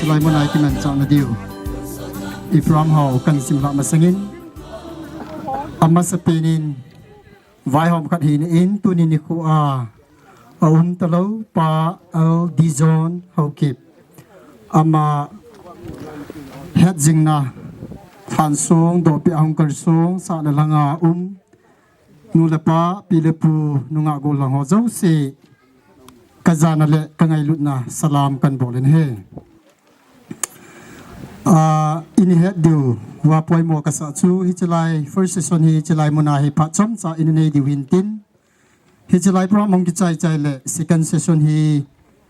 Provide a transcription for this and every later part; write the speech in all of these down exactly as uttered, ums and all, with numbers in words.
Chulai muna i kimanchahna diu i program ho kahin simlhah masangin, amasapen in vaihom khat hina in, tuni nikho a aum talou Pa L D John Haokip, ama hetjingna lhansong dohpeh a hung kalsong, sahna langa um nu le pa, pi le pu, nungah gollhang ho jouse, kajana le kangailutna salam kahin bol in ahi. Ah, ina het diu va poimo kasah chu, hichelai first session hi hichelai muna hi phat chomcha ina nei diu hintin, hichelai program hung kichai chai le second session hi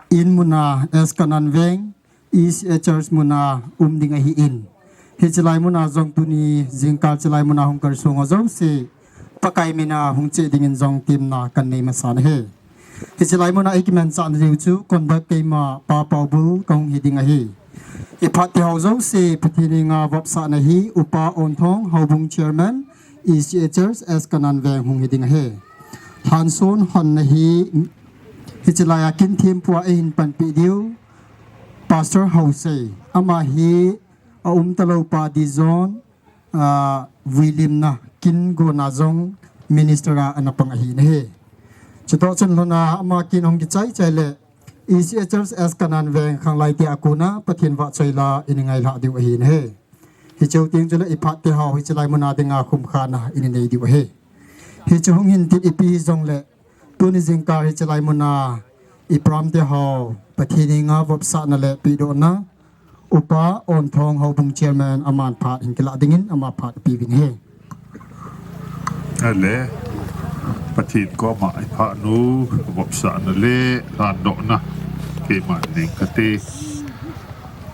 in muna S Kanan Veng, E C A Church muna um ding ahin, hichelai muna jong tuni jingkah chelai muna hung kalsong ho jouse, Pakai mina hung che dingin jong temna kahin nei masan ahi. Hichelai muna i kimanchahna diu chu conduct keima Pa Paubul kahung hi ding ahi. I phat teho jouse Pathen henga vopsahna hi Upa Onthong, Houbung Chairman, E C A Church, S Kanan Veng hung hi ding ahi. Lhansong honna hi hichelai a kin thempua eihin panpeh diu Pastor Haosei, ama hi aum talou Pa D John, ah, vuilimna kin gonna jong minister a ana pang ahi nahi. Chutoh chun lhona ama kin hung kichai chai le E C A Church S Kanan Veng khanglai te a kona Pathen vahchoi la ina ngailhah diu ahi nahi. Hiche teng chule i phat teho hichelai muna dinga khumkhana ina nei diu ahi. Hiche hung hintin ipi jongle tuni jingkah hichelai muna i program teho Pathen henga vopsahna le pehdohna Upa Onthong, Houbung Chairman, aman phat hin kilah dingin ama phat ipeuvin ahi. Ale, Pathen koma i phat nu vopsahna le lhandohna keiman nei kate.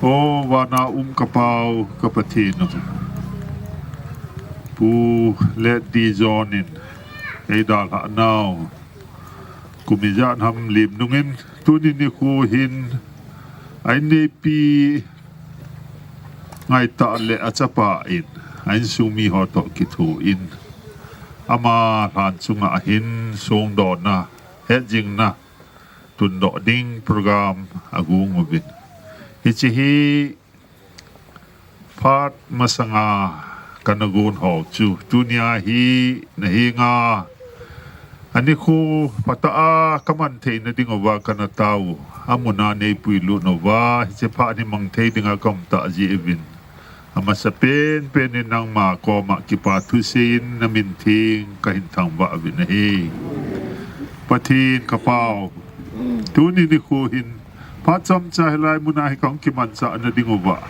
O vana um ka Pau ka Pathen u, Pu L D John in eidalhah nau kum ijat ham lim nungin, tuni nikho hin a inneipi ngaitah le achapa in a insung mi ho toh kithoin, ama lhan chunga hin songdohna, hetjingna tundoh ding program agong uvin, hiche hi phat masanga kana gon ho chu tunia hi na henga anikho phatah a kaman theina dinguva kana tao, amuna neipuilut nauva hiche phat hi mang thei dinga kaum tah jeh uvin, amasapen pen in nangma koma kipa thusei in na min theng kahin thangvah uvin ahi. Pathen ka Pau, tuni nikho hin phat chomcha hilai muna hi kahung kimanchahna dinguva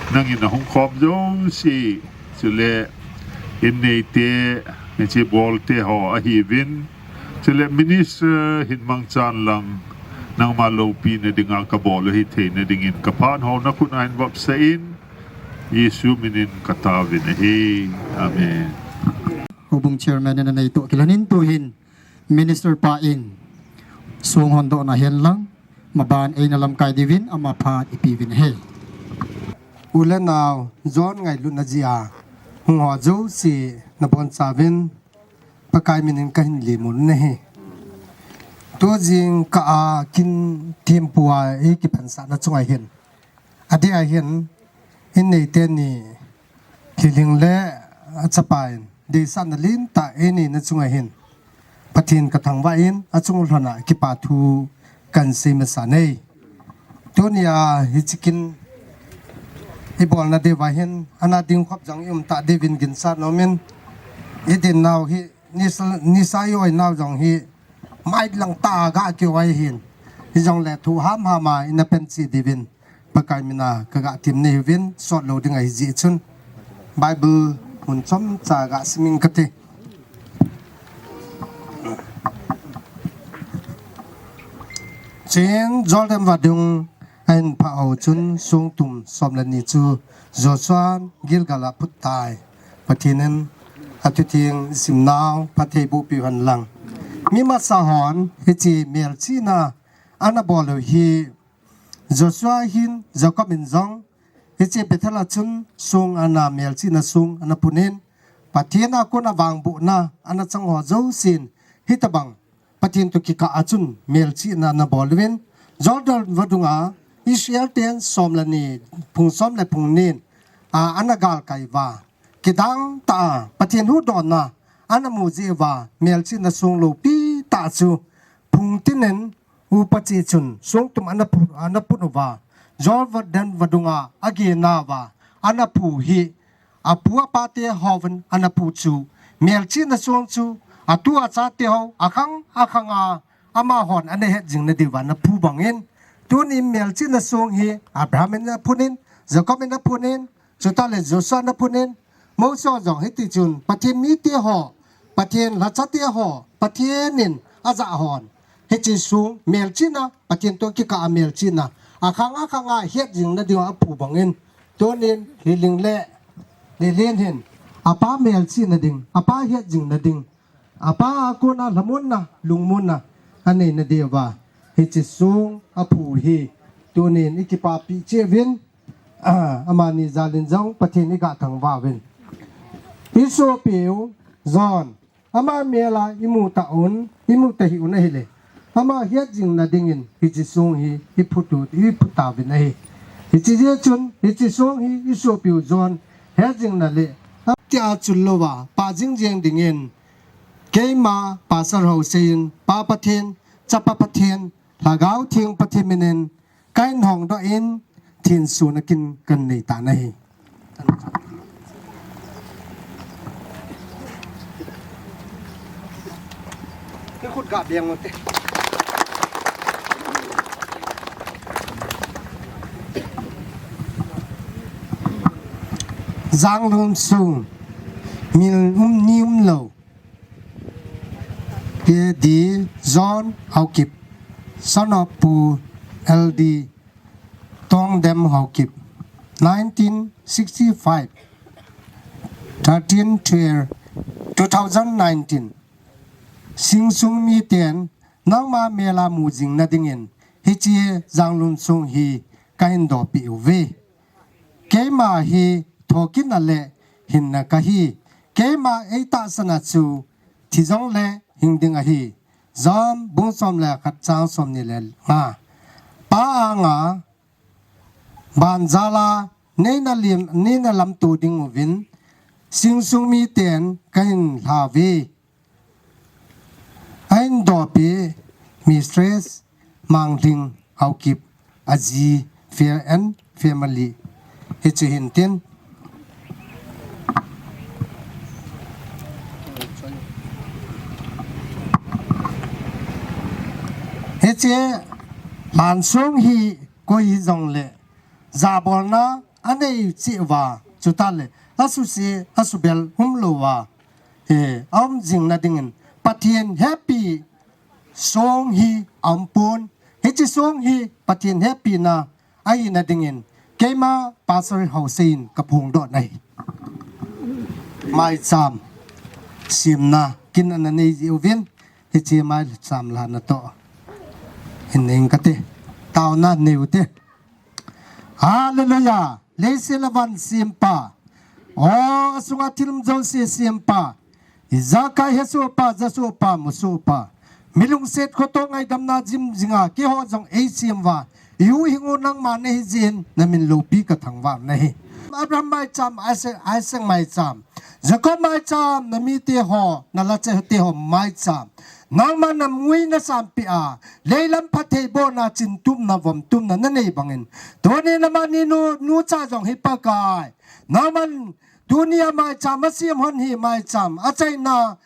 nangin ahung khom jouse, chule inneite, hiche bolte ho ahiuvin, chule minister hin mangchan lang nangma loupina dinga kabol u hitheina dingin ka phat ho na khut a hin vopsah in, Jesu minin kataovin ahi. Amen. Houbung Chairman in aneitoh kilhonin tuhin Minister pa in song hondohna hen lang, maban eina lamkai diuvin ama phat ipeuvin ahi. U le nao, John ngailutna jeh a hung ho jouse nabonchauvin Pakai minin kahin lemon ahi. Tu jingkah a kin thempua i kipansahna chunga hin, adeh a hin, inneite ni, Lhilhing le achapa in deisahna lentah eineina chunga hin Pathen kathangvah in, achung lhona kipa thu kahin sei masan ahi. Tunia hiche kin ibolna diuva hin ana dingkhop jong i um tah diuvin ginsa nomin, idin nau hi nisa, nisa i oi nau jong hi mailang tah a ga kioi hin, hijongle thu hamham a ina pencheh diuvin Pakai mina kaga temna ahiuvin, sotlou ding ahijeh chun Bible mun chomcha ga simin kate. Chuin Jordan vadung ahin phah ho chun song thum som le ni chu Joshua'n Gilgal a phuttai. Pathen in athutheng isimnau phatthei bohpeh hen lang. Mi masa hon hiche melchihna ana bol u hi Joshua hin Jacob in jong hiche Bethel a chun song ana, melchihna song ana phunin, Pathen a kona vangbohna ana chang ho jousen hitobang Pathen toh kikah a chun melchihna ana bol uvin, Jordan vadunga Israel ten som le ni, phung som le phung ni in, a, ana galkai uva, kidang tah a Pathen huhdohna ana mu jeh uva, melchihna song loupi tah chu phung tin in upa cheh chun songtum ana phu, ana put uva, Jordan vadung a agena uva ana phu hi, apu apa te hon ana phu chu, melchihna song chu atu achate ho akhang akhang a amahon ana het jing nadiuva ana phu bangin, tunin melchihna song hi Abraham in aphun in, Jacob in aphun in, chutah le Joshua in aphun in, Mose jong hiti chun Pathen mite ho, Pathen lhacha te ho, Pathen in ajah hon, hiche song melchihna, Pathen toh kikah a melchihna, akhang akhang a het jing nadiuva aphu bangin, tunin Liling le Lilin hin apa melchihna ding, apa het jing nading, apa a kona lhamonna, lungmonna anei nadiuva hiche song aphu hi, tunin ikipapi cheh uvin, a, amani jal in jong Pathen iga thangvah uvin. Isopiu John, ama mel a imu tah un, imu tahih un ahile, ama het jing nading in hiche song hi iphu tu, iphu tauvin ahi. Hiche jeh chun hiche song hi isopiu John het jing nale, tia chun louva pah jing jeng dingin, keima Pastor Haosei in Pa Pathen, Chapa Pathen, Lhagao Theng Pathen min in kahin hongdoh in, thensun a kin kahin nei tan ahi. Janglun sung, mil um ni um lou. P D John Haokip, son of Pu L D Tongdem Haokip, nineteen sixty-five, thirteen twelve, two thousand nineteen. Singsung miten, nangma mel a mu jing nading in hiche Janglun sung hi kahin dohpeh uve. Keima hi thokitna le hinna kahi. Keima eitahsan a chu thi jongle hing ding ahi. John bung som le khat chang som ni le nga. Pa anga banjal a neina lim, neina lamto ding uvin, Singsung miten kahin lha uve. Ahin dohpeh Mistress Manglhing Haokip, aji, fair and family. Hichu hintin. Hiche lhansong hi koi hijongle, jabolna anei cheh uva, chutah le, asuse, asubel umlouva, eh, aum jing nading in, Pathen hepina song hi aum pon, hiche song hi Pathen hepina ahi nading in, keima Pastor Haosei in kaphongdoh nahi. Maicham semna kin ana nei jiuvin, hiche maicham lhana toh hin nei inge kati. Taona nei ute. Hallelujah. Leiset le van sempa. O, asunga thil um jouse sempa. Ijakai hesohpa, jasohpa, musohpa. Milungset khoto ngaidamna jim jinga, keiho jong eisem uva. Ihuhhing u nangma nahi jeh in, namin loupi kathangvah nahi. Abraham maicham, Isaac, Isaac maicham. Jacob maicham, namite ho, nalhacha te ho maicham. Nangma namui nasampeh a, leilam phattheibohna, chintumna, vomtumna nanei bangin. Tuni namani nu, nucha jong hi Pakai. Nangman tunia maicham asem hon hi maicham achaina,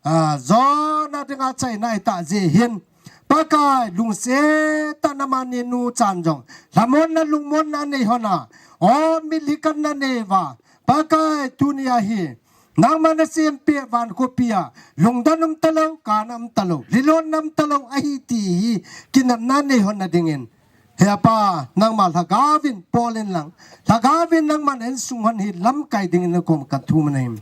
a, jona dinga achaina ahitah jeh hin. Pakai lungset tah a namani nuchan jong lhamonna lungmonna anei hon a. O mitlhi kanna neiuva. Pakai tunia hi. Nangma nasempeh van khopi a, lungdon um talou, kana um talou, lhilon um talou, ahi ti hi, kinepna nei hon nading in. He Apa, nangma lhagao vin pol in lang. Lhagao vin nangman einsung hon hi lamkai ding in nakom kathum nahi.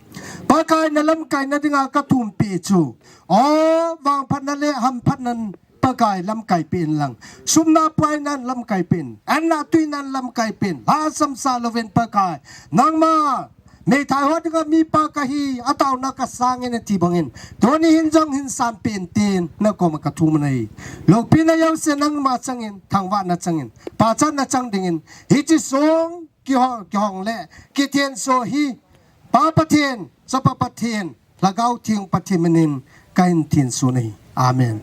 Pakai nalamkai nading a kathum peh chu. O, vangphatna le hamphatnan Pakai lamkai peh in lang. Sumna puainan lamkai peh in. Anna tuinan lamkai peh in. Lhasam sah louvin Pakai. Nangma Meithai ho dinga mipa kahi, ataona kasang in ati bangin. Tuni hin jong hin sanpeh in tin, nakoma kathum ahi. Loupina jouse nangma changin, thangvahna changin, pachatna chang dingin. Hiche song, kihong, kihong le, kithenso hi, Pa Pathen, Chapa Pathen, Lhagao Theng Pathen minin, kahin thenso ahi. Amen.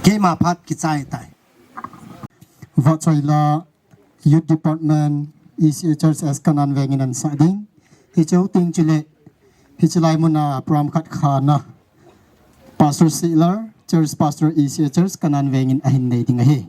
Keima phat kichai tai. Vahchoila Youth Department, E C A Church as Kanan vengin ahin sah ding. Hiche u tin chule, hiche lai muna program khat khana. Pastor Sailor, Church Pastor E C A Church Kanan vengin ahin nei ding ahi.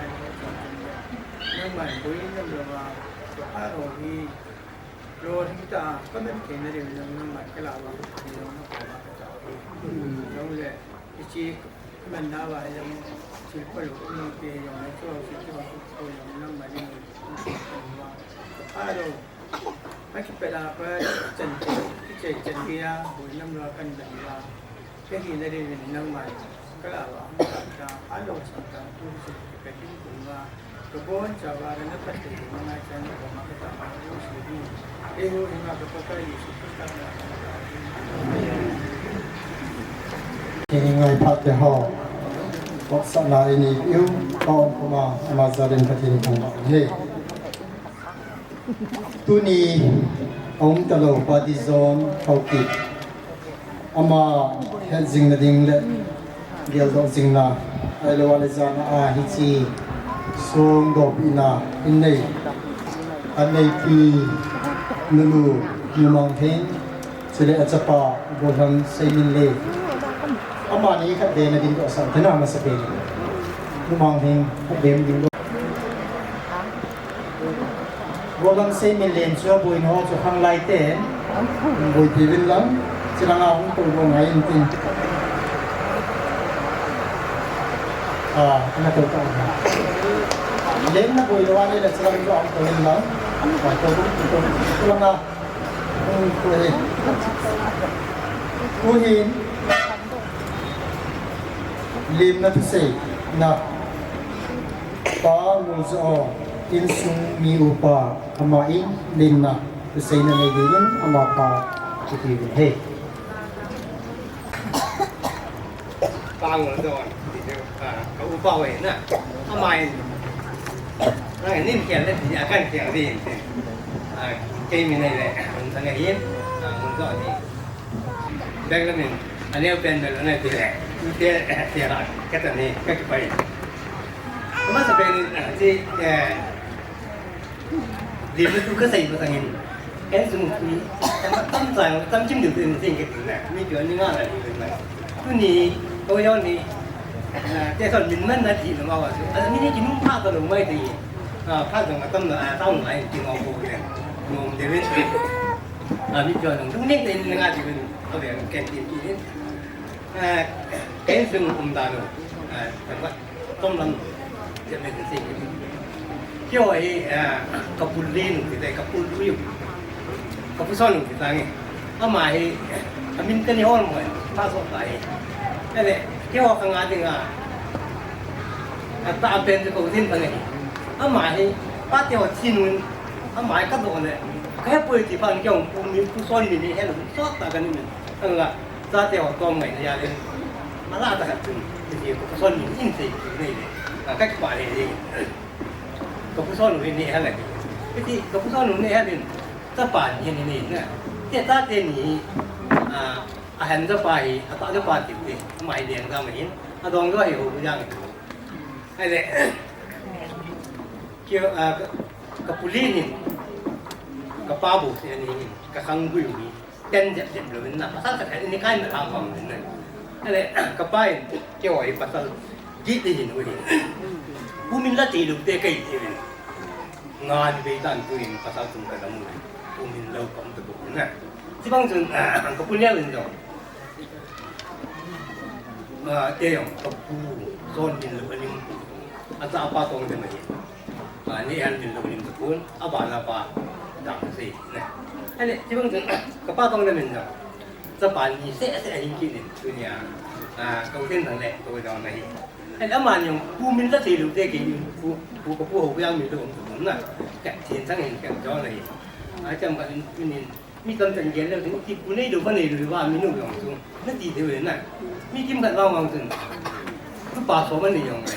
ngai lou chang chang le. Nangma boi nam lou a, ka pha lou hi, lou hi ta, ka man thei na diu nang, nangma ka la wa, ni lou na ko ma ka ta hi. Lou le, i chi, ka man na wa, yang, chi pa lou, nang ke, yang, na cho, chi cho, ko, yang, nangma ni, ka pha lou. Ka kipah a, ka chan, kichai chan dia, boi nam lou a kan dan lou a. Ka hina ding in nangma, ka la wa, ka, ka, a lou sa ka, tu si ka ding ku ma, ka bon cha wa, ka na pat te ma ngai chan ko ma ka ta ma, u si ding. E hu hi ma ka pa ka Jesu Krista na ka ta ding. Ki ngai phat te ho. Vot sa na i ni u, ko ko ma, ma za den ka tin kan ba. He. Tuni a um talou pa Dizon Haokip. Ama het jing na ding le geldoh jing na. Ahilou le jan a hiche songdohpi na in nei. Aneipi nulu Numang Hing. Chule achapa Golhang Seiminlen. Amani khat ve na ding doh sa, tena masa ve. Numang Hing khat ve ding doh. Golhang Seiminlen chu aboina ho chu khanglai te. Boipi vin lang, chilanga hung tou bou ngai in tin. Ah, ana to ka. Lemna boi lo ani la salam jo am to len lang. Ah, to to to to lang a. Hmm, to he. Tuhin lemna thusei na. Pa Nguljo insung mi upa ama in lemna thusei na nei dingin ama pa kiti ding he. Pa Nguljo, ah, ka upa ho ahi na. Ama in, ah, nin kiang le ti, a kan kiang di. Ah, kei min nei le, Nguljo ahi, ah, Nguljo ahi. Bek le min, a neo pen bek le ti le. Ti, ti la, ka ta ni, ka ki pai. Ama sa pen ni, ah, ti, eh, Lim le tu ka sei masangin. Ken sung tu. Tam tam chim diu tin sing ke tin na. Mi jo ni nga la ni na. Tuni, to yo ni. Ah, te son min man na ti na ma wa. Ah, mi ni ki nung pha to lo mai ti. Ah, pha jong atam na, ah, tao ngai ti ngau ko ke. Nom de wen. Ah, mi jo nung tung ning te ni nga ti wen. Ko de ken ti ti. Ah, ken sung um da lo. Ah, tam ba. Tong lam, jep me te sing. Keiho hi, ah, ka pu Lin u kiti, ka pu Lui u. Ka pu Son u kiti nge. Ama hi, amin ka ni hol mo, pa so ta hi. Ele, keiho ka nga ding a. A ta pen te ko din ta nge. Ama hi, pa te ho chin un. Ama hi ka do le. Ka he poi ti pa ni keiho pu mi, pu Son mi ni he lo. So ta ka ni mi. Ang la. Chate ho tom ngai na ya le. Ala ta khat chun. Ti ko Son ni in sei nei le. Ka kipah le le. Ko Son ni ne ha le. Ti ko Son ni ne ha le. Chapa ni ni ni na. Te chate ni. A, a han chapa hi, a ta chapa ti te. Mai leng da mai. A dong do hi ho bu yang. Ai le. Kio, a, ka, ka pu Lin in. Ka pa bu se ni. Ka khang bu ni. Ken jep jep lo in na, pasal khat khat in kai na lang bang in na. Ale, ka pa in, keiho hi pasal, git in u hi. Pu Min la ti lu te kai ti in. Nga ni bei tan tu in pasal tum ka la mu. Pu Min lo kam tu na. Ti bang chun, ka pu Neo in jong. Ah, te jong, ka pu, Son Min lo ka lim. A chapa Tongdem ahi. Ah, ni an min lo lim tapon, a bana pa dang sei ne. Ani, ti bang chun, ka pa Tongdem in jong. Chapa ni se se hin kit in, tunia. Ah, ko ten dang le, ko dang na hi. Ani, ama ni jong, pu Min la sei lo te kei, pu, pu ka pu ho yang min lo um tapon na. Ka tin sang hin ka jong na hi. A cham ka in, in, in. Mi tamtah in gel leu chun, ipi pu nei lou, va nei lou, va mi nu jong chu, na ti thei u le na. Mi kim khat vang vang chun, tu pa som a nei jong le.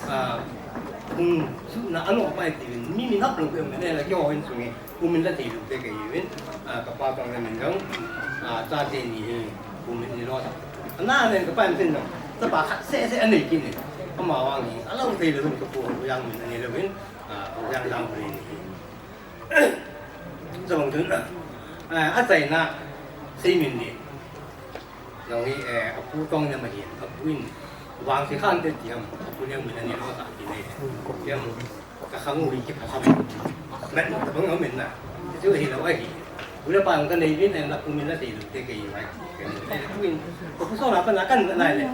A, hung su na ano pa ti vin, mi min hap lou pe me ne la kyo hin sung e, pu min la thei lou te ke yin, a, ka pa tong le min jong, a, cha te ni hi, pu min ni lo sa. Na ne ka pa min jong, ta pa khat se se a nei kin ni. Ama vang ni, a lo thei lou ka pu yang min a nei lou vin, a, yang lang ni. Jong chun, eh, a chaina, Seiminlin. Jong hi, eh, a pu Tongdem ahin, a pu in, vang si khan te tiam, a pu Neo min a ni lo ta ti nei. Tiam, ka khang u hi ki pha sam. Men, ta bang a men na. Chu hi lo ahi. U le pa ka nei vin, en la pu min la sei lu te ke i mai. Ka pu in, ka pu so na pa na kan na le.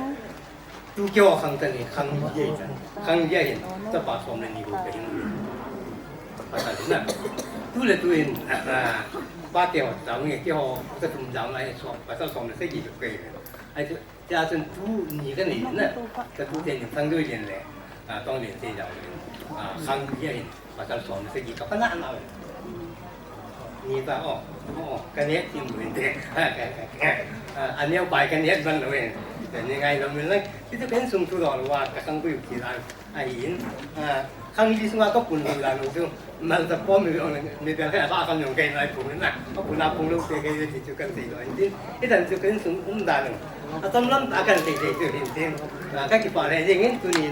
Tu keiho khang ta ni, khang li ahi ta. Khang li ahin, chapa som le ni bou ka hin. Pasal na. Tu le tu in, ah, pa keiho jam nge keiho, ka tum jam lai so, pasal som le sagi bou ka hin. Ai tu, tia chun tu ni ka nei na. Ka tu te ni Thangdoilin le, ah, Tonglin te jam. Ah, khang li ahin. Pasal som le sagi ka pa na na. Ni ta, oh, oh, ka ne tim lu inte. Ah, a neo pai ka ne ban lo in. Ni ngai lo min lang. Ti tu ken sung tu lo wa ka khang ku yu ki la. Ahin. Ah, khang li sunga ka pun lu la lu tu. Mal ta pom mi lo mi bel ka ba ka nyong kai nai pun na. Ka pun na pun lo te ke ti tu kan ti lo in tin. Ti dan tu ken sung um da lo. A tam lam ta kan ti ti tu hin tin. Ah, ka ki pa le jing in tu ni.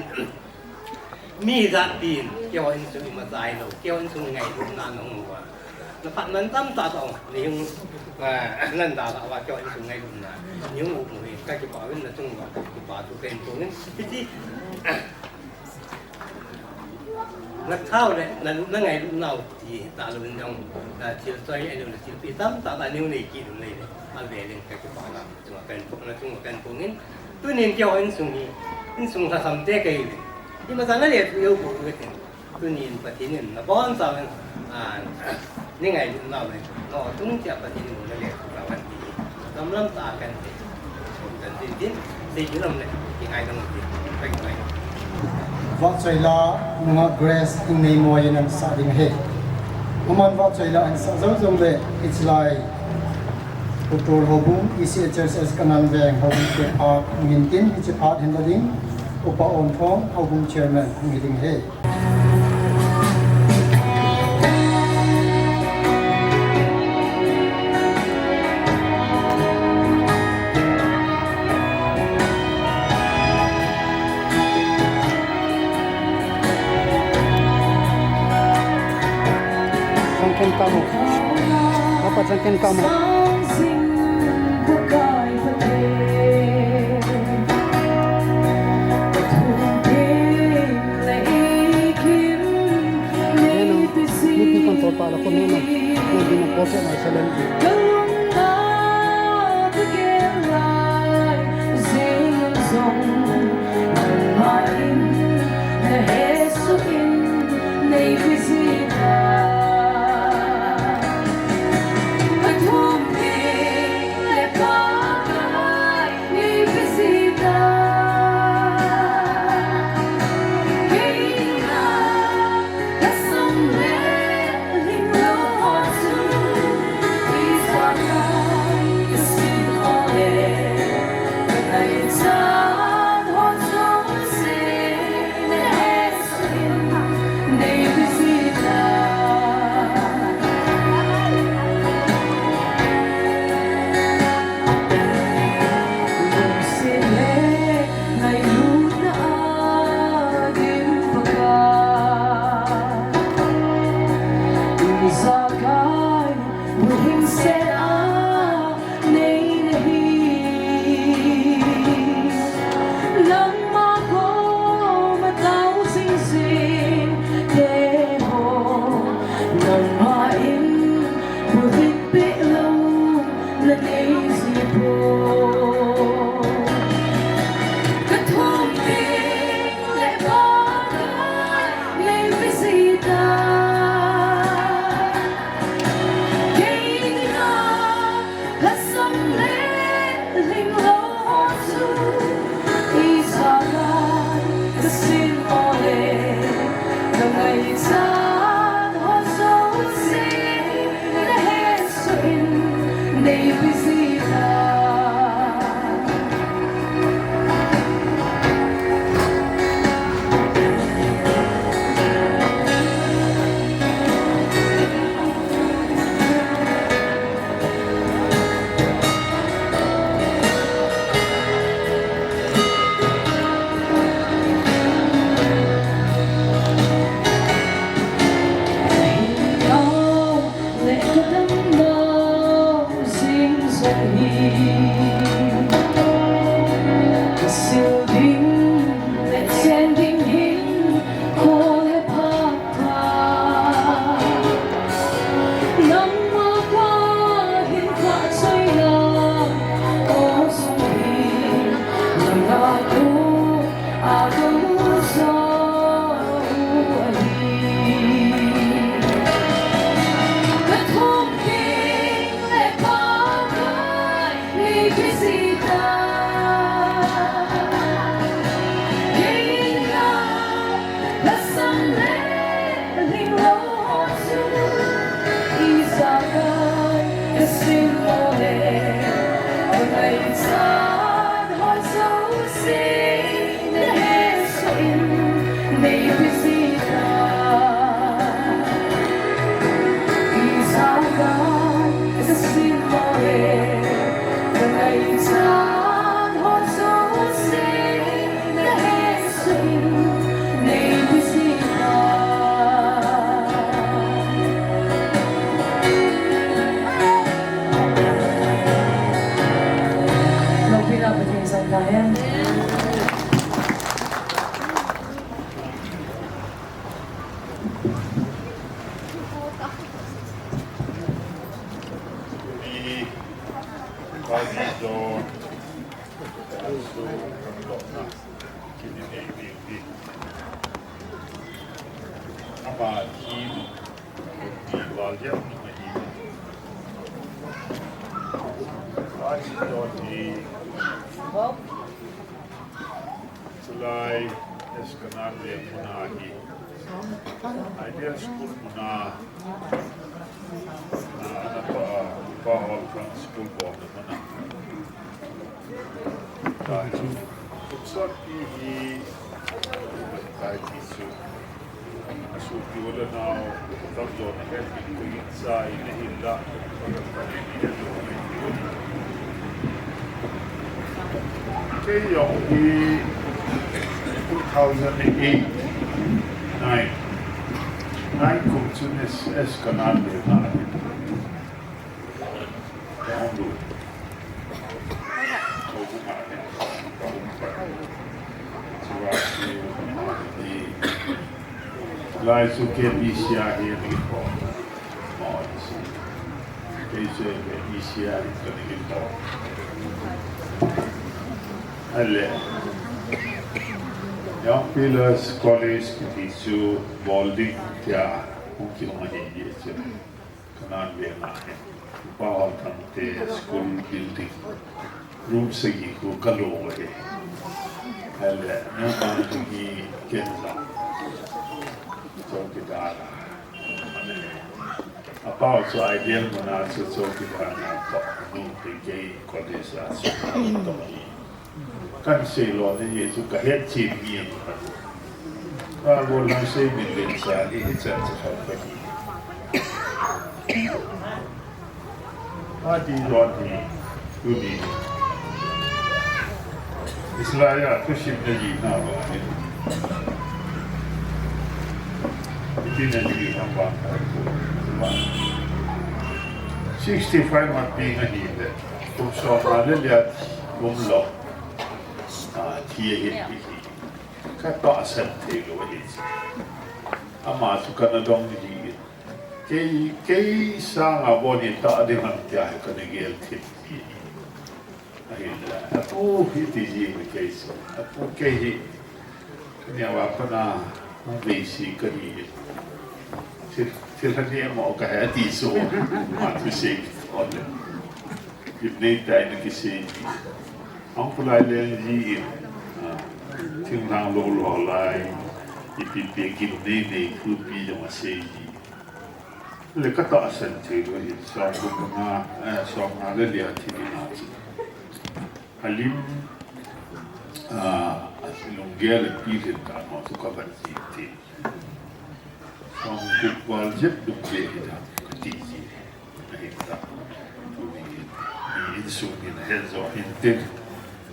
Mi jat pin, keiho insung ima chai lo, keiho insung ngailutna nung uva. Na phat nan tam ta ta ong, ni hung, ah, nan da ta uva, keiho insung ngailutna. Ni hung u mu hi, ka kipah uvin na chung uva, ka kipah tu pen tu uvin. Hiti, na thao le, na, na ngailutna u ti, ta lo in dong, na thil choi, enu na thil pi tam ta ta, ni hung nei ki lu nei le, a ve len ka kipah na, chung uva pen tu, na chung uva pen tu uvin. Tunin keiho insung hi, insung lhasam te kei le. Imacha nale thu jou pou ve tin. Tunin Pathen in nabonchauvin, a, nei ngailut nau le. Natung cheh a Pathen in nale thu tauhen ti. Lamlam tah a kan ti. Kan tin tin. Sei tin lam le. Kingai dong tin. Pai ngai. Vahchoila nunga Grace Ingneimoi in ahin sah ding ahi. Aman Vahchoila ahin sah jou jou le, hiche lai Ukhrul Houbung, E C H S S Kanan Veng Houbung te phat hung hin tin, hiche phat hin la ding, Upa Onthong, Houbung Chairman, hung hi ding ahi. Changkhen tamo. Apa changkhen tamo. Neno, nipi kon tol pa la ko neno. Neno, neno, ko se na selen. Ama hi, hi val jep ni ma hi. Val jep ni. Chulai S Kanan Leng muna hi. Ideal School muna. Ah, ana pa, pa hol kan school bo na muna. Kum sot pi hi, tai ti su. Asu pi wala nau, tam jo na het pi ko in sa in hin la. Kei jong hi two thousand eight, nine. Nine kum chun S, S Kanan Leng na. Lai chu K B C a hi ni ko. Kei chu K B C a ni ko ni ko. Ale. Young Pillars College kiti chu bol ding tia hung kihong ahi chu. Kanan Leng a hi. Pa Hol Thangte school building. Room sagi khu ka lo hi. Ale, na ma hi ken la. Chowkidar a. Apa chu Ideal muna chu chowkidar na to. Nu te kei college a chu to hi. Kan sei lo ni hi chu ka het chin mi a. Ka lo na sei min len sa ni hi chan cha kha ka ni. A ti lo ni tu ni. Israel a tu sim na ji na ba ni. Ti na ji na ba. Sixty five ma pi na ni le. Kum som nga le lia kum lo. A, thi ahi, ahi. Ka tahsan thei lou ahi. Ama chu kana dong ji. Kei, kei sanga bou ni ta ding ham tia hi kana gel thim ji. Ahinla, apu hi ti ji mi kei chu. Apu kei hi. Kania va pana, ma vei si ka ni. Thil, thil hani mo ka he ti so. Ma tu sei ole. Gimnei tai na kisei ji. Ang pulai leng ji in. Ah, thinglhang lou lou lai. Ipi pi gimnei nei khu pi jong asei ji. Le ka tahsan thei lou hi. Som kum nga, eh, som nga le lia thi na chi. Alim, ah, lunggel pi len ka mo tu ka ban ji ti. Som gup val jep duk ve hi da, ka ti ji. Ahi ta. Tuni, ni insung in ahe jo hin tin.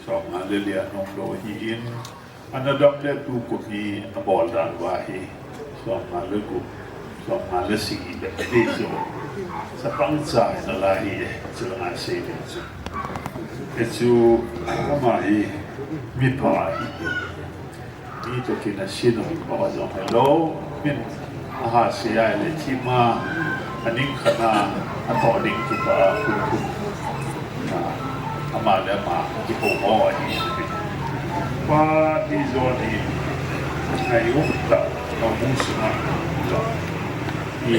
Som nga le lia nung lou hi in. Ana dam le tu kum hi abol dan va hi. Som nga le gup. Som nga le sagi le ti jo. Chapang cha na la hi. Chu nga sei le chu. Hichu ama hi mipha hi. Mi toh kinasin ho jong hilou, min aha sei a le thima, aning khat a, atoh ding kipa a, phun phun. A, ama le ama, kihou ho ahi. Pa ti jo ni, ngai um ta, ka mu sung a, i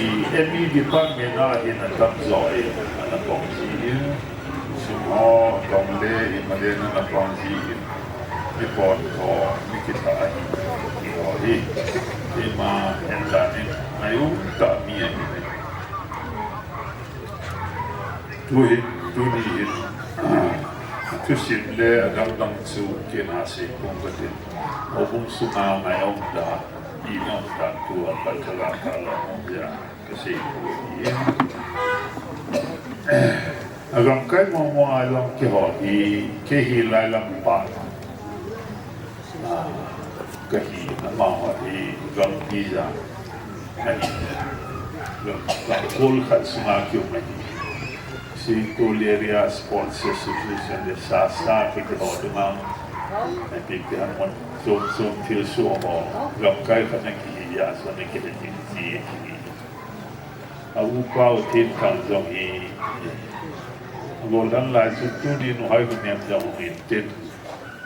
M E department a hin atam jo e, ana pong ji in. Sum ho, dong le, i ma le na na pang ji in, i pon ho, mi kita ahi, i ho hi, i ma en la ni, ngai um ta mi ahi. Tu hi, tuni hi, thusim le adang dang chu kei na sei pong ka tin. Houbung sunga ngai um ta, i um ta tu a ka ka la ka la um ya. Ka sei poi. A gamkai momo a jong keiho hi, kei hi Lailam pa. Ah, ka hi, amaho hi gampi jang. Ahi. Gam, gamkol khat sunga kium ahi. Singkul Area Sports Association le sa sa keiho dunga. Ahi, keiho mun chom chom thilsoh ho. Gamkai khat na kihi a, so na kihi ti, ti, ti. A upa u Thinthang jong hi, a golhang lai chu tuni nu hai hu nem jong hung in tin.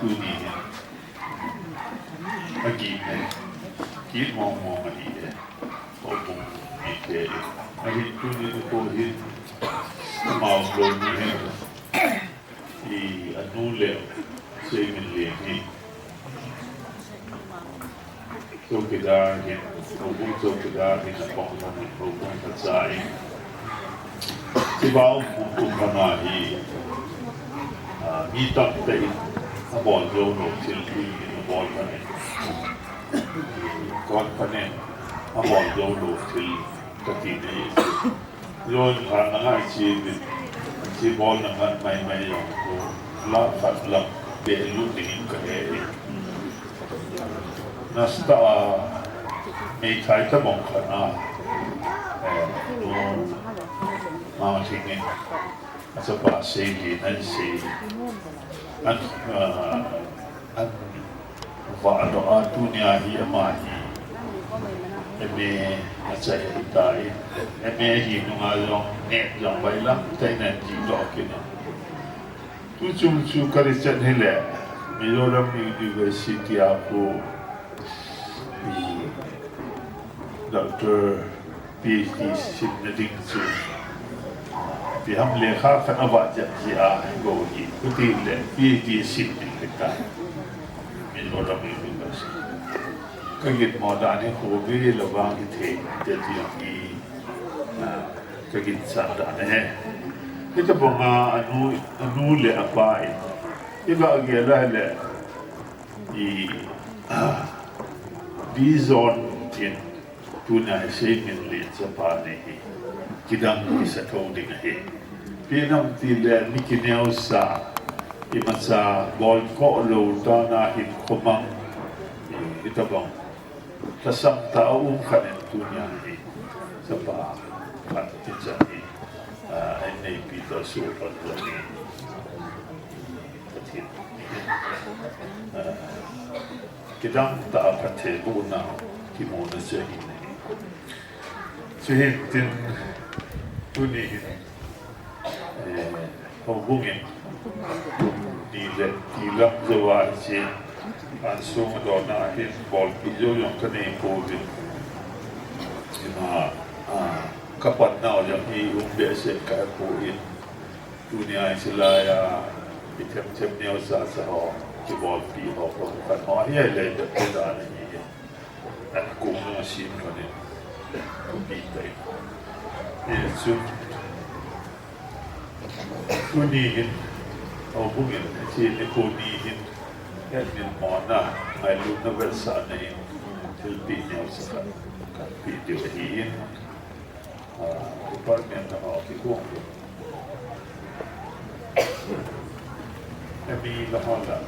tuni hin agim e, kit mong mong ahi e. Houbung mite in, ahin tuni nikho hin amau lou ni hin, i anu le Seiminlen hi chowkidar hin, houbung chowkidar hin apang lhon in, houbung lhacha in, hiche bou kum kum lhona hi, ah, mi tamtah in abol jou lou thil hi abol lhon in, kon panen abol jou lou thil kati nei. Lon khan na ngai chi bit, chi bol na ngai mai mai jong ko la khat lam pe lu ding in ka he. Nasta, meithai tabang khat a, eh, nu Mangthing in achapa Seilin an sei, an, ah, an vahdoh a, tunia hi ama hi M A achai ahitai. M A ahi nunga jong NET jong bailam tah in ahin jihdoh kit in. Tuchung chu ka research hile Mizoram University a khu Doctor PhD simna ding chu, ipi ham, lekha khat avah jep jeh a go hi, khuti le PhD sim ding ahitai. Mizoram University. Ka ginmo dan hi kho ve le vang hithei te ti hi, ah, ka ginchat dan ahi. Hitabang a anu, anu le apa in, i va gel a le, i, ah, vision tin, tunia hi Seiminlen chapa nei hi kidang kisa tho ding ahi. Ipi ham itile mi kineosah, imacha bolkhoh lou tah a hin khomang, i, hitabang lhasam tah a um khat in tunia hi chapa khat kichat hi, ah, in neipi toh suh pan lou hi. Pathen, ah, kidang tah a phattheibohna kimuna chu ahi. Chuhin tin tuni hin, eh, houbung in ni le ti lam jouva hiche ansung adon a hin bolpi jou jong ka nei pouvin. Ima, ah, ka patnau jong hi um behseh ka he poi. Tunia hiche laiya, i themthem neocha cha ho, kibolpi ho, ho, khat ho, hi le, le, le, le, le, le, le, le, kung nung a sim lhon in, thupi tah in. Hichu, tuni hin, houbung in, hiche nikho ni hin, admin mona, ngailutna vetsahna in, thilpeh neocha khat, khat pe diu ahin. Ah, department a ho kikong. Ami la ho la.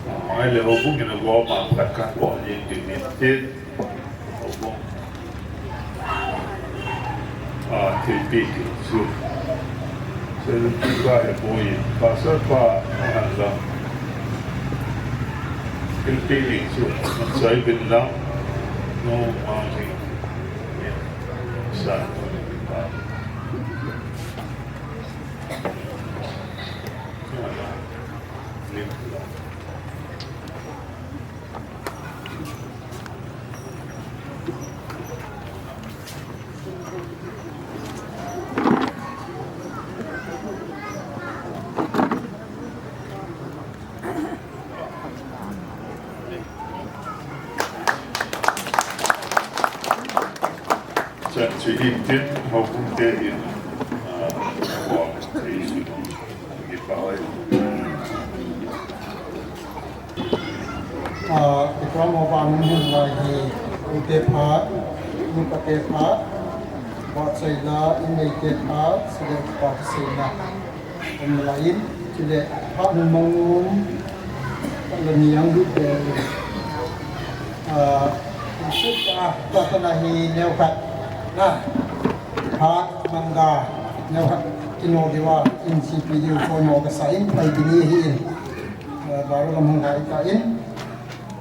Ah, ahile houbung in agom a khat khat bol jeng ding ahin tin. Houbung. Ah, thilpeh ding chu. Secretary pa he boi, pastor pa ahin lang. Thilpeh ding chu, man choi bin lang. Nu Mangthing. Sa, pa. Chuin tin, houbung te in, ah, ah, program ho vang hung lai hi, u te phat, nupa te phat, vahchoila, innei te phat, sile pa te seina. Umlai in, chule, phat hung mang un, la ni ang lut te, ah, sut a, ta ta na hi neo khat, na, phat mang da, neo khat, kino diu a, in C P diu, koi mo ka sa in, pai bini hi in, ah, baru lam hung hai ta in,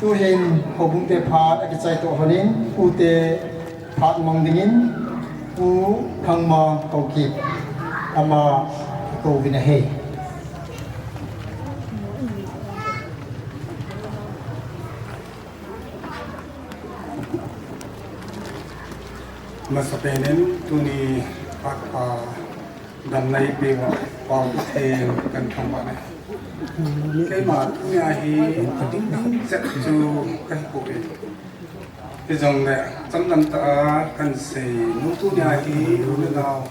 Tuhin houbung te phat akichai toh honin, u te phat mang dingin, Pu Thangmang Haokip ama kouvin ahi. Masapen in tuni phat pa Damna eipeuva, pau theng kan thangvah e. Keima tunia hi, ading ding chet chu kahi poi. Hijongle, chomlam tah a kan sei nom tunia hi, u le nao,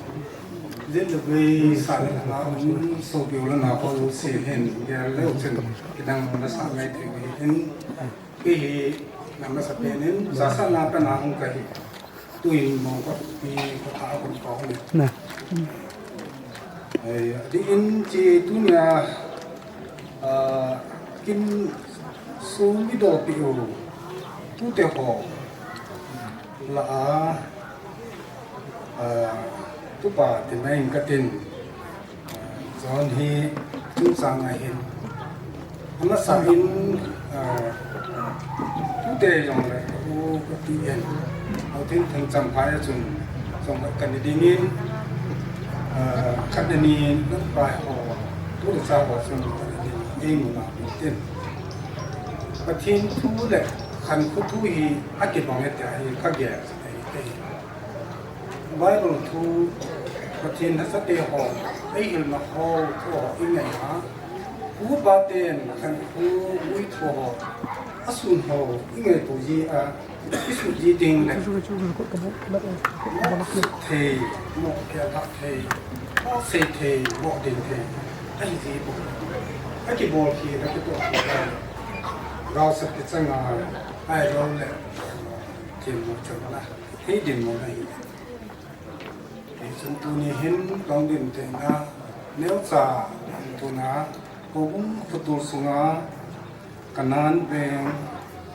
jet le vei, sa le lhang a um, sopi u le nao ho jouse hin, gel leu chun, kidang le sa ngai thei u ahin. Kei hi, amasapen in, sasa na ka na hung kahi. Tuin mong ka, pi ka tha kon ka hung. Na. Ai, adih in chi tunia, ah, kin sum i dopi u. Tute ho. La a, ah, tupa tin mai in ka tin. Chun hi chungchang a hin. Amasa in, ah, tute jong le, u ka ti en. Au tin thang cham phai a chun, jong le kan ding in, ah, khat ni lam pai ho, tu le cha ho chun, ei mu na tin. Pathen thu le khankho thu hi akibang e tia hi ka gel. Bible thu, Pathen hahsatna ho, eihilna ho, thu ho, i ngai a. Upa ten, khankho, ui thu ho, asun ho, i ngaito ji a, i sut ji ding le. Thei, mo kia thei, sei thei, mo ding thei, ahi ji bou. Akibol khi, akitoh khi, gaosap kichang a, ahi lou le, themmo chang na. Hei dinmun ahi. Hichun tuni hin tong din theina, neocha, tuna, houbung khutul sunga, Kanan veng,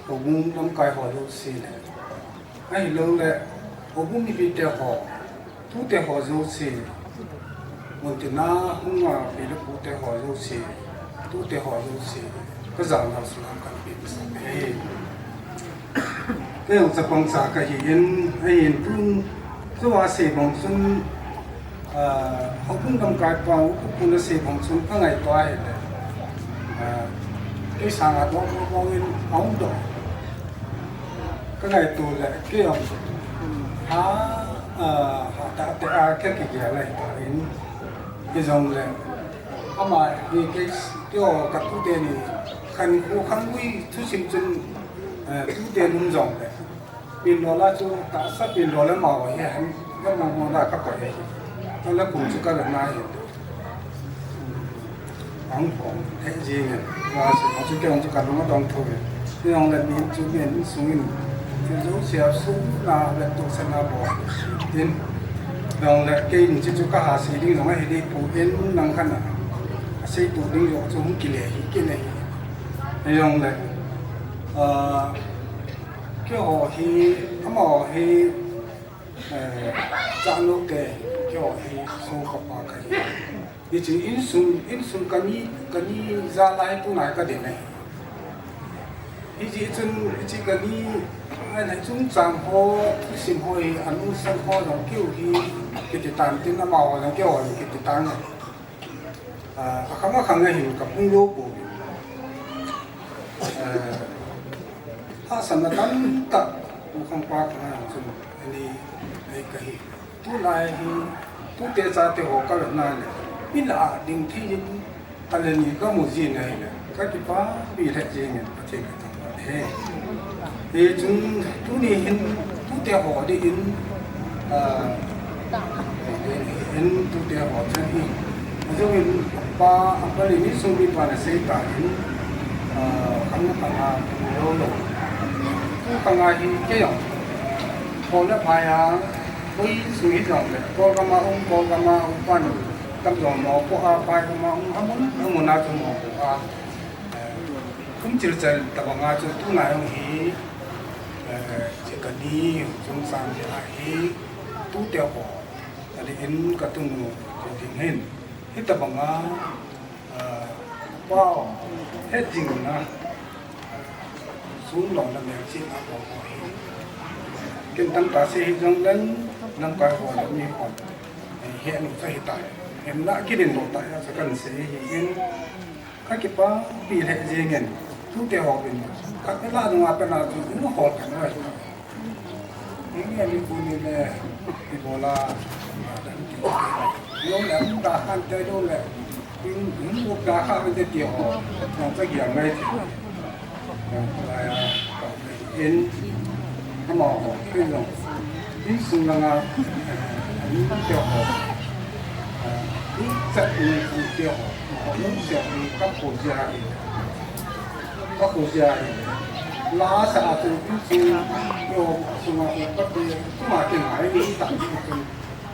houbung lamkai ho jouse le. Ahilou le, houbung mipite ho, tute ho jouse, Muntina hung a pi le pute ho jouse, tute ho jouse, ka jana salam kan pe masang e. Kei jong chapang cha kahi in, ahin tun, chu a sei bang chun, ah, houbung lamkai pa, u pu na sei bang chun, ka ngaito ahi le. Ah, kei sanga dong dong in, aum dong. Ka ngaito le, kei jong, ha, ah, ha, ta, ta, ah, kei kigel ahi ta in. Hijongle, ama hi kei, keiho ka tute ni, khankho khanggui thusim chun, eh, tute nung jongle. Pindol a chu tahsa pindol le mau hi han, ka mong mong da ka koi hi. Ka le kum chu ka le na hi. Ang phong, thei jing e. Wa si, ma chu kei jong chu ka lung a dong tho e. Kei jong le min chu min sung in. Chu jouse a sung na le tu sa na bo. Tin. Jong le kei in chu chu ka ha si ding jong a hi ding pu in nang khan a. A sei tu ding jong chu hung kile hi, kile hi. Jong le. Ah, keiho hi, amaho hi, Eh, chanu te, keiho hi, sopi pa kahi. Hiche insung, insung kani, kani jal a hi tunai ka din ahi. Hiche chun, hiche kani, ai, na chungchang ho, thusim ho hi, anungsan ho jong keiho hi, kiti tan tin amaho jong keiho hi, kiti tan. Ah, akhang akhang a hin ka pung lou pou. Ah, hahsatna tamtah, u khang pa khang a chun, ani, ei kahi. Tulai hi, tute chate ho ka vet na le, i la ding thei in, ka le ni ka mu ji na hi le, ka kipah pi lheh jing in, Pathen ka thangvah e. Hichun, tuni hin, tute ho ding in, In tute ho chan hi. Ajong in pa, apa ni ni sung mi pa na sei ta in, ah, khang na khang a tu lo lo. Tu khang a hi ke yong. Ko na pa ya, koi sung hi jong le. Ko ka ma um, ko ka ma um pan. Tam jong mo ko a pa ka ma um, amun, amun a tu mo ko a. Kum chil chal tabang a chu tu na yong hi, eh, che ka ni, chung sang che a hi, tu te ho. Ali in ka tunu, ding hin. Hitabanga, ah, pao, het ding na, sung lo na mel chin a pao pao hi. Ken tam ta se hi jong len, nang kai ho na mi ho. He nu sa hi ta. Hem na ki din lo ta ya sa kan se hi in. Ka kipapi lheh jengin, tute ho in, ka pela nunga pena chu in hol kan oi. Inge ni pu ni le, ibola, lo le, da han te lo le, in, in mu da han te ti ho, na cha giang ngai ti. In, amaho, in jong, insung langa, eh, in te ho, eh, in chat in in te ho, ho in se in ka ko jia in, ka ko jia in. La sa a tu insung, yo, sunga ko ka pe, tu ma ke ngai ni ta.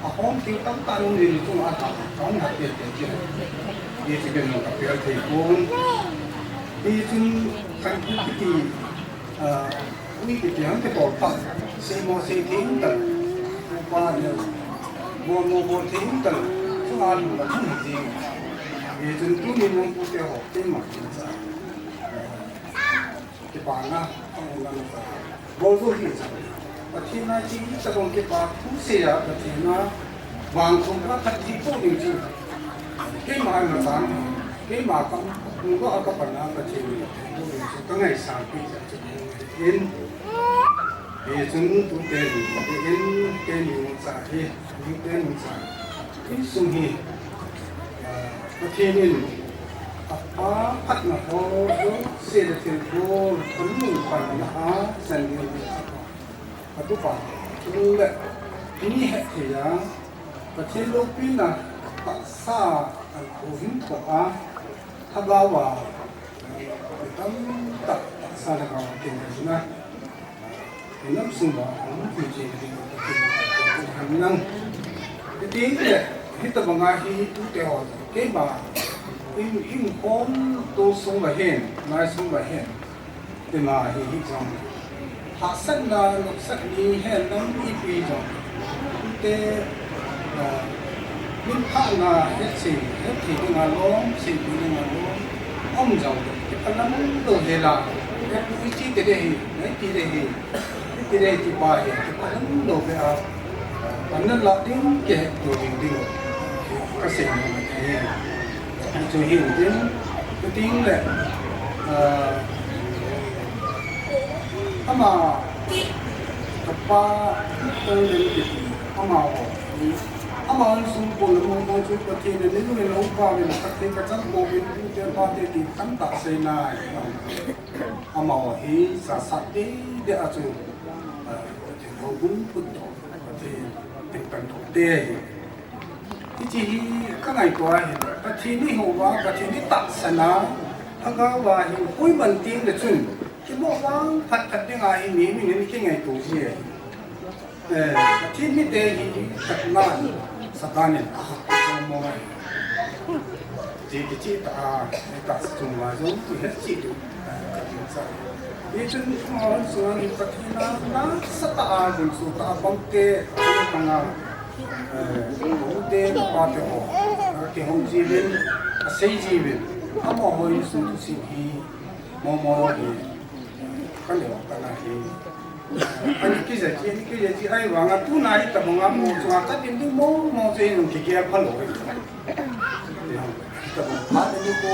Ahom thil tamtah nung rin chung a tam, tam hat te te te. Hichu ken nung ka pel thei pon. Hichun kan kiti, ah, ui kiti hang ke tol pa. Sei mo sei thei um tal. Upa ne. Bol mo bol thei um tal. Chung a lung ka thum hi jing. Hichun tuni nung pu te ho, te ma kin sa. Kipana, ang ulan sa. Bol jo hi sa. Pathen a chi i sa bang kipa thu se a Pathen a bang thum ka khat thi po ding chu. Keima na san, keima kam, nung ka ka pana Pathen ni. Ka ngai sa pi sa chu. In, e chun tu te ni, in te ni sa hi, ni te ni sa. In sung hi. Pathen in a phatna ho jouse le thilbol, a lungphatna a chan ding a, a tupa, chule mi hetthei a, Pathen loupina tahsa a houin toh a, lhagao a, tamtah tahsa lhagao a kingaina. Inam sung ba, hung pui che ding, hung pui che ding, hung pui che ding. Hiti le, hitabanga hi tute ho, keima, in, in hom to sung ba hin, nai sung ba hin. Tima hi hi jong. Hahsatna, nopsat ni hen lam ipi jong. Tute, ah, min phahna, het sei, het thei dinga lom, sei thei dinga lom. Om jong, kipa lam lo hela. Het tu ichi te de hi, nai ti de hi. Ti dei ti pa hi, ti pa lam lo ve a, pan na la ding ke tu ding ding. Ka sei mo na he. An chu hi ding, tu ding le, ah, ama, ka pa, tu ding ti, ama ho. Ama an sung ko na mo ko chu Pathen ne lu ne lo pa ve na ka te ka chan ko ve tu te pa te ti kan ta sei na. Amaho hi sasa te te a chu, ah, Pathen houbung phut to, Pathen thingtan to te hi. Hichi hi ka ngaito a hi, Pathen hi houva, Pathen hi tahsan a, lhagao va hi hui man ting le chun, kimo vang phat phat ding a hi mi, mi nin kingaito ji ahi. Eh, Pathen mite hi khatna, Satan in a hak mo mo. Ti ti ti ta, ta chung ma jong ti he ti tu. Ni chun ma hon suan Pathen na, na sa ta a jong su ta bang te, ta nga. Eh, ko te pa te ho. Ke hom ji bin, a sei ji bin. Amaho in su tu si hi, mo mo hi. Ka le ka na hi. Ani kija chi, ani kija chi, ahivanga tuna hitabanga mo chunga ka tin ding mo, mo chu in kikia pha lo. Hitabang pha ni ko,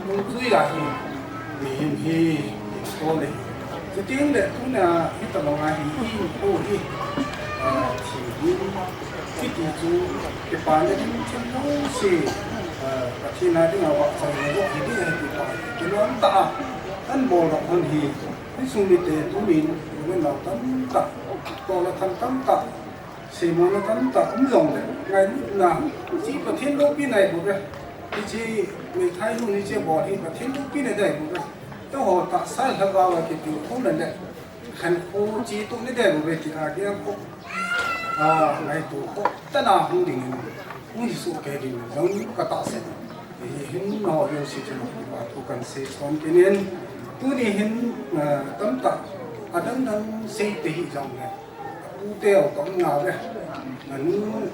nung chui la hi. Mihem hi, ko le. Chuting le tuna hitabanga hi, hi ko hi. Ah, thi hi. Kiti chu, kipa le ding thim lo si. Ah, Pathen a dinga vahchoi na jo hi ding ahi ti pa. Kilom ta a, an bol ro hon hi. Insung mite tunin, nunau tamtah, tol le than tamtah, Seimona tamtah um jongle, ngailutna, hiche Pathen loupina ahi bouve. Hiche meithai nu hiche bol hi Pathen loupina ahi bouve. Eiho tahsa lhagao a kitilkhouna le khankho chetohna ahi bouve tia gel khoh, a, ngaito khoh tah a hung dingin, hung hi soh kei dingin jong katahsan e. Hiche hin nangho jouse chunga kipa thu kahin sei son kit in, tuni hin, a, tamtah adang dang sei tahih jongle, apute ho ka um nauve. Anu,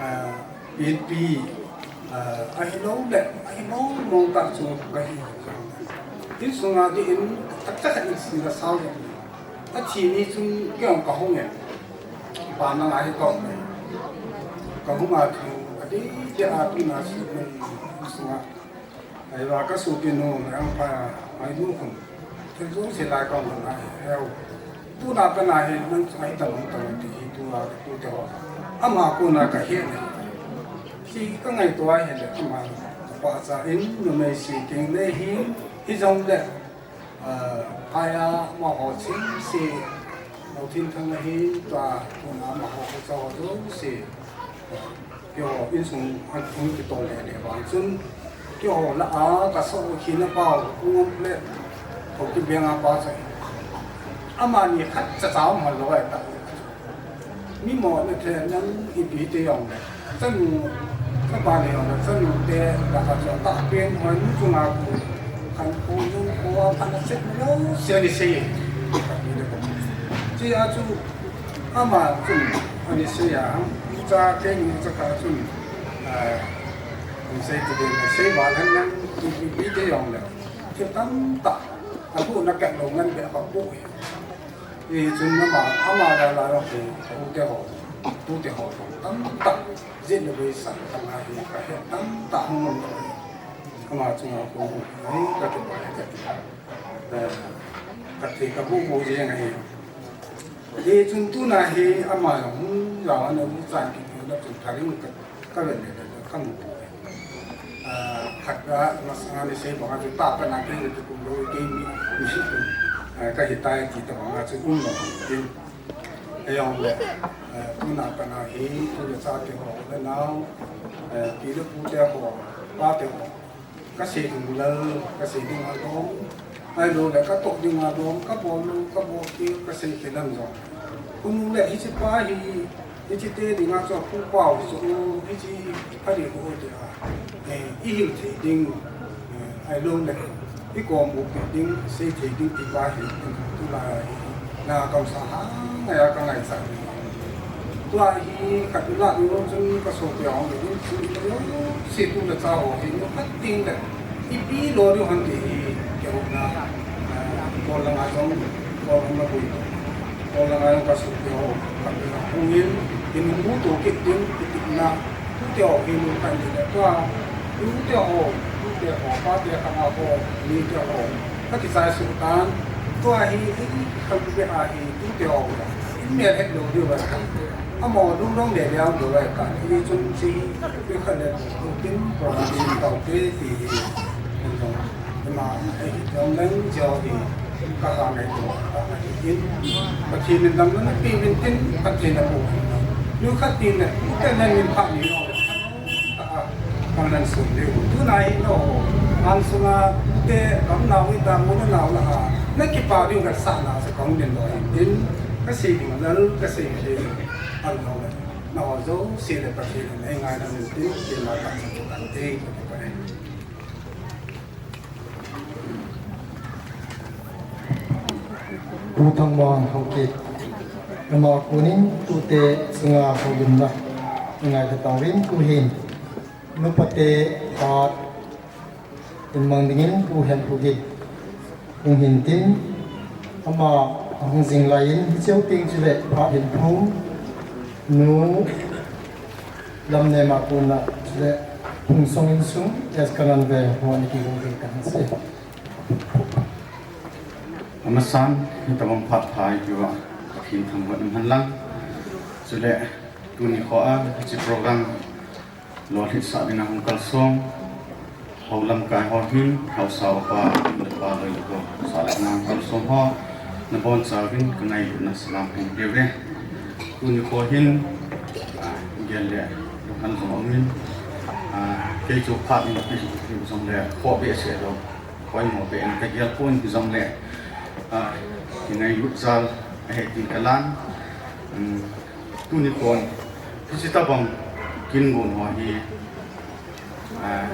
a, Pinpi, a, ahilouleh, ahi mong mong tah chu kahi. Insunga ding in, taktak in sila sao jong. Athi ni chun kei jong kahung e. Kipa ngai hi kahung e. Kahung a chu, adeh deh a tuna chu, insunga. Ahivang kasopinu, Maiangphai a, Mainu khun. Thil jouse lai kahung ngai, heu. Tuna kana hi, nang chu ahi tam, tam, ti hi tua, tute ho. Ama kona kahet e. Hiche kangaito a ahile, ama pahcha in, numei se teng le hi, hijongle, a, phai a, amaho chengse, Lhothinthang a hi, tua, tuna amaho, ucha ho jouse. Keiho insung a hung kitol le le vang chun, keiho lah a kasou khina pau, Pu Ngomkhulet, Haokip veng a pa chu. Amani khat cha cha um lou ahi ta. Mi mo na the nang ipi ti jongle. Chanu, chapa ni jongle, chanu te, la ka chu ta pen, hoi nu chunga pu. Khankho, nunkho, aphat a chet jouse ni sei. Hiche a chu, Ama chun, ani sei a, cha keini cha kha chun, a, ani sei ti ding, sei val hen lang, ipi, ipi ti jongle. Thil tamtah, abu na kat lou ngan be a bu. Hichun ama, ama la la jong hi, u te ho, tu te ho, tamtah, jin le vei san, tang a hi, kahet tamtah hung. Ama chunga kona, ai, kati pa, kati. Eh, kati kabu bu jeng ahi. Hichun tuna hi ama jong hung jao ana hung chan kit na chun tharing ka, kavet le le kamu. Ah, khat a masanga ni sei banga chu tapa na kei le kum lou kei mi, mi si kum. Ah, kahitai ti tabanga chu um lou tin. Ahijongle, ah, tuna kana hi, tu le cha te ho le nao, ah, pi le pu te ho, pa te ho. Kasei ding lal, kasei ding a lom. Ahilouleh katoh ding a lom, kabol lou, kabol kei, kasei kei lam jong. Kum le hiche pa hi, hiche te dinga chu apu pau hi chu, hiche pha ding ho tia. Eh, i hil thei ding, eh, ahilouleh i kom u pe ding, sei thei ding ti pa hi, tulai hi. Na kamsa hang, aya ka ngaichat. Tua hi khat u lah u chun ka sopi a hung in chu i lo si tu le cha ho hi nu khat ding le ipi lo diu ham ti hi kei hung na, eh, kol langa jong, kol langa bui. Kol langa jong ka sopi ho khat u lah hung in, i nu mu to kit ding, i ti na, tu te ho hi nu khat ding le tua, tu te ho, tu te ho, pa te kha ma ho, ni te ho, ka kichai suh tan, tua hi, i khat u be a hi, tu te ho, i mel het lo diu va. Amaho lungdong le le a um lou lai ta. Hichun hiche hi, tu khat le, tu tin, program in tau te ti hi. Ama, eh, jong leng jo hi, ka ha ngai to, ka ha ngai in. Pathen in damna pe uvin tin, Pathen a pu. Nu khat tin le, tu te nen min pha ni lo. Ka, ka nan sun le. Tuna hi no. An sunga, te, kam na wi ta, mu na na la. Na kipa diu ka sa na, sa kong den lo. Tin, ka sei ding lal, ka sei ding. An lo le. Nangho jouse le Pathen in eingaidam in tin, tin la ka sa ka te, ka te. Pu Thangmang Haokip, ama konin tute chunga houlimna eingaito tauvin, tuhin nupa te phat in mang dingin Pu Henkhohgin hung hin tin, ama ahung jing laiyin, hicheu teng chule phat hin Pu Nu Lamnem a kona chule Phungsong insung S. Kanganveng ho ana kihou ding kahin sei. Amasan, hitabang phat pha eipeuva Pathen thangvah in umhen lang. Chule tuni khoa hiche program lolhit sah dinga hung kalsong hou lamkai ho hin, haosa upa, nu le pa, loi le gol, sa le nao kalsong ho, nabonchauvin kangailutna salam kahin peuve. Tuni kho hin, Ah, gel le, lunghan jong aumin. Ah, kei chu phat in pi jong le, kho behseh lou. Poimo beh in kagel pon hijongle, ah, kingailut jal ahi tin kalan. Um, tuni khon, hiche tabang kin gon ho hi, ah,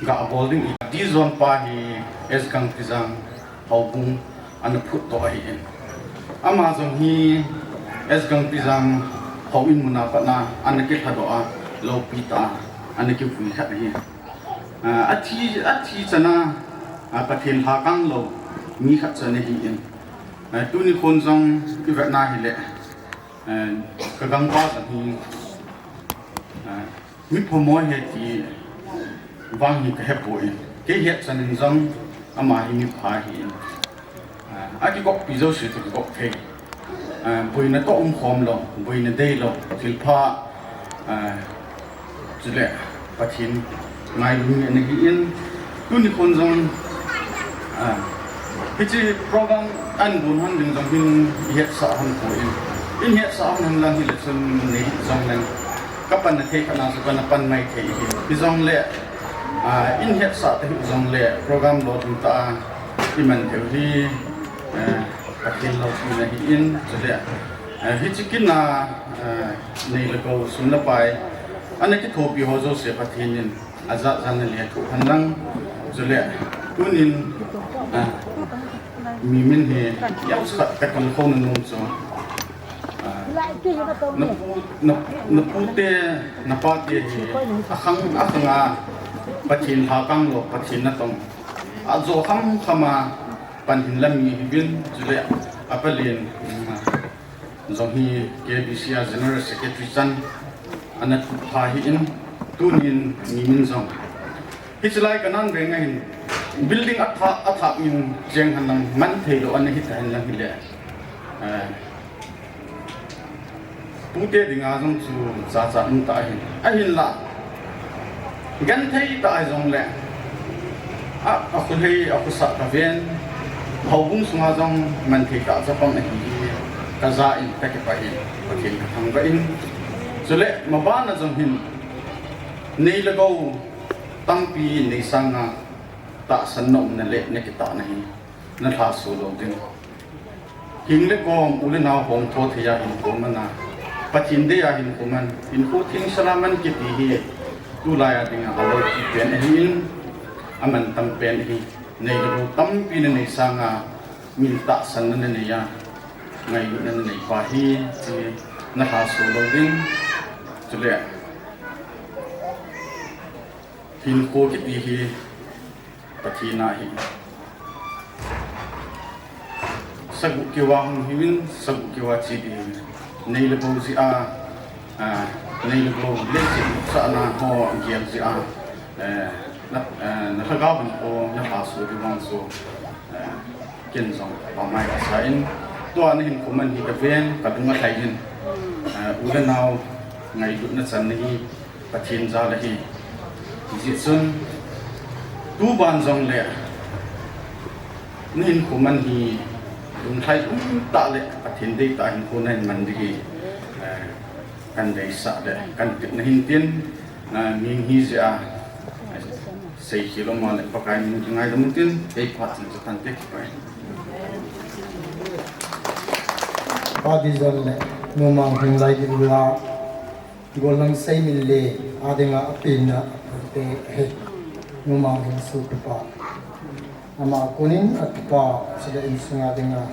ga bol ding i, D Zone pa hi S Gangpijang houbung ana phut toh ahin. Ama jong hi S Gangpijang houin muna pat na ana kilhadoh a, loupi tah a ana kivui khat ahi. Ah, athi, athi chana, ah, Pathen lhakang lou mi khat chu ana hin. Ah, tuni khon jong i vetna hile, ah, ka gangpa jong hi, ah, mi phamo ahi ti vang hi ka hepon. Kei het chan in jong ama hi mi pha ahin. Ah, akigoppi jouse toh kigop thei. Ah, boina toh umkhom lou, boina deilou, thilpha, ah, chule Pathen ngailutna ahin, tuni khon jong, ah, hiche program ana gon hon ding jong hin i hetsah hon poi. In hetsah hon hen lang hile chun nei jong leng ka panna thei khat na chu kana pan mai thei ahi. Hijongle, ah, in hetsah tahih jongle program lolhing tah a i man theiu hi, eh, Pathen loupina ahin, chule, eh, hiche kin a, eh, nei le gou, sum le pai ana kithopi ho jouse Pathen in ajat jat in alethuh hen lang, chule tunin, eh, mi min hi jat khat ka tilkhou nom chu, ah, na pu, na, na pute, na pate hi akhang, akhang a Pathen lhakang lou, Pathen natong, ajo kham kham a pan hin la mi hiuvin, chule apalen, um, jong hi K B C a General Secretary chan ana tup pha ahin, tunin mi min jong. Hiche lai Kanan veng a hin building athah, athah in cheng hen lang man thei lou ana hita hen lang hile, eh, pute dinga jong chu chacha um tah ahin. Ahinla, genthei tah ahi jongle, a, akholhei, akhosah kaven, houbung sunga jong man thei tah chapang ahi hi kaja in, kakipah in, Pathen kathangvah in. Chule, maban a jong hin, nei le gou tampi nei sanga tahsan na umna le na kitahna hi na lhaso lou ding. Hing le kom, u le nao hom tho thei a hinkho man a, Pathen dei a hinkho man, hinkho theng sela man kiti hi tulai a dinga aloupi pen ahin, amantam pen ahi. Nei le gou tampi na nei sanga min tahsanna na nei a, ngailutna na nei pa hi, chu na lhaso lou ding. Chule, hinkho kiti hi Pathen a ahi. Sagu kiva hung hiuvin, sagu kiva chi ding hiuvin. Nei le gou jeh a, ah, nei le gou le jeh sahna ho gel jeh a, eh, na, eh, na lhagao hinkho na lhaso ding vang chu, eh, ken jong pamai kasa in, tua na hinkho man hi kaven, kadung a lhai in, eh, u le nao ngailutna channa hi Pathen jal ahi. Hijeh chun, tuban jongle, na hinkho man hi, lunglhai um tah le, Pathen dei tah hinkho nahin man ding hi, eh, kahin deisah le, kahin tepna ahin tin, na mi hi jeh a, eh, seikhel um a le, Pakai min kingaidam un tin, kei phat chan chu tante, kipah e. Pa Dizon le, Nu Manghing lai di ula, Golhang Seiminlei a dinga apenna te ahi, Nu Manghing sutupa. Ama konin atupa, chule insunga dinga,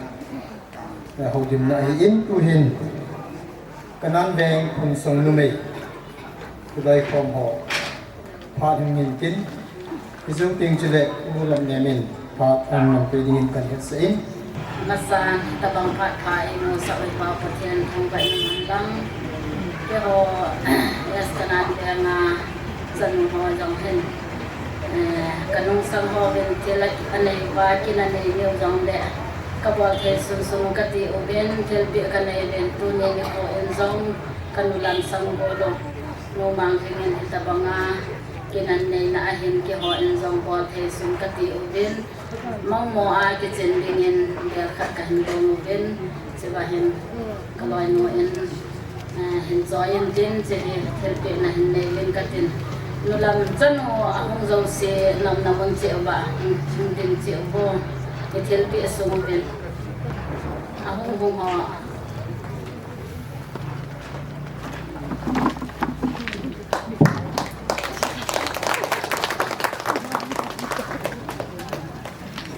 eh, houlimna ahin tuhin. Kanan veng Phunsong numei, tulai khom ho, phat hung hin tin, Hijou teng chule, U Lamnem in phat ana pe dingin kahin hetsah in. Masan, tabang phat pha eimusah u hi Pa Pathen thangvah in umhen lang. Keiho, S Kanan venga chanu ho jong hin, eh, kanungsang hovin thil anei uva, kin anei niu jongle, kabol thei sunsun kati uvin, thilpeh kanei uvin, tuni nikho in jong kanu Lamsang Golhang, Nu Manghing in hitabanga kin aneina ahin keiho in jong bol thei sun kati uvin, mongmo a kichen dingin bel khat kahin dong uvin, chuva hin kaloinu in Eh, hin choi in tin, che hi thilpeh na hin nei in ka tin. Nu lam chanu ahung jouse, nam na mun cheh uva, hin, hin tin cheh uvo. Hi thilpeh sung uvin. Ahung hung ho.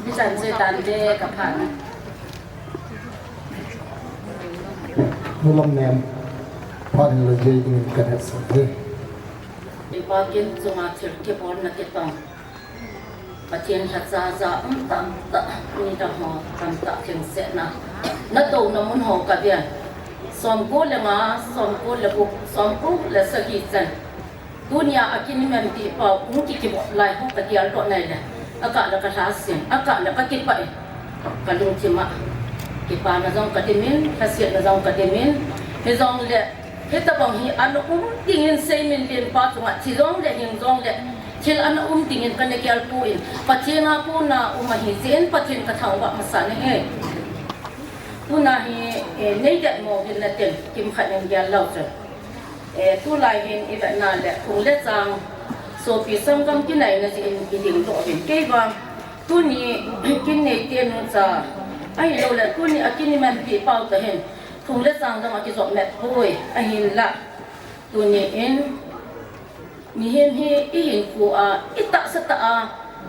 Bichan se tan te ka phan. Nu Lamnem, phat in la jei dingin kan hetsah e. Ipa kin chunga thil kibolna kitong. Pathen lhacha ja um tamtah, ni da ho tamtah thengsetna. Na touna mun ho ka ven. Somko le nga, somko le gup, somko le sagi chan. Tunia a kinimanpi pau, hung kikivop lai ho ka geldoh nai le. Akah le ka lhasim, akah le ka kipah e. Ka lungthim a kipana jong ka dimin, lhasetna jong ka dimin. Hijongle, hitabang hi ana um dingin Seiminlen pa chunga thi jongle, hing jongle, thil ana um dingin kana gel poi. Pathen a kona um ahi jeh in Pathen ka thangvah masa nahi. Tuna hi, eh, nei det mo hin na tin, kimkhat in gel lou chu. Eh, tulai hin i vetna le phung le chang, sopi sanggam kinaina jeh in i dingdoh uvin. Kei vang, tuni kin nei te nu cha, ahilou le tuni a kinimanpi pau ta hin, phung le chang jong a kijop met poi, ahinla. Tuni in, mihem hi i hinkho a, i tahsa tah a,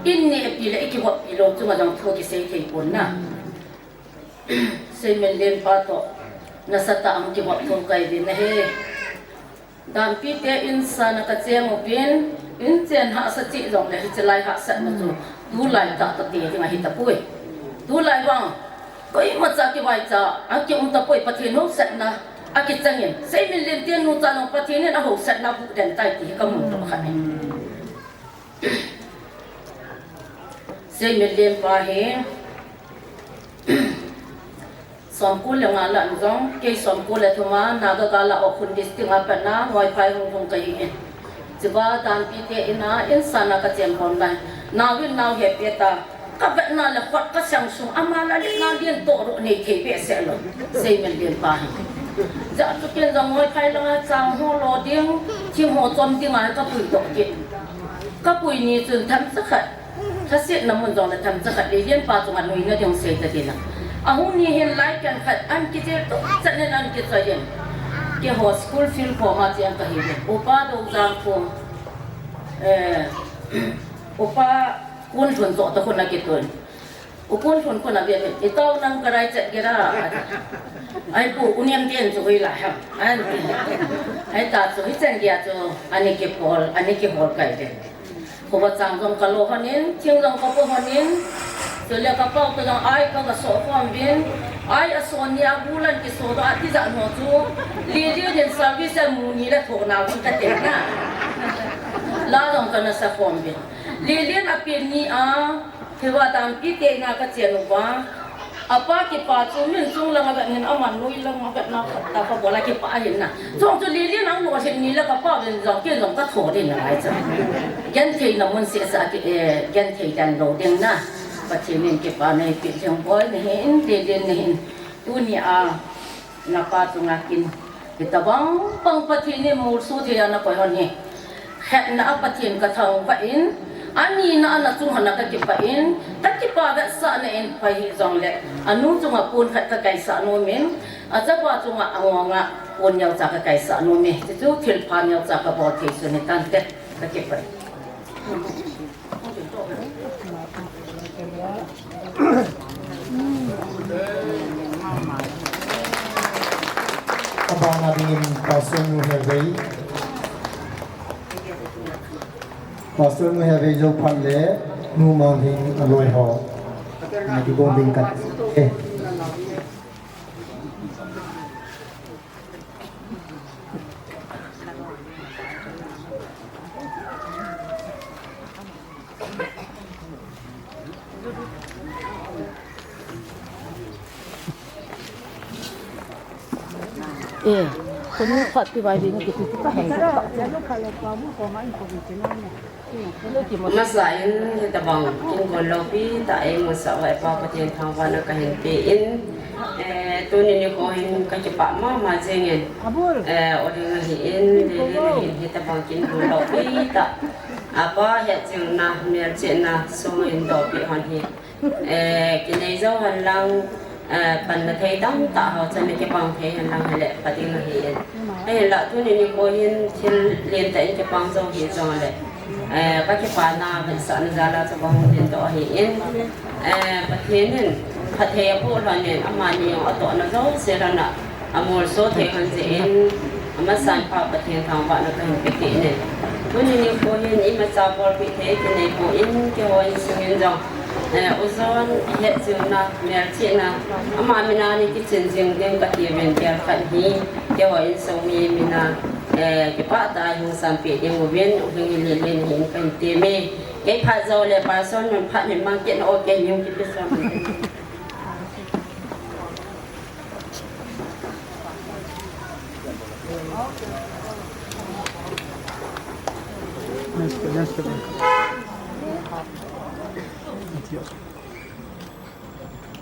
i nehpi le i kivoppi lou chunga jong thu kisei thei pon na. Seiminlen pa toh nasatah a hung kivop thou kahi uvin ahi. Danpi te insunga ka cheng uvin, inchen hahsa cheh jongle hiche lai hahsatna chu tulai tah tah te ding ahi tapoi. Tulai vang, koimacha kivaicha a kium tapoi, Pathen hausatna a kichangin. Seiminlen te nu cha jong Pathen in ahausatna buh den tai ti hi ka mudoh khat ahi. Seiminlen pa hi somko le nga lah in jong, kei somko le thum a, Naga gal a Ukhrul District a pat na, Ngoiphai hung lhung kahi in. Chuva danpi te in a, insunga ka chen khom lai. Nao in nao hepi ta, ka vetna le khut ka sang sung, ama la le na lien toh ro nei thei behseh lou. Seiminlen pa hi. Hijeh chun ken jong Ngoiphai langa chang ho lo ding, thing ho chom ding a ka puidoh kit. Ka pui ni chun themcha khat. Lhasetna mun jongle themcha khat Lelen pa chunga nuina ding sei ta ti la. Ahung ni hin lai ken khat an kijil tup chan in an kichoi in. Keiho school field khoma cheng kahi uvin. Upa Doujang khu, eh, Upa Kunlhun toh toh khu ana kitun. U Kunlhun khu ana ve in, "I tao nang ka rai chet gera." Ai pu, U Nemden chu hoilai ham. An ti. Ai ta chu hichan gei a chu ana kipol, ana kihol kai uvin. Khovah chang jong ka lo hon in, thing jong ka po hon in, chule ka pau toh jong ai ka, ka so khom uvin, ai a so ni a bu lan kiso doh a tijat ho chu, Lelen in service a mu ni le tho nau chu ka ti na. La jong ka na sa khom uvin. Lelen a pen ni a, hiva danpi te in a ka chen uva. Apa kipa chu min chung langa vet hin aman noi langa vet na khat ta ka bol a kipa ahin na. Chung chu Lelen ang lolhin ni le ka pa uvin jong ken jong ka tho ding nalai chu. Genthei na mun seh sa ki, eh, genthei dan lou ding na. Pathen in kipa nei pi lhing boi nahin, Lelen nahin. Tuni a na pa chunga kin Hitabang bang Pathen in molso thei a na koi hon hi. Hetna a Pathen ka thangvah in, ani na a na chung hon a ka kipah in, ka kipa vetsahna in pai hijongle, anu chunga pon khat ka kaisah nom in, achapa chunga angonga pon neocha ka kaisah nom e. Chuchu thilpha neocha ka bol thei sun hitan te, ka kipah in. Abana dingin Pastor Nu Hevei. Pastor Nu Hevei jou phat le Nu Manglhing aloi ho. Ana kibol ding kate. Eh, koni khat pi vai ding kiti tu ka heng. Masa in hitabang kin kon lopi ta ei musah uva Pa Pathen thangvahna ka hin pe in, eh, Tuni nikho hin kakipah mama jingin, eh, Oling ahin, Lelen ahin, hitabang kin hung loupi tah. Apa hetjingna, melchihna, song in dopi hon hi. Eh, kinei jou hen lang, eh, panna thei tamtah ho chan in kipang thei hen lang hile, pha ding ahin. Ahinla tuni nikho hin thil lentah in kipang jou hih jongle, eh, kakipana vetsahna jal a chu kahung lhung doh ahin. Eh, Pathen in phatthei aboh lhon in, amani jong atohna jouse lhon a, amolso thei lhon jeh in, amasan pha Pathen thangvahna kahin pe kit in. Tuni nikho hin imacha bolpeh thei kinei poi, keiho insung in jong, eh, U John hetjingna, melchihna, ama mina nei kichin jing ding kati uvin, kel khat hi keiho insung mi mina, eh, kipah tah a hung sampeh ding uvin, U Hing, Lelen ahin kahin temme. Kei phat joule pastor nun phat hin mang kit na o, kei hung kipe sam.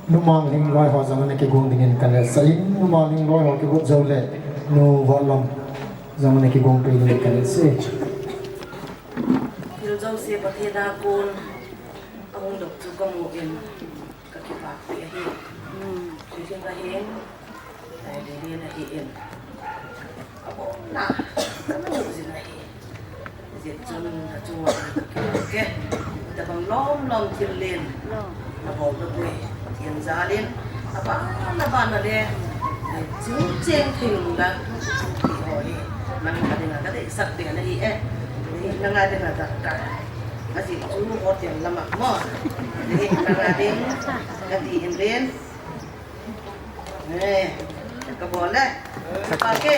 Nu Mangling loi ho jong ana kigong dingin kaletsah in, Nu Mangling loi ho kigot joule, Nu Vatlam jong ana kigong peh dingin kaletsah e. Thil jouse Pathen a kon ahung dong chu kamu in, kakipah peh ahi. Thil ahin, eh, Lelen ahin, abonna, kamu jin ahi. Hijeh chun achunga kakipah e. Tabang lom lom thil len, abol tapoi. Pathen jal in, abana bana le, eh, ching cheng thei nung lang, ti ho hi nanga dinga kadeisah pen ahi e. Nanga dinga darkar. Ajeh chu hotel lama mo. Nanga ding kati in len. Eh, kabol e. Pake.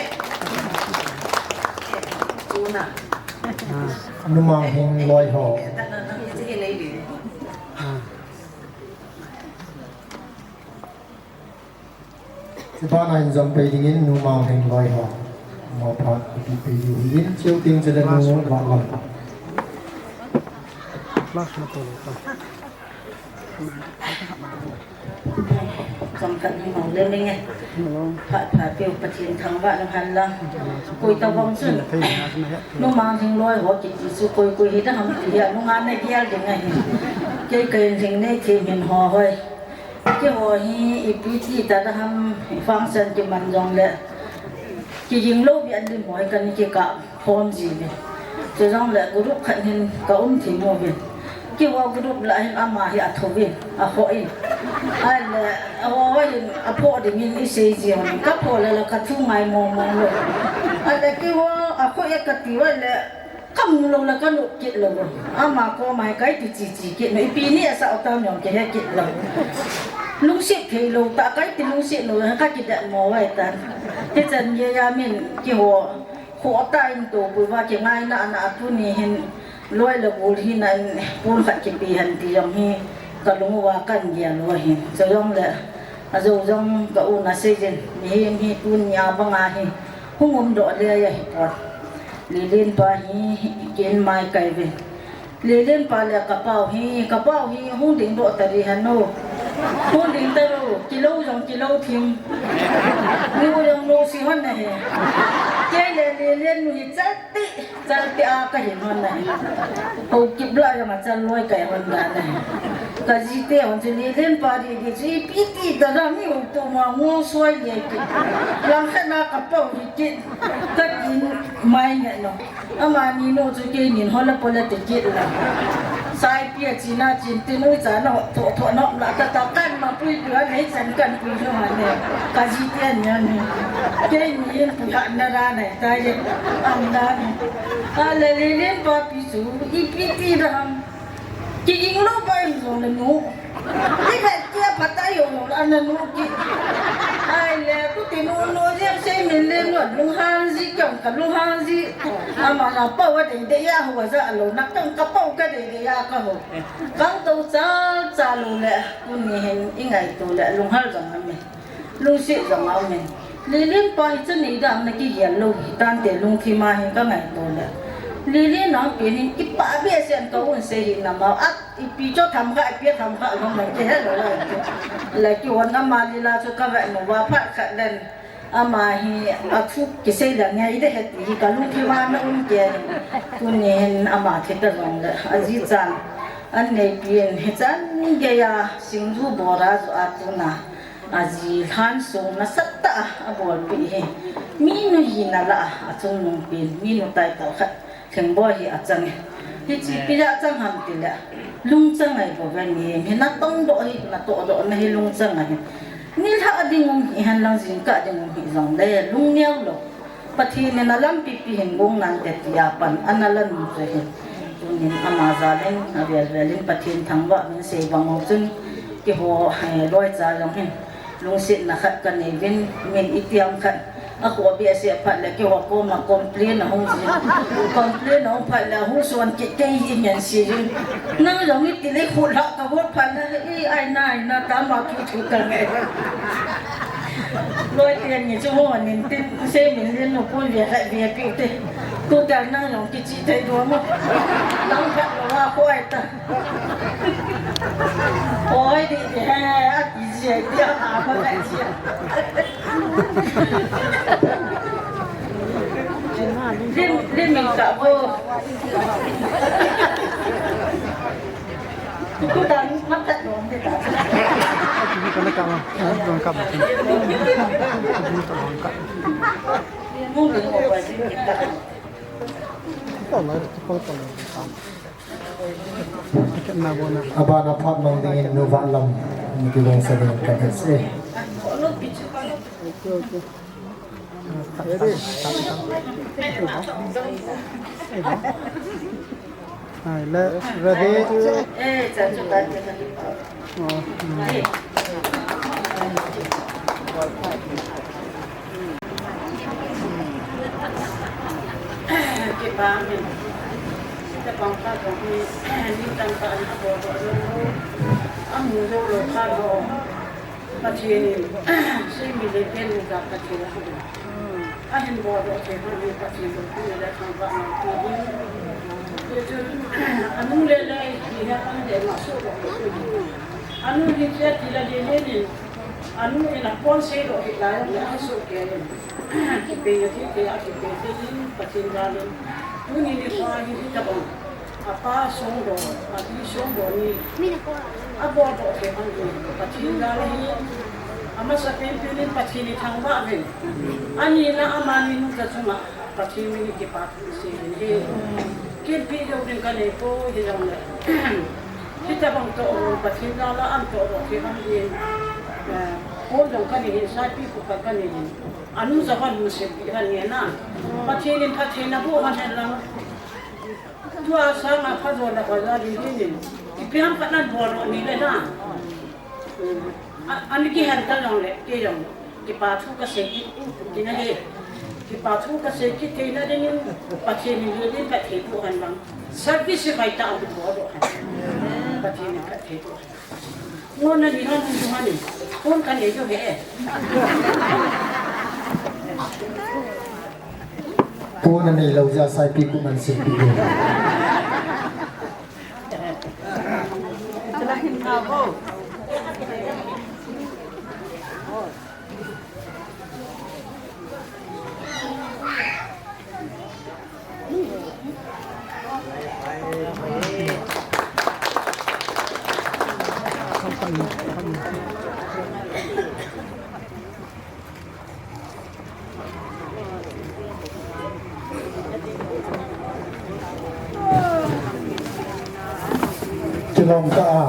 Chuna. Ah, Nu Mangling loi ho. Ah. Chubana hin jong peh dingin Nu Mangling loi ho. Mo phat ipi peh diu hin, chuteng chule Nu Vatlam. Chomkhat ni mong le menge. Phat phat peh u Pathen thangvahna hen lang. Koi tabang chun Nu Mangling loi ho kiti chu koi koi hi da ham ti hi a nunga na gel ding ahi. Kei kahin lhing nei thei min ho hoi. Keiho hi ipi ti ta da ham, function kiman jongle, kiging lou beh a lim hoi kan kikah khom ji uve. Chujongle group khat hin ka um thim uve. Keiho group lah hin ama hi athou vin, akhoh in. Ahile, aho hin aphoh dingin isei ji hon, kaphoh le la kathu ngai mong mong lou. Ahile keiho akhoh e kati uva le, kamu lou le kanop kit lou. Ama koma hi kaiti chi chi kit lou. Ipi ni asah u tam jong kihe kit lou. Lungset thei lou tah, kaiti lungset lou, kakidet mo uva tan. Hichan geiya min keiho khoh tah in toupui uva kingaina ana a tuni hin loi le gol hina in pon khat kipe hen ti jong hi kalung uva kan gel u ahi. Chujongle ajou jong ka u na sei jin, mihem hi tunia banga hi hung umdoh le ahipon. Lelen pa hi kin mai kai uvin. Lelen pa le kapau hi, kapau hi hung dingdoh tadi hen o. Hung ding tadi o, kilou jong kilou thim. Nu jong nusi hon ahi. Kei le Lelen nu hi chalpi, chalpi a kahin hon ahi. Haokip lah jong achal loi kahi hon dan ahi. Kajite hon chu Lelen pa didi chu ipi ti ta da mi u tu ma ngol soi le kit. Langkhat na kapau hi kit. Katin mai nge no. Amani nu chu keinin hola pola ti kit la. Saipi a china chin tin u cha no tho tho no la ta ta kan ma pui pui a nei chan kan pui no ha ne. Kajite nia ni. Keinin pui ha na ra nei ta ye. Am na ni. Ahile Lelen pa pi chu ipi ti da ham. Kiging lou pa in jong le nu. Ti khat kia phat a jong le ana nu kit. Ahile, tuti nu nu jeng sei min le nu lunghang ji, kei jong kalunghang ji. Ama na pau a dei dei a ho a ja lou, na kei jong kapau ka dei dei a kaho. Kang tou cha cha lou le, tuni hin ingaito le lunghal jong aum e. Lungset jong aum e. Lelen pa hi chu nei dan na kigel lou hi tante lungthim a hi kangaito le. Lily nang pinin kipah behseh in ka un sei hi na ma. At ipi cho tham kha, ipi tham kha, lom na ke he lo la. La ki wan ama Lila chu ka ve mo va phat khat len. Ama hi a thu kisei la ngai de he ti hi ka lung ki va na um ke. Tuni hin ama thi ta jong le. A ji chan. An nei pin hi chan ge ya sing ju bora ju a tu na. A ji lhan sung nasatah a, a bolpeh hi. Minu hina lah a, a chungnung pen, minu title khat, Thingboi hi a chang e. Hiche ipi jeh a chang ham tile, lungchang ahi bou ve, mi hi na tongdoh hi, na tohdoh na hi lungchang ahi. Nilhah ding um hi hen lang jingkah ding um hi jongle, lungneo lou. Pathen in alampi pi hin gong nante tia pan ana la nom chu ahi. Tunin ama jal in avel vel in Pathen thangvah in sei bang u chun keiho, eh, loicha jong hin lungsetna khat ka nei uvin, min itiam khat a khoh behseh phat le keiho koma complain ahung jin. Complain ahung phat le ahung suan kit kei hi ngen si jin. Nang jong iti le khut lhah ka vot phat le, "Ei, ai na, ai na," tama thu thu ka ngai. Loi tiang ni chu ho nin tin, se min lin no pun ve khat ve pi te. Tu tiang nang jong kichi thei do mo. Lang khat lo wa khoi ta. Oi di di he, a ki ji ai ti a ma ma la ji. Lim, lim min ka bo. Abana phat mang dingin nu Vanlam, nu Kilongsa ding ka se. Hai, le, ready. Oh, hmm. Pathen in, sei mi le pen ni ka Pathen a. Ahin bol doh thei hon hi Pathen lungpi le thangvah na pi hi. Hichun, anu le le hi ha kan le ma so doh hi. Anu hi chia ti la le le nin, anu in apon sei doh hi la le a so ke le. Kipe ya ti te a kipe te in Pathen jal in. Tuni nikho hi hi tabang. Apa songdoh, api songdoh ni. Abol doh thei hon hi, Pathen jal ahi. Amasapen pen in Pathen ithangvah uvin. Ani na amani nu ta chunga, Pathen min in kipa thu isei uvin ahi. Kin pi jou ding kanei poi hijongle. Hitabang toh, Pathen jal a an toh doh thei hon hi. Eh, pon jong kanei hin, saipi khat kanei hin. Anu ja hon lungset pi hon nge na. Pathen in phatthei naboh hon hen lang. Tua sanga phajo na phajo di di ni. Ipi ham khat nan bol ro ni le na. A, ani kihen ta jong le, kei jong. Kipa thu kasei kit, kit na he. Kipa thu kasei kit thei na dingin, Pathen in lilin phatthei boh hen lang. Service vai ta ang bol ro hen. Pathen in phatthei boh hen. Ngo na ni hon, ni hon ni. Kon kan e jo he. Kon na nei lou ja saipi ku man seipi. Kilom tah a,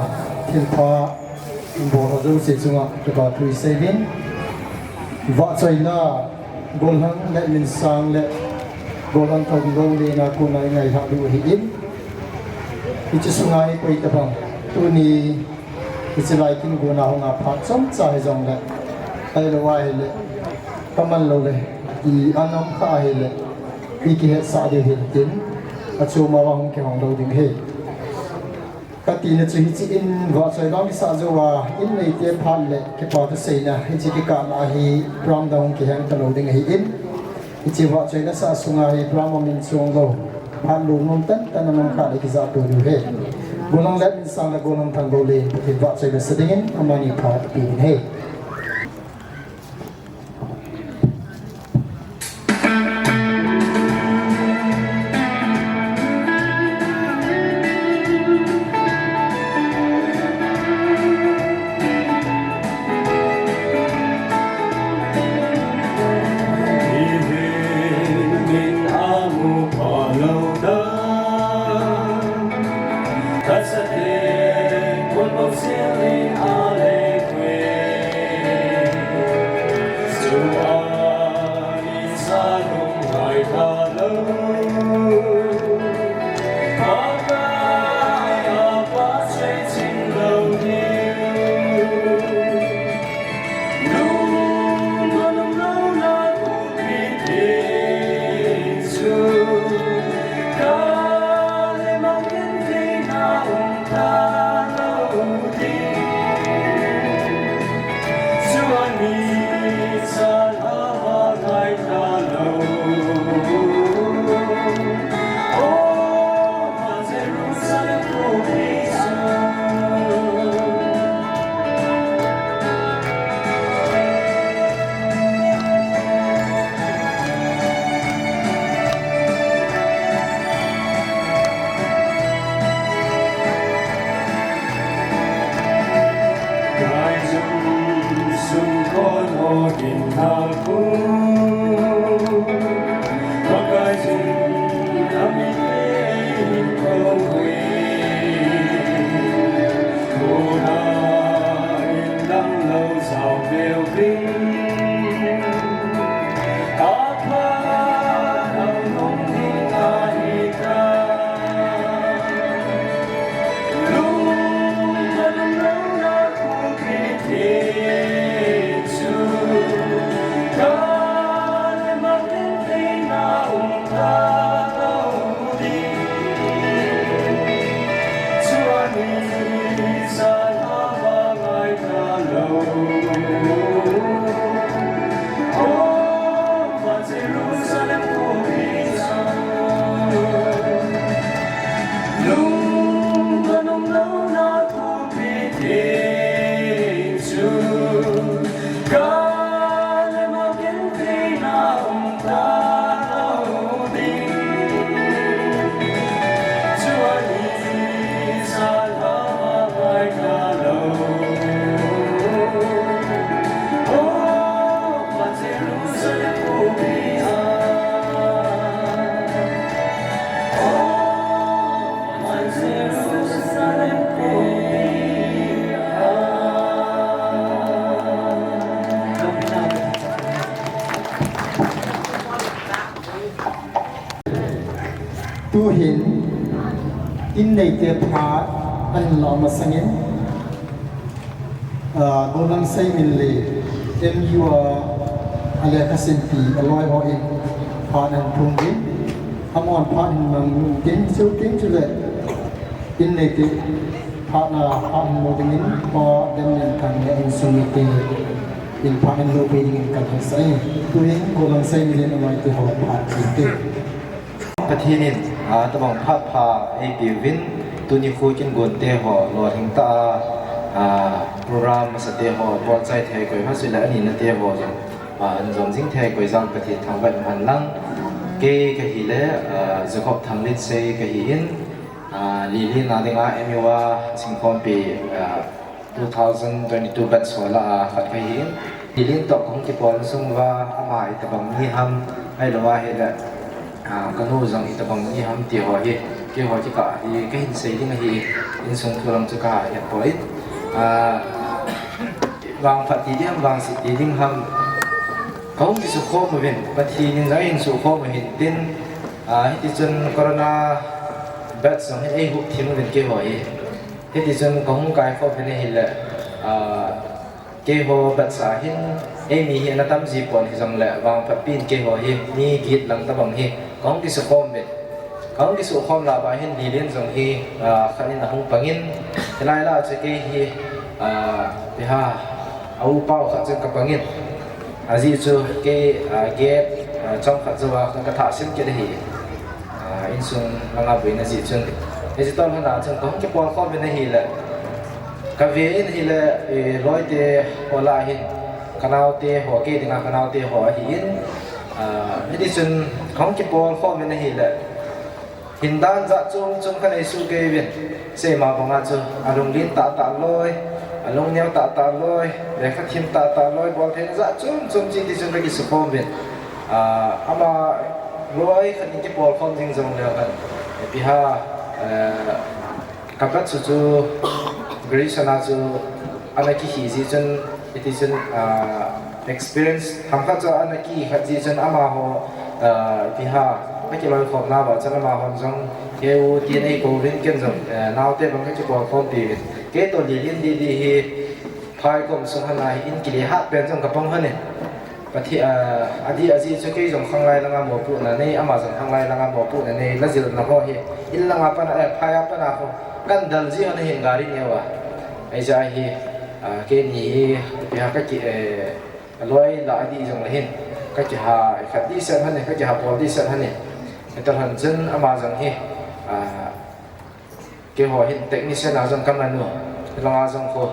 thilpha, bol ho jouse chunga, kipa thu isei uvin. Vahchoina, Golhang le Minsang le Golhang Thangdong le na kona i ngailhah diu ahi in. Hiche sunga hi koi tabang, tuni Hiche lai kin guna hung a phat chomcha hijongle, ahilou ahile, kaman lou le, i anom kha ahile, i kihetsah diu hin tin, achom a hung kihong lou ding ahi. Katina chu hiche in vahchoi vang kisah jou a, in neite phat le, kipa thu seina, hiche kikah na hi, program dang hung kiheng talou ding ahi in, hiche vahchoina sah sunga hi, program a min chuang lou. Phat lungnom tantan a mang khat a kijah to diu ahi. Gollhang Letminthang le Gollhang Thanggoulen, Pathen vahchoi le sa dingin amani phat pe ding ahi. Tuhin, inneite phat ahin la masangin, ah, Gollhang Seiminlen, M U a, alekhasimpi, aloi hon phat ahin phongin, amahon phat ahin mang ding, chuteng chule, inneite phat a, phat ahin lo dingin, Pa Letminthang le insung mite in phat ahin lo peh dingin kahin seiye. Tuhin Gollhang Seiminlen amaite ho phat kiti. Pathen in, ah, tabang phat pha eipeh uvin, tuni khu kin gonte ho lolhing tah a, ah, program masate ho bolchai thei koi, hasi le aninate ho jong, ah, ahin jom jing thei koi jong Pathen thangvah in umhen lang. Kei kahile, ah, Jacob Thanglinset kahin, ah, Lelen a dinga M U a singkhompi, ah, two thousand twenty-two batch ho lah a khat kahin. Lelen toh kahung kipolna sung uva ama itobang mi ham, ahilouva ahile, ah, kanu jong itobang mi ham ti ho hi, keiho kikah hi kahin sei ding ahi, insung thu lam chu kahet poi. Ah, vangphat ti ding ham, vangset ti ding ham, kahung kisukhom uvin, Pathen in jong ahin sukhom u hintin, ah, hitichun corona batch jong hi eihup thim uvin keiho hi. Hitichun kahung kaikhom uvin ahile, ah, keiho batch a hin, eimi hi ana tam ji pon hijongle, vangphat pi in keiho hi, mi get lang tobang hi, kahung kisukhom uvin. Kahung kisukhom lah uva hin, Lelen jong hi, ah, khat in ahung pangin, hilai lah a chu kei hi, ah, ipi ham, a upa u khat chun kapangin. Ajeh chu kei, ah, get, ah, chomkhat jouva kathah sim kit ahi. Ah, Insung langa buina jeh chun, hiche tol hana chun kahung kipolkhom in ahile, kave in ahile, eh, loite ho lah hin, kanaote ho, kei dinga kanaote ho ahin, ah, hiti chun kahung kipolkhom in ahile, hindan jat chom chom kanei soh kei uvin, seima banga chu alunglen tahtah loi, alungneo tahtah loi, lekha thim tahtah loi, boltheina jat chom chom chi ti chun kakisukhom uvin. Ah, ama loi khat in kipolkhom jing jongleu hen, ipi ham, eh, ka batch chu, chu graduation a chu ana kihi jeh chun, hiti chun, ah, experience hamkhat chu ana kikhat jeh chun amaho, ah, ipi ham, akiloikhomna uva chun amahon jong kei u tin eikou uvin, ken jong, eh, naote bang kakipolkhompi uvin. Kei toh Lilin didi hi phaikom sung hana hi in kile hat pen jong kapang hon in. Pathi-, ah, adih ajeh chu kei jong khanglai langa mopohna nei, ama jong khanglai langa mopohna nei, lajilna ho hi in langa pana, eh, phai a pana ho kan dal ji hon ahin gari neo a. Ahijeh a hi, ah, keini hi, ipi ham kaki, eh, loi lah adih jongle hin, kakiha khat dehset hon in, kakiha bol dehset hon in. Hitalhon chun ama jong hi, ah, keiho hin technician a jong kaman u. Hilanga jong khu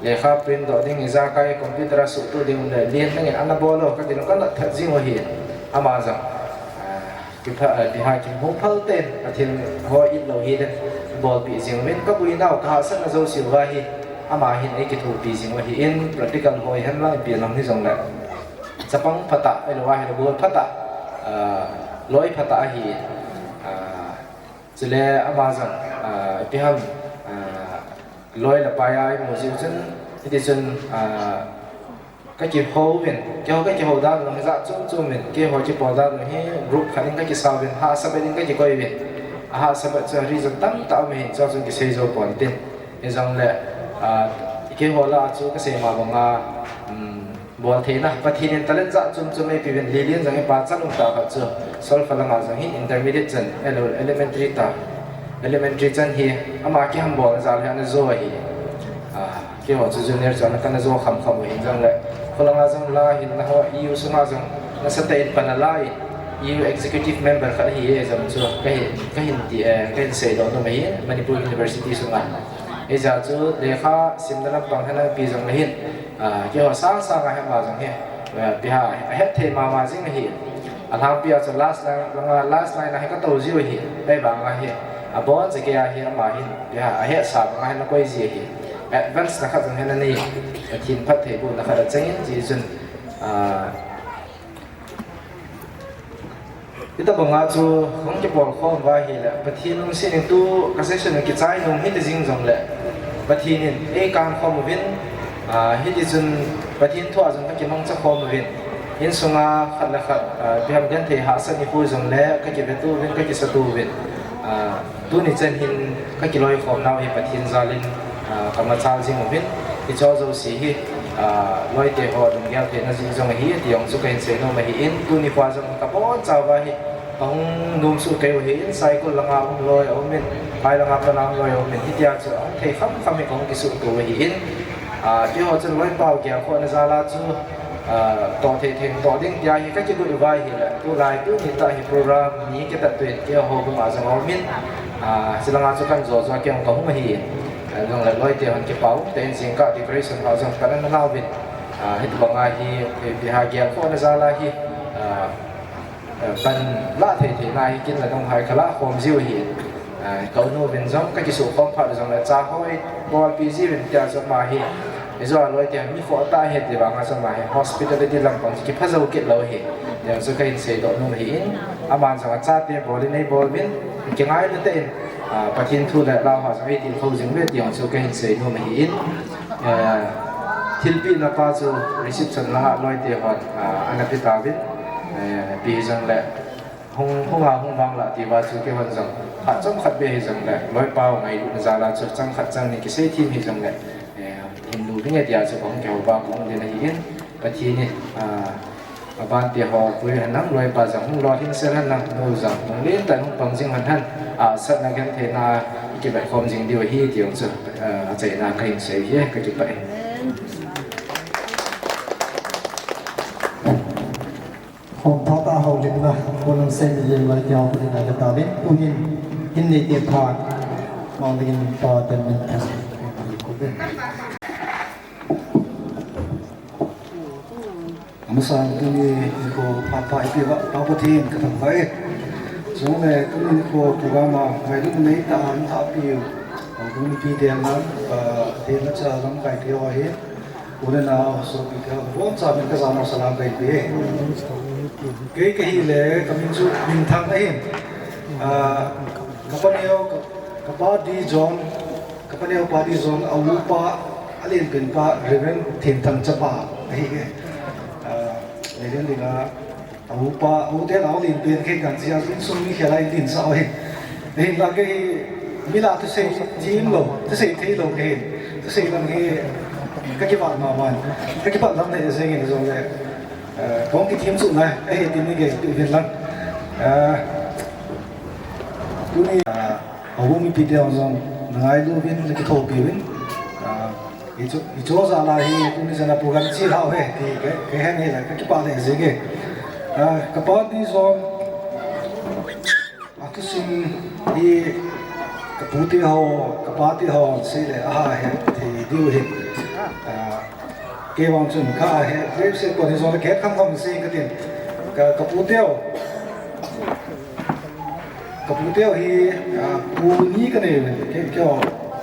lekha print doh ding, ijakai computer a suhtuh ding um le, lien nangin ana bol o, katin u kanot that jing u ahi. Ama jong, ah, kipha, ah, ipi ham kimhung phal tah in, Pathen ho it lou hile, bolpeh jing uvin, kabuinau, kahahsatna jouse uva hi, ama hin eikithopi jing u ahin, practical ho hihen lang, ipi lang hijongle, chapang phatah, ahilou ahile gol phatah, ah, loi phatah ahi, ah, chule ama jong, ah, ipi ham, ah, loi le pai a imu jeh u chun, hiti chun, ah, kakihou uvin, keiho kakihou dan u hi jat chom chom uvin, keiho kipol dan u hi group khat in kakisa uvin, hahsabep in kakikoi uvin. Ahahsabep chu reason tamtah um ahin, chua chun kisei jou ponte. Hijongle, ah, keiho lah a chu kaseima banga, um, boltheina, Pathen in talent jat chom chom eipeuvin, Lilin jong ipa chan umtah khat chu, solfa langa jong hi intermediate chan, ele-, elementary ta, elementary chan hi, ama kihambolna jal hi ana jo ahi. Ah, keiho chu junior chu ana kana jo kham kham u hin jongle, kholanga jong la hilna ho, E U sunga jong nasatah in pan ala in, E U executive member khat ahi e jong chu kahin, kahin ti, eh, kahin seidoh nom ahi, Manipur University sunga. Hijeh a chu lekha simna lampang hi ana pi jongle hin, ah, keiho sang sanga hi ama jong hi, ah, ipi ham, ahetthei mama jing ahi. Alhangpi a chu last line, langa last line a hi katou jiu ahi. Ahivanga hi, aboncha kei a hi ama hin, ipi ham, ahetsah banga hi ana koi ji ahi. Advance na khat jong hi ana nei. Pathen phattheibohna khat achang in, hijeh chun, ah, hitobanga chu hung kipolkhom uva ahile, Pathen lungset in tu ka session u kichai nom hiti jing jongle, Pathen in eikangkhom uvin, ah, hiti chun Pathen thu a jong kakimangcha khom uvin, insunga khat le khat, ah, ipi ham genthei hahsat nikho jongle kakiveto uvin, kakisatu uvin, ah, tuni chan hin kakiloikhomnau hi Pathen jal in, ah, kamachal jing uvin, hicheho jouse hi, ah, loite ho lunggel theina jeh jong ahi ti jong chu kahin seinom ahin, tuni khoa jong kabonchauva hi kahung nomsuh kei u ahin, Saikul langa um loi aumin, phai langa pana um loi aumin, hitia chu ahung thei khamkham hi kahung kisuhto u ahin, ah, keiho chun loipau gelkhohna jal a chu, ah, toh thei thei toh ding tia hi kakilut uva ahile, tulai tuni tah hi program ni kitattoh in keiho bung a jong aumin, ah, chulanga chu kan jo jo a kei jong kahung ahin, ah, jongle loite hon kipa umtah in jingkah decoration ho jong pan ana lauvin, ah, hitobanga hi, eh, ipi ham gelkhohna jal a hi, ah, eh, pan lah thei theina hi kin le nunghoi kalah khom jiu ahi. Ah, ka unu vin jong kakisukhom phat jongle cha hoi bolpi jiuvin tia chu ama hi, ijo a loite mi khohtah ahi ti vanga chu ama hi hospitality lampang chu kipha jou kit lou ahi. Tia chu kahin seidoh nom ahin, aman jong achate bol in eibol uvin, kingailutah in, ah, Pathen thu le lau ho jong eitilkhou jing uve ti jong chu kahin seinom ahin, eh, thilpehna pa chu reception langa loite hon, ah, ana pe tauvin, eh, ipi hijongle hung, hunga hung vanglah tiuva chu keihon jong phat chomkhat beh hijongle, loipau ngailutna jal a chu chang khat chang ni kiseithem hijongle, eh, hinlu vinge tia chu kahung kihouva kahung din ahin, Pathen in, ah, abante ho pui henlang, loipa jong hung lolhinsel henlang, nu jong lunglen tah in hung pang jing hen hen, ah, satna gentheina a ikivetkhom jing diu ahi ti jong chu, ah, achaina kahin sei uve, kakipah e. Hom pha ta houlimna, kolang sei mi le lai tia pu ding a le ta le, tuhin, hin nei te pha, ma le hin pa ten min pha. Amasa tuni nikho pha pha ipi va, Pa Pathen ka thangvah e. Chule tuni nikho program a ngailut nei tah a hung lhapi u, houbung mipite, ah, te, nacha lamkai te ho ahi. U le nao, sopite ho, boncha min ka jana salam ka pe e. Kei ka hi le, ka min chu Minthang ahi. Ah, ka pa neo, ka, ka pa D. John, ka pa neo pa D. John, a upa, a lenpen pa, Reverend Thenthang chapa ahi e. Ah, Reverend dinga, a upa, a u te nao lenpen kei kan chia, insung mi khela in din sa ahi. Hinla kei, mi lah thusei thim lou, thusei thei lou kei, thusei lam hi, ka kipat mama, ka kipat lam nei jeng in jong le, eh, kong kithem chu na, eh, tin ni kei, tu vin lang. Eh, tuni, eh, a houbung mipite jong, na ngailu vin, na kithopi vin. Eh, hichu, hichu jal a hi, tuni jana program chilhah u ahi, ti kei, kei hen hi la, ka kipat le jeng e. Eh, ka pa D. John, a thusim hi ka pu te ho, ka pa te ho, sei le, aha, he, thei diu ahi. Ah, kei vang chun ka he, kei sei pon hi jong le, ka het kham kham sei ka tin. Ka, ka pu te ho, ka pu te ho hi, ah, pu ni ka nei, kei, kei ho,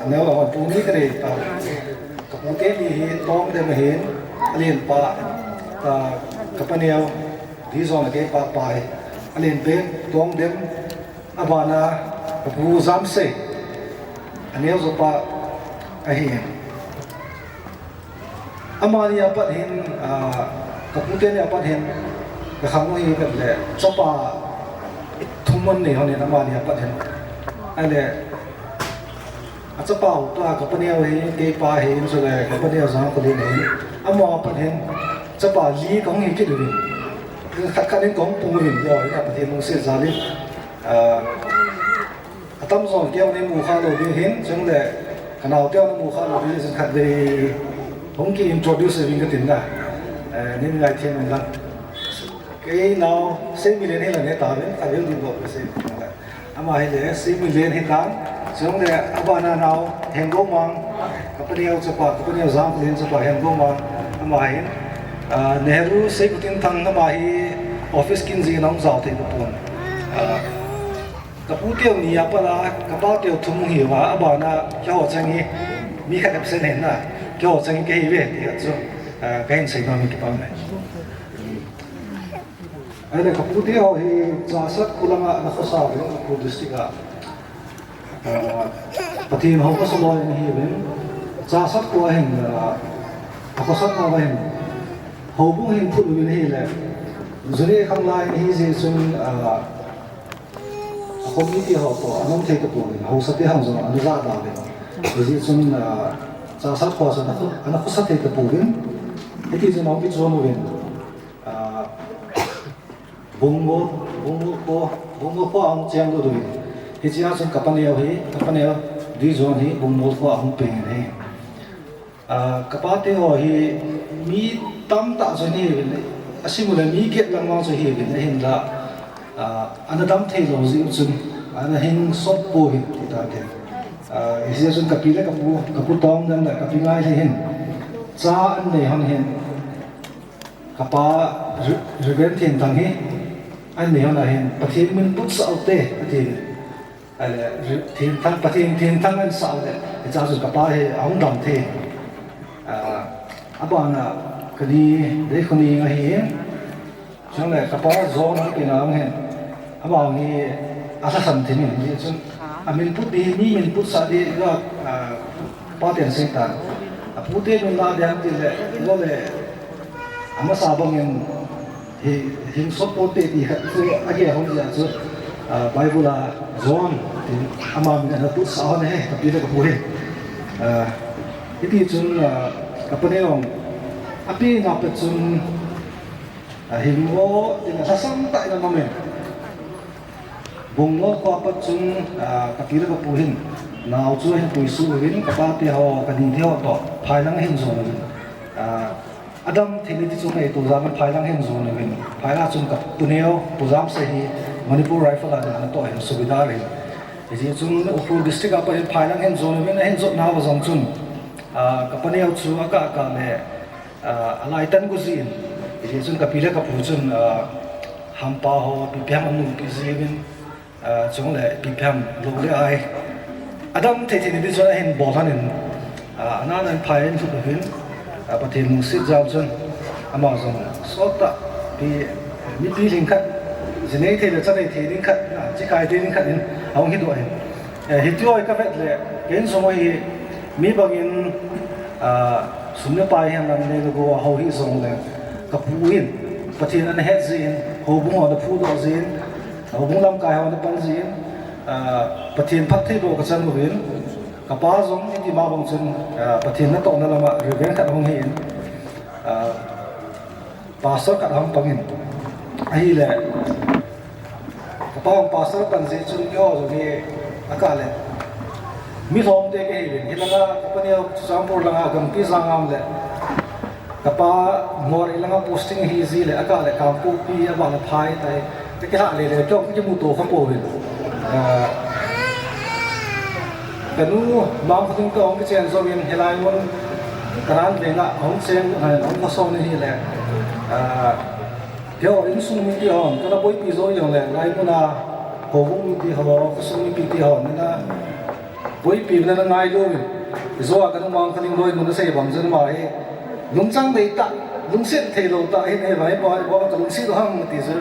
neo la ho, pu ni ka nei ta. Ka pu te ni hi, Tongdem ahin, a len pa, ta, ka pa neo, D. John a kei pa pa hi. A lenpen, Tongdem, a bana, ka pu Jamsei, a neo jo pa ahi. Amani a pat hin, ah, ka pu te ni a pat hin, ka khang u hi vet le, chapa thum an nei hon in amani a pat hin. Ahile, a chapa u pa, ka pa neo hi, kei pa hi, chule ka pa neo Jangkholen hi, amaho a pat hin, chapa li ka hung hi kit uvin. Khat khat in ka hung pung uvin, jo, hi ka Pathen lungset jal in. Ah, atam jong kei jong nei mu kha lou ding hin, chule ka nao te jong nei mu kha lou ding hin, khatvei hung ki introduce uving ka tin na. Eh, nei ngai thei un lang. Kei nao, Seimilen hi la ne ta ven, khatvei ding bou ka sei. Ama hi le, Seimilen hi tan, chule a bana nao, Henggomang, ka pa neo chapa, ka pa neo Jangkholen chapa, Henggomang, ama hin, ah, Nehru Seikhutinthang, ama hi office kin jeh in ahung jao thei tapon. Ah, ka pu te ni a pat a, ka pa te thum hi uva, a bana, keiho cheng hi, mi khat absent hin na, keiho cheng hi kei hi ve, ti khat chu, ah, ka hin sei nom in kipa um e. Ahile ka pu te ho hi Chassad kho langa ana khosa uvin, Ukhrul district a. Ah, Pathen hou khosah loi ana hi uvin. Chassad kho a hin, ah, a khosah na uva hin, houbung hin phut uvin ahile, juni khanglai ana hi jeh chun, ah, a community ho toh ana um thei tapouvin, haosa te ho jong ana ja tauvin. Hijeh chun, ah, Chassad kho a chu ana kho, ana khosa thei tapouvin. Hiti chun ahung kichom uvin. Ah, Bungmol, Bungmol kho, Bungmol kho a hung cheng lut uvin. Hichea chun ka pa neo hi, ka pa neo D. John hi Bungmol kho a hung peng in ahi. Ah, ka pa te ho hi mi tamtah chu hi uvin, asim u le mi get lang vang chu hi uvin, ahinla, ah, ana dam thei lou jeh u chun, ana hing sot pouvin ti tate. Ah, hijeh chun ka pi le ka pu, ka pu Tongdem le ka pi Ngailhei hin, cha an nei hon hin, ka pa Re-, Reverend Thenthang hi, an nei hon a hin, Pathen min putsah u te, ati. Ahile, Re-, Thenthang, Pathen, Thenthang an sah u le, hichea chun ka pa hi ahung dam thei. Ah, a bana, ka ni, Deikhoning ahi. Chule ka pa John a kina hung hin, ama hi alhasam thim in, hijeh chun amin put ding, mi min putsah ding, ah, pa ten sei tan. A pu te min la ding ham tile, lo le, amasa bang in, hi, hing sot pote ti khat chu, agel hon jeh chu, ah, Bible a John, ti, ama min ana putsah hon e, ka pi le ka pu hi. Ah, hiti chun, ah, ka pa neo, api na pa chun, Ah, hing o, tin a lhasam tah in ana um in. Bungmol kho a pat chun, ah, ka pi le ka pu hin, nao chu ahin puisuh uvin, ka pa te ho, ka ni te ho toh, phai lang ahin jong uvin. Ah, Adam theina ti chu ngai tu jang phailang hin jon uvin. Phailang chun ka pu neo, pu Jamsa hi Manipur Rifle a dinga natoh hin subedar ahi. Hijeh chun Ukhrul District a pat hin phailang hin jon uvin, ahin jot nauva jong chun, ah, ka pa neo chu akah kah le, ah, alai tan gu jin. Hijeh chun ka pi le ka pu chun, ah, hampa ho, ipi ham anungpi jiuvin. Ah, chule ipi ham lou le ai. Adam thei theina ding chun ahin bol lhonin, ah, ana nan phai in lhut uvin, ah, Pathen lungset jal chun, ama jong sot tah, pi, mipi lhing khat, ji nei thei le cha nei thei ding khat, ah, chi kai thei ding khat in, ahung hi doh ahin. Eh, hiti ho hi ka vet le, ka insung ho hi, mi bangin, ah, sum le pai hihen lang nei le gou a ho hi jong le, ka pu in, Pathen ana het jin, houbung ho ana phudoh jin, houbung lamkai ho ana pan jin, ah, Pathen phattheiboh ka chan uvin, ka pa jong iti ma bang chun, ah, Pathen natohna lama reverend khat ahung hi in, ah, pastor khat ahung pang in, ahile, ka pa jong pastor pan jeh chun keiho jong hi akah le, mi lhom te kahi uvin, hilanga ka pa neo Churachandpur langa Gangpi Jangam le, ka pa Moreh langa posting ahi jeh le, akah le Kangpokpi a ban a phai tai, ka kihah le le, keiho ka kimuto kha pouvin. Ah, ka nu Mangkhoting toh hung kichen jouvin, hilai mun Karan venga hung cheng, ah, hung kho son ahile, ah, keiho insung mite hon, kana boipi jou jong le, lai mun a, houbung mite ho, khosung mipi te hon, ana boipi uvin ana ngailu uvin. Ijou a ka nu Mangkhoting loi mun asei bang chun ama hi lungchang dei tah, lungset thei lou tah, hin he vai, boi, boi, ka lungset u ham ti chu.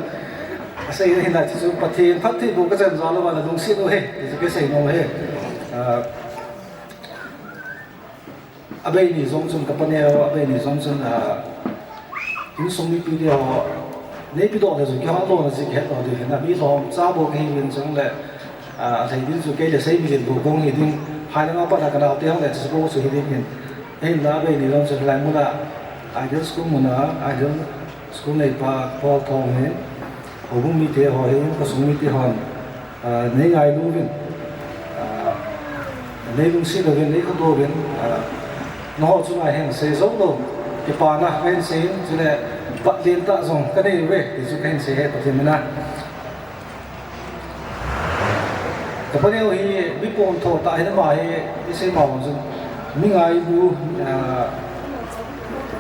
Asei ahin la chu Pathen phattheiboh ka chan jal uva na lungset u ahi, ti chu ka sei nom ahi. Ah, Abei ni jong chun ka pa neo, abei ni jong chun, ah, insung mipi te ho, neipi doh le chu kihol lona chu kihet lou ding ahin, mi lhomcha bou kahi uvin chule, ah, alhai ding chu kei le Seimilin bou kahung hi ding, phai langa pat a ka naote ho le chu bou chu hi ding ahin, ahinla abei ni jong chun hilai mun a, Ideal School mun a, Ideal School neipa Paul Thong hin, houbung mite ho hin, khosung mite hon, ah, nei ngailu uvin, ah, nei lungset uvin, nei khoto uvin, ah, nangho chunga hin sei jou lou, kipana kahin sei in, chule bat lentah jong kanei uve, ti chu kahin sei e, Pathen mina. Ka pa neo hi mi pontho tah ahin, ama hi, isei ma bang chun, mi ngailu, ah,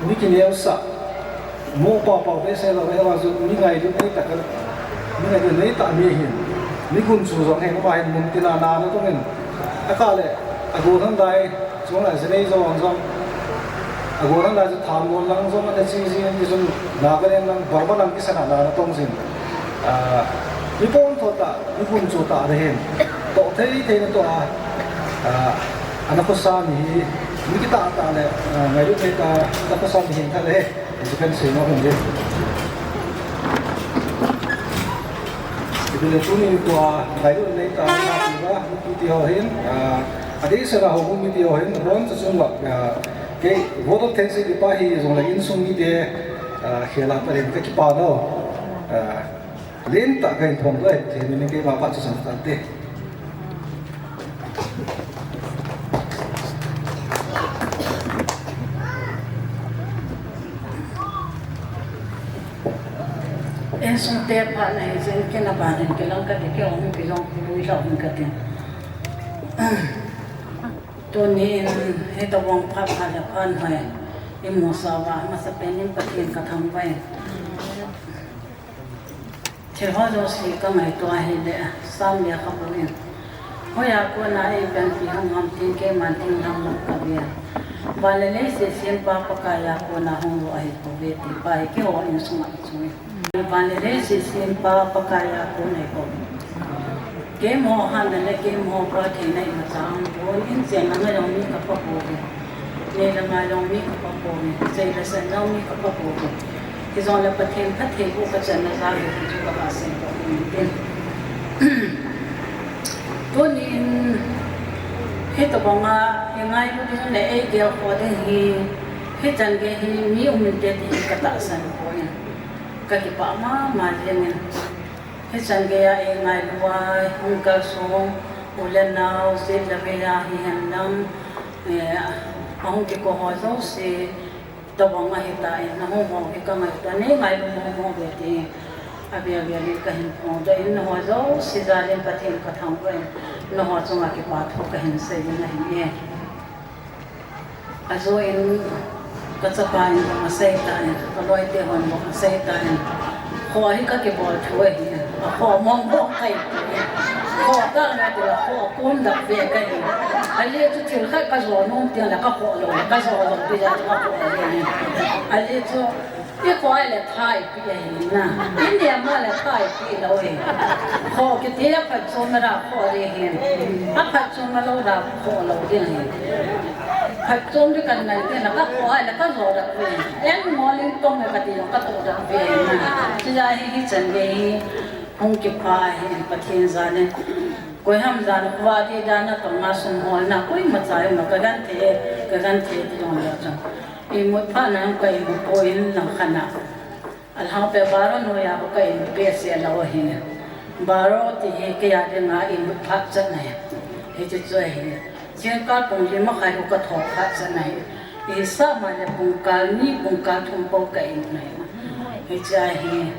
mi kineosah, mo pa pa ve se lo, e wa chu mi ngailu nei tah ka, mi ngailu nei tah mi ahin, mi gunchu jong ahin, ama hin mun tina na na tong in, akah le, agon hon lai, chule ji nei jou jong, agon hon lai chu Thanmol lang jong ana che jin, ti chun Nagaland lang, Burma lang kisan a na na tong jin. Ah, mi pontho tah, mi gunchu tah ana hin, toh thei thei natoh a, ah, ana khosa mi hi, mi kitah tah le, ah, ngailut nei tah, ana khosa mi hin khat ahi, ti chu kahin sei nom ahi. Ipi le tuni nikho a ngailut nei tah a, mipi te ho hin, ah, adeh seh a houbung mite ho hin, abon chauva, ah, kei vote of thanks ipa hi jong le insung mite, ah, khel a pat in ka kipah lou, ah, lentah kahin phong doh e, Pathen min in keima phat chu chan tante. Insung te phat na hi jing kin a ban in kilang kati, kei hung kijong lui lou hung kati. Tuni in hitobang phat phat le phat hoi imu sa uva, amasapen in Pathen kathangvah e. Thil ho jouse kangaito ahile, Sam lekhabu in, hoiya kona eipanpi hung ham tin, keiman thinglhang lam kave. Van le leiset sempa Pakaiya kona hung lou ahipouve ti pa hi keiho insunga chu. Van le leiset sempa Pakaiya kon ahipouve. Keima hatna le keima phattheina imacha ahung pon, in chenna jong mi kapha pouve. Nei le ngai jong mi kapha pouve, chei le sen jong mi kapha pouve. Hijongle Pathen phattheiboh kachanna jal hi chu kapa sem toh in tin. Tunin hitobanga ingailu ding le eigelkhoh ding hi, hichan gei hi mi um inte ti hi katahsan poi. Kakipah mama jengin. Hichan geiya eingailu a hung kalsong u le nao, jet le vei a hihen lang, eh, ahung kikou ho jouse, Tobang ahitan, nahung hou hi kangaito, nei ngailu mong mong ve ti, avel vel in kahin phongdoh in, nangho jouse jal in Pathen kathangvah in, nangho chunga kipa thu kahin sei in ahi e. Ajou in kachapa in bou asei tan, kaloite hon bou asei tan, kho hi kakibol thu ahi, akho mong mong kahi. Kho kangaitou le kho akom dak ve kahi. Ahile chu thil khat kajo nom teng le kakho lou, kajo lou ti jeh a chu kakho ahi. Ahile chu ikho ahile tha ipeh ahi na. India ma le tha ipeh lou ahi. Kho kiti aphatchomna ra kho ding ahi. Aphatchomna lou ra kho lou ding ahi. Phatchom ding kangai teng le kakho ahile kajo dak ve. Engol in tong e kati jong kato dak ve na. Chuti jeh a hi hichan gei hi hung kipha ahi Pathen jal in. Koiham jal in khovah ding dan a tong a sum holna koima cha um lou, kagenthei, kagenthei ti jong le chun. Imut phat na ka imut poi langkhat a. Alhangpi baro noiya bou ka imut behseh lou ahi. Baro ti hi keiya dinga imut phat chan ahi. Hiche chu ahi. Jingkah pung li makhai bou kathou phat chan ahi. Ihisap ma le pungkal ni pungkal thum bou ka imut ahi. Hiche ahi.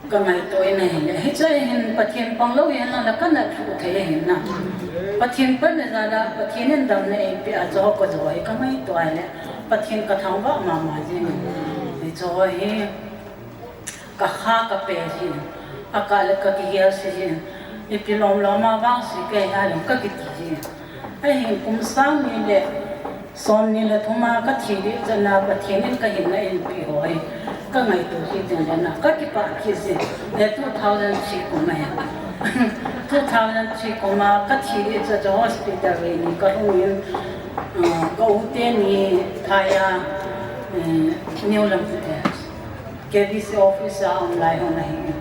Kangaito in ahile, hiche hin Pathen pang lou hihen lang le kana thu thei ahi na. Pathen panna jal a, Pathen in damna eipeh a chu kajo hi kangaito ahile, Pathen kathangvah mama jin. Hiche hi kakha kape jin, akah le kakigel se jin, ipi lom lom a vangse kei a lom kakiti jin. Ahin kum sang ni le Som ni le thum a kathi ding chan a Pathen in kahinna eipeh ho hi kangaito ji teng le na kakipah kit ji. Eh, two thousand three kum a hi. Two thousand three kum a kathi ding chan chu hospital vei ni kalhung in, ah, ka u teni phai a, eh, New Lamka te. K B C office a um lai hon ahi.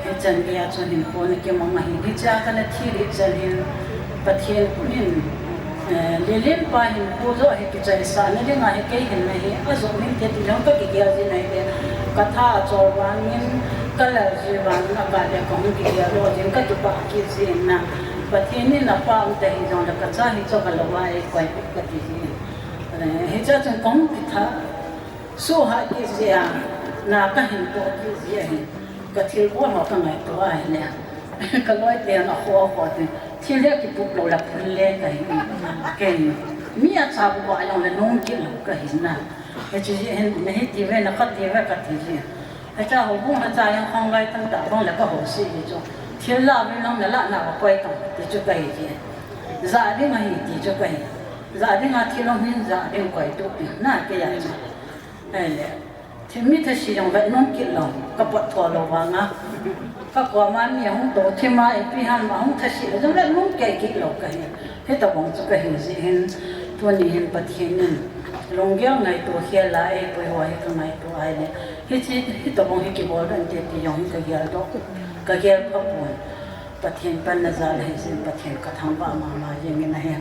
Hichan gei a chun hinkho ana kimang ahi. Hiche a kana thi ding chan hin Pathen in, eh, Lelen pa hinkho joh hi kichaisah na ding ahi kei hin ahi. Ajoh min te ti jong kakigel jin ahile. Katha achol vangin, kalal ji vangin, akah le kahung kigel lou jin kakipah kit jin na. Pathen in apa um ta hijongle kacha hi chu kalou a eikoi kati jin. Eh, hiche a chun kahung kitha Suhhat kit jia, na kahin toh kit jia hi, kathilbol ho kangaito ahile. Kaloite hon akho akho tin, thil hi kipup lou le phun le kahi. Kei, mi achabu ba jong le nom kit lou kahi na. Hiche jeh hin, nahi ti ve, nakha ti ve kati jia. Hiche houbung le cha jong khonglai tamtah bang le kahouse ji chu. Thil la ve nang nalah na kakoi tam ti chu kahi jia. Ja ding ahi ti chu kahi. Ja ding a thil hung hin ja ding koi tu na kei a chu. Ahile, thil mi thase jong vet nom kit lou, kapot tho lou vanga. Kakoma mi ahung tou thim a, ipi ham ahung thase lou jong vet nom kei kit lou kahi. Hitobang chu kahi jeh hin, tuni hin Pathen in lunggel ngaito khel a eipui ho hi kangaito ahile. Hiche, hitobang hi kibol ding te ti jong hi kagel doh, kagel pha pon. Pathen panna jal ahi jeh in Pathen kathangvah mama jeng in ahi.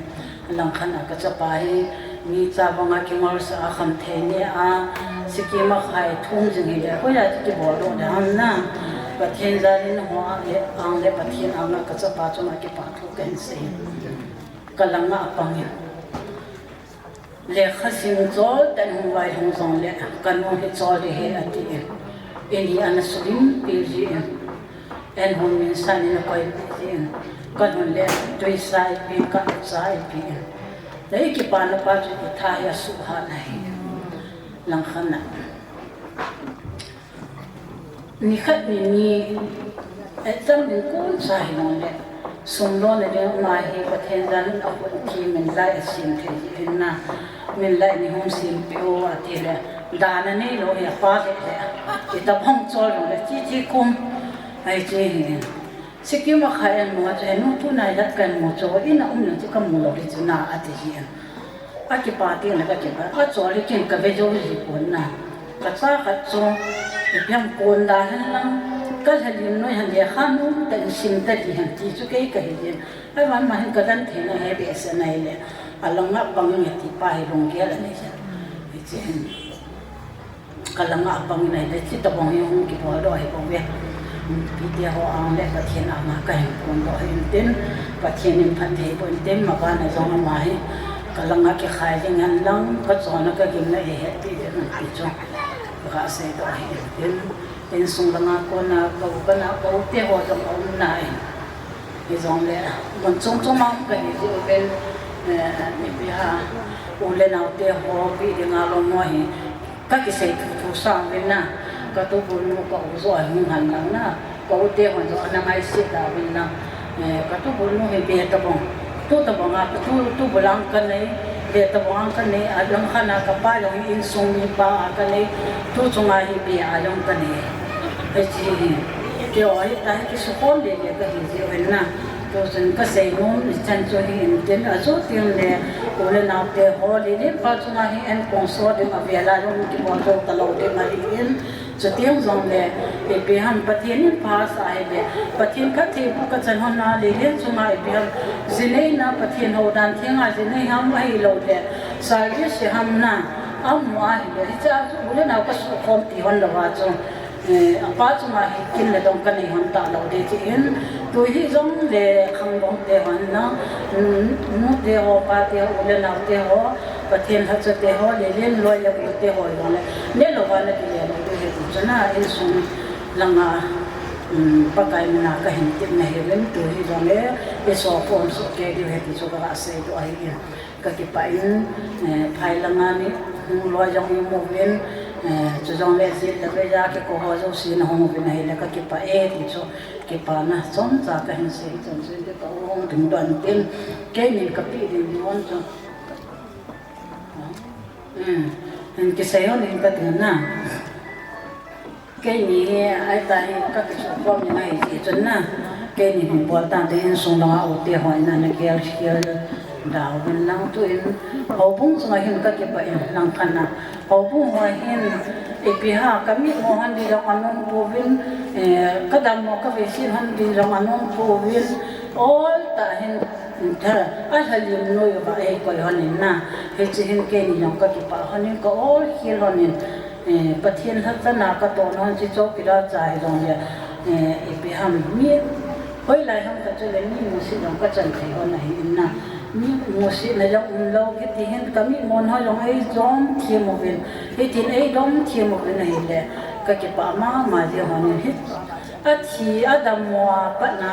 Langkhat a kachapa hi, mi cha banga kingolsah a khamthei neh a, sikima khai thum jing hile, hoiya chu kibol doh ding ham na. Pathen jal in ho a le, ang le Pathen ang a kachapa chunga kipa thu kahin sei. Kalanga apang in. Lekha sim chol tah in hung vailhung jongle, kanu hi chol ding ahi ati in. Eini ana sulim pi jin. Eihon min san in akoi pi jin. Kalhun le tuisa eipin, kacha eipin. Tah kipana pa chu itha hi asuhhat ahi. Langkhat a. Nikhat ni ni, exam ding kon cha hijongle, sum lona ding ma hi Pathen jal in ahung thi min lai asim thei jin na, min lai ni hung simpeh o ati le, dan anei lou hi apa le le, itobang chol jongle, chi chi kum, ahi chi hi. Sikkim a kha en mo chu, henu tunai lat kan mu chu, in a um nang chu kamu lou hi chu na ati jin. Akipa teng le kakipa, achol hi ken kave jou ji pon na. Kacha khat chu, ipi ham kon da hen lang, kalhalim noi hen lekha nom tah in sim ta ding hen ti chu kei kahi jin. Ahivang ma hin kagenthei na hi behseh na hile, alanga pang in ati pa hi lunggel anei jin. Hiche hin. Kalanga pang in ahile, hitobang hi hung kibol doh ahi bou ve. Mipite ho ang le Pathen anga kahin kon doh ahi intin, Pathen in phatthei boh intin, mabana jong ama hi Langa kikhai ding hen lang, kachonna kagimna eihetpi ding hen ti chu kaseidoh ahi. Insung langa kona ka u, kana ka u te ho jong aum nai. Hijongle mun chom chom a um kahi jeh uvin, eh, ipi ham, u le nao te ho pi dinga lom ho hi kakisei thuthu sang uvin na, katubul nu ka u joh ahung hen lang na, ka u te hon joh ana ngaiset da uvin lang, eh, katubul nu hi be tabang, tu tabang a, tu, tubul ang kanei, be tabang ang kanei, alangkhat a kapa jong hi insung mipa a kanei, tu chunga hi be a jong kanei. Hiche hi, keiho hi tahi kisukhom le le kahi jeh uvin na. Tuchun kasei nom ichan chu hi intin, achu tengle u le nao te ho, Lelen pa chunga hi enkong so ding avel a jong kibol jou talou ding ahin, chuteng jongle ipi ham Pathen in pha asah hile, Pathen phattheiboh kachan hon a, Lelen chunga ipi ham, jineina Pathen houdan thenga jinei ham ahiloule service ham na, amu ahile, hichea chu u le nao kasuhkhom ti hon louva chu, eh, apa chunga hi kin le dong kanei hon talou ding tin, tu hijongle khangdong te hon na, mm, nu te ho, pa te ho, u le nao te ho, Pathen lhacha te ho, Lelen loi le gol te ho jongle, nelouva nati le lou ding ahi ti chu na, insung langa, mm, Pakai mina kahin tepna ahiuvin, tu hijongle isoh khom soh kei diu ahi ti chu kaseidoh ahi. Kakipah in, eh, phai langa ni hung loi jong imu uvin, eh, chujongle jet le vei a kiko ho jouse nahung uvin ahile kakipah e ti chu kipana chomcha kahin sei, chomcha kipah u hung dingdoh in tin, keinin kapeh ding hon chu, hmm, in kisei hon in kati na. Keini hi, ahi tahi, kakisukhom ding ahi jeh chun na. Keini hin bol tante insung langa u te ho in ana gel, gel da uvin lang tuin. Houbung chunga hin kakipah in lang khat na. Houbung ho hin, ipi ham, kamimo hon ding jong anom pouvin, eh, kadammo kaveiset hon ding jong anom pouvin. Ol tah hin, tha, alhalim noiuva eikoi hon in na. Hiche hin keini jong kakipah hon in ka ol khel hon in. Eh, Pathen lhacha na katoh non chi chowkidar cha hijongle, eh, ipi ham mi, hoilai ham kachule mi musit jong kachan thei hon ahi in na. Mi musit na jong umlou, hiti hin kamimo ho jong eijom them uvin, hitin eidom them uvin ahile, kakipah mama jeng hon in hi. Athi, adammo a pat na,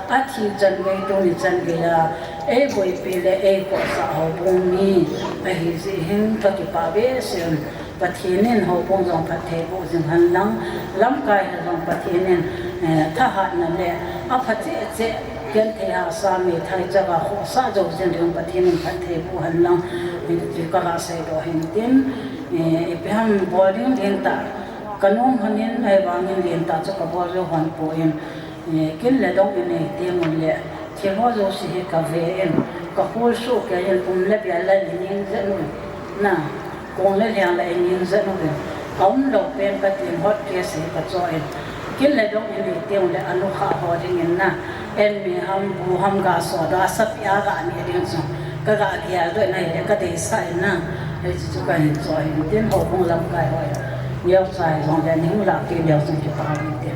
athi chan gei tuni chan gei a, eiboipi le eikhohsah houbung mi ahi jeh hin kakipah behseh in, Pathen in houbung jong phattheiboh jing hen lang, lamkai ho jong Pathen in, eh, thahatna le apha cheh cheh, genthei hahsa meithai chaga khohsah jou jing ding Pathen in phattheiboh hen lang, eh, ti kahin seidoh hin tin, eh, ipi ham bol ding lentah kanom hon in, ahivangin lentah chu kabol jou hon poi, eh, kin le dong inei teng uleh, thil ho jouse hi kave in, kakhol soh kei in, kum le bel la ining jeng u na, kong le lhang la ining jeng uvin, aumlou pen katin hot case hi kacho in, kin le dong inei teng uleh anukhah ho dingin na, en mi ham, bu ham ga sodoh a, sapi a ga neh ding chu kaga geldoh in ahile kadeisah in na, hiche chu kahin cho hin tin, houbung lamkai ho in neocha hijongle neihin lah kit leu chun kipa hinte.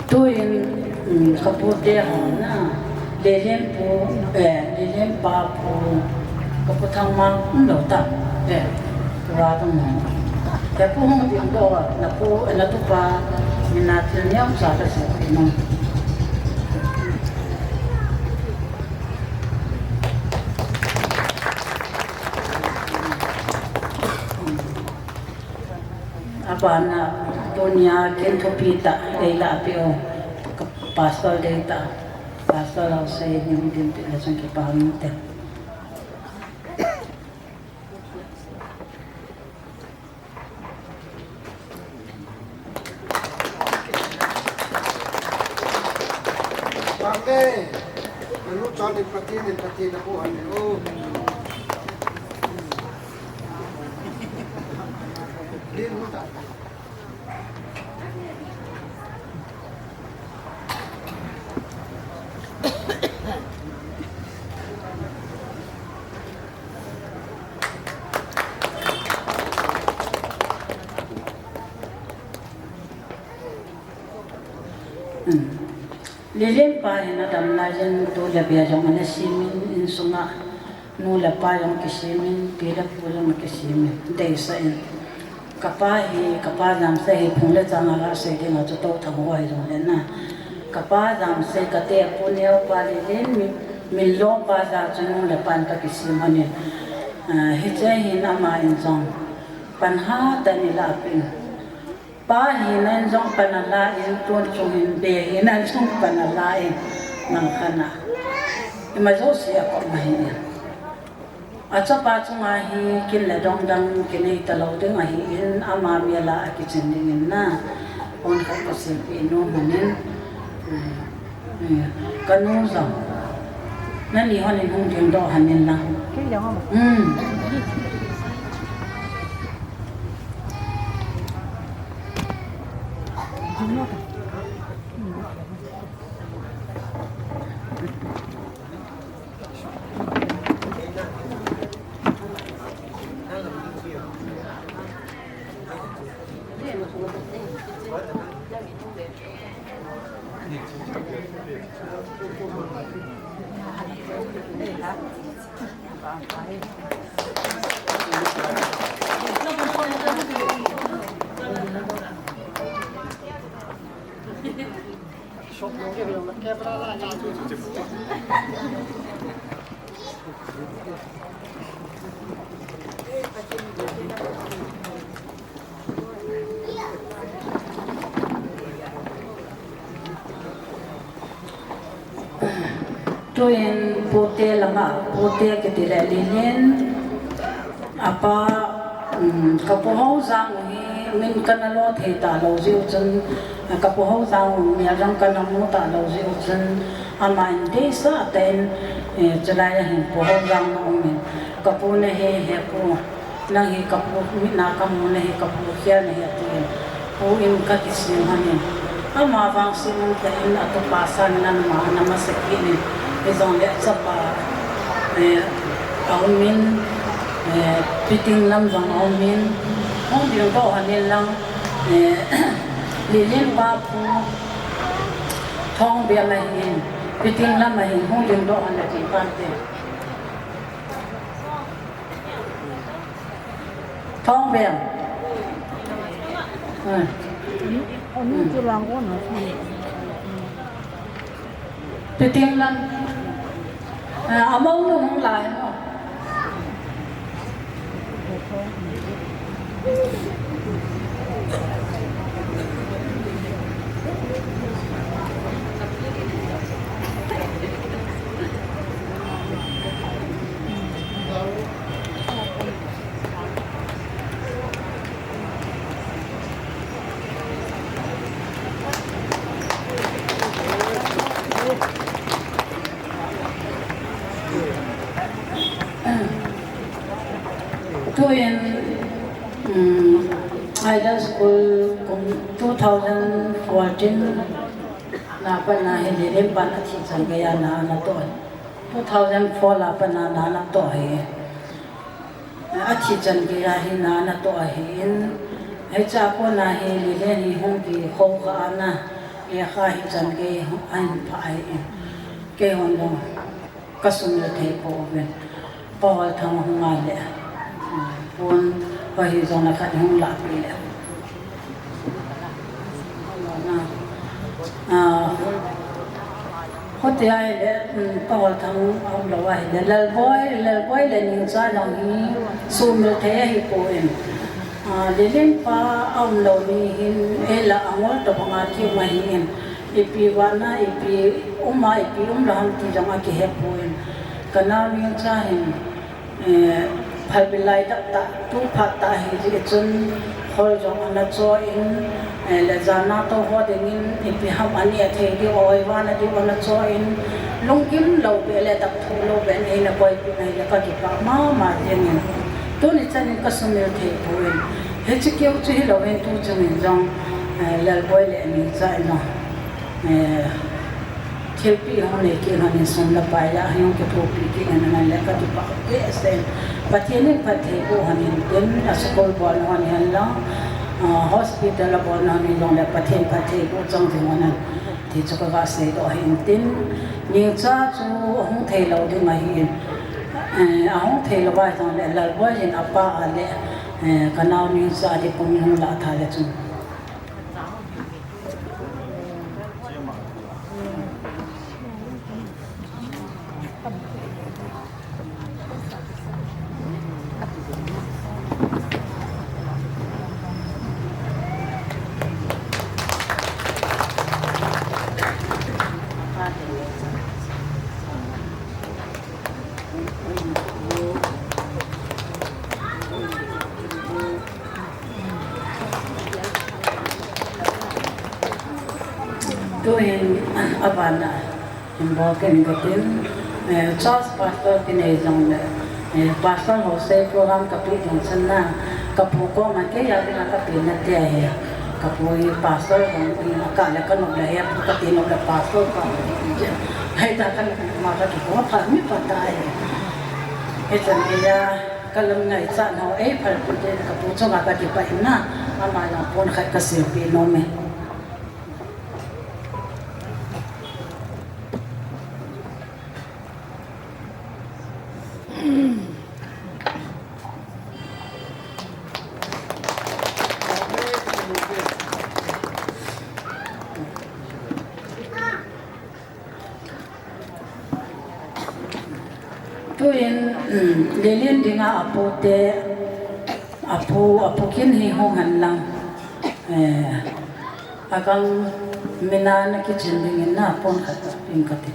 Tuin, um, kapu te ho na, Lelen pu, eh, Lelen pa pu, kapu Thangmang, um, lou ta, eh, tua tung mo. Kapu hung ding doh, napu, natupa, mina thil neocha kasei nom. Abana, tunia kin thupi tah eilah peh u, ka pastor dei tah, pastor ho sei ning din peh le chun kipa hinte. Amen. Nanu chon in Pathen in Pathen na pu han o. Din mu ta. Lilin pa hin adam laiyin tu le bia jong ana simin, insunga nu le pa jong kisimin, pi le pu jong kisimin, deisah in. Kapa hi, kapa jamsei hi phung le chang a kasei ding a chu Touthang ho hi jong le na. Kapa jamsei kate Pu Neo pa Lilin, min, min lo pa ja chu nu le pan kakisim hon in. Ah, hiche hin ama in jong pan hatah in eilahpeh in. Pa hina in jong pan ala in, tun chung hin be hina in jong pan ala in, nang khan a. Ima jouse a koma hi in. Achapa chunga hi kin le dong dang kinei talou ding ahin, ama mel a akichin ding in na. Pon khat kaseipeh nom hon in. Hmm. Hmm. Kanu jong. Nani hon in hung dingdoh hon in lang. Hmm. Tuin pute langa, pute kiti le Lilin, apa, um, ka pu Haojang hi min kana lo thei talou jeh u chun, ka pu Haojang mel jong kana mu talou jeh u chun, ama in deisah tah in, eh, chulai a hin Pu Haojang na um in, ka pu nahi, he pu. Nang hi ka pu, mit na ka mu nahi, ka pu khel nahi, atin. Pu in kakisim hon in. Ama vang sim tah in atupa san in ama ana masa kit in. Hijongle achapa, eh, aum in, eh, Piting lam jong aum in. Hung dingdoh hon in lang, eh, Lilin pa Pu Thongbem ahin. Piting lam ahin, hung dingdoh hon in atin pante. Thongbem. Hmm. Piting lam. Ah, among nu hung lai mo. Tuin, um, Idol School kum two thousand fourteen na pat na hi Lilin pan athi chan geiya na ana toh. Two thousand four la pat na na ana toh hi. Athi chan geiya hi na ana toh ahin, hiche a kona hi Lilin hi hung kikhou kha ana, lekha hi chan gei ahin phah ahin. Keihon jong kasumil thei pouvin. Pa Holthang hung a le, pon pa hi jong na khat hung lahpeh le. Ah, hote ahile, um, Pa Holthang aum lou ahile, Lalboi, Lalboi le Ningcha jong hi sumil thei ahipoi. Ah, Lilin pa aum lou ni hin, eila angol tobang a kium ahin, ipi vana, ipi uma, ipi um lou ham ti jong akihepoi. Kanao Ningcha hin, Eh, phalbi lai tah tah, tu phat tah hijeh chun, hol jong ana cho in, eh, le jan a tou ho dingin, ipi ham ani a thei diu, oi vana diu ana cho in, lunggim lou beh le dap thu lou beh in eina koipeh in ahile kakipah mama jengin. Tuni chan in kasumil thei poi. Hiche keu chu hilou in tu chung in jong, eh, Lalboi le Ningcha in jong, eh, thilpeh hung nei kit hon in sum le pai a hung kithopi kit in ana le kakipah behseh in. Pathen in phatthei boh hon in tin, a school bolna hon hen lang, ah, hospital a bolna hon in jong le Pathen phatthei boh chang jing hon in. Ti chu kava seidoh ahin tin, Ningcha chu ahung thei lou ding ahin, eh, ahung thei lou va jongle Lalboi in apa a le, eh, kanao Ningcha dipum hung lah tha le chun. Tuhin abana involve in katin, eh, church pastor kinei jongle, eh, pastor ho sei program kapeh ding chun na, kapu koma kei a dinga kapeh na te ahi. Kapu hi pastor ho, eh, akah le kanop le hi, kati nop le pastor pa. Hei ta kanop ma kakiko pha mi pa ta ahi. Hichan geiya kalam ngaichat ho ei phalpeh te kapu chunga kakipah in na, ama jong pon khat kasilpeh nom e. Tuin, um, Lilin dinga apu te, apu, apu kin hi hung hen lang. Eh, akang mina na kichin dingin na pon khat peh in kati.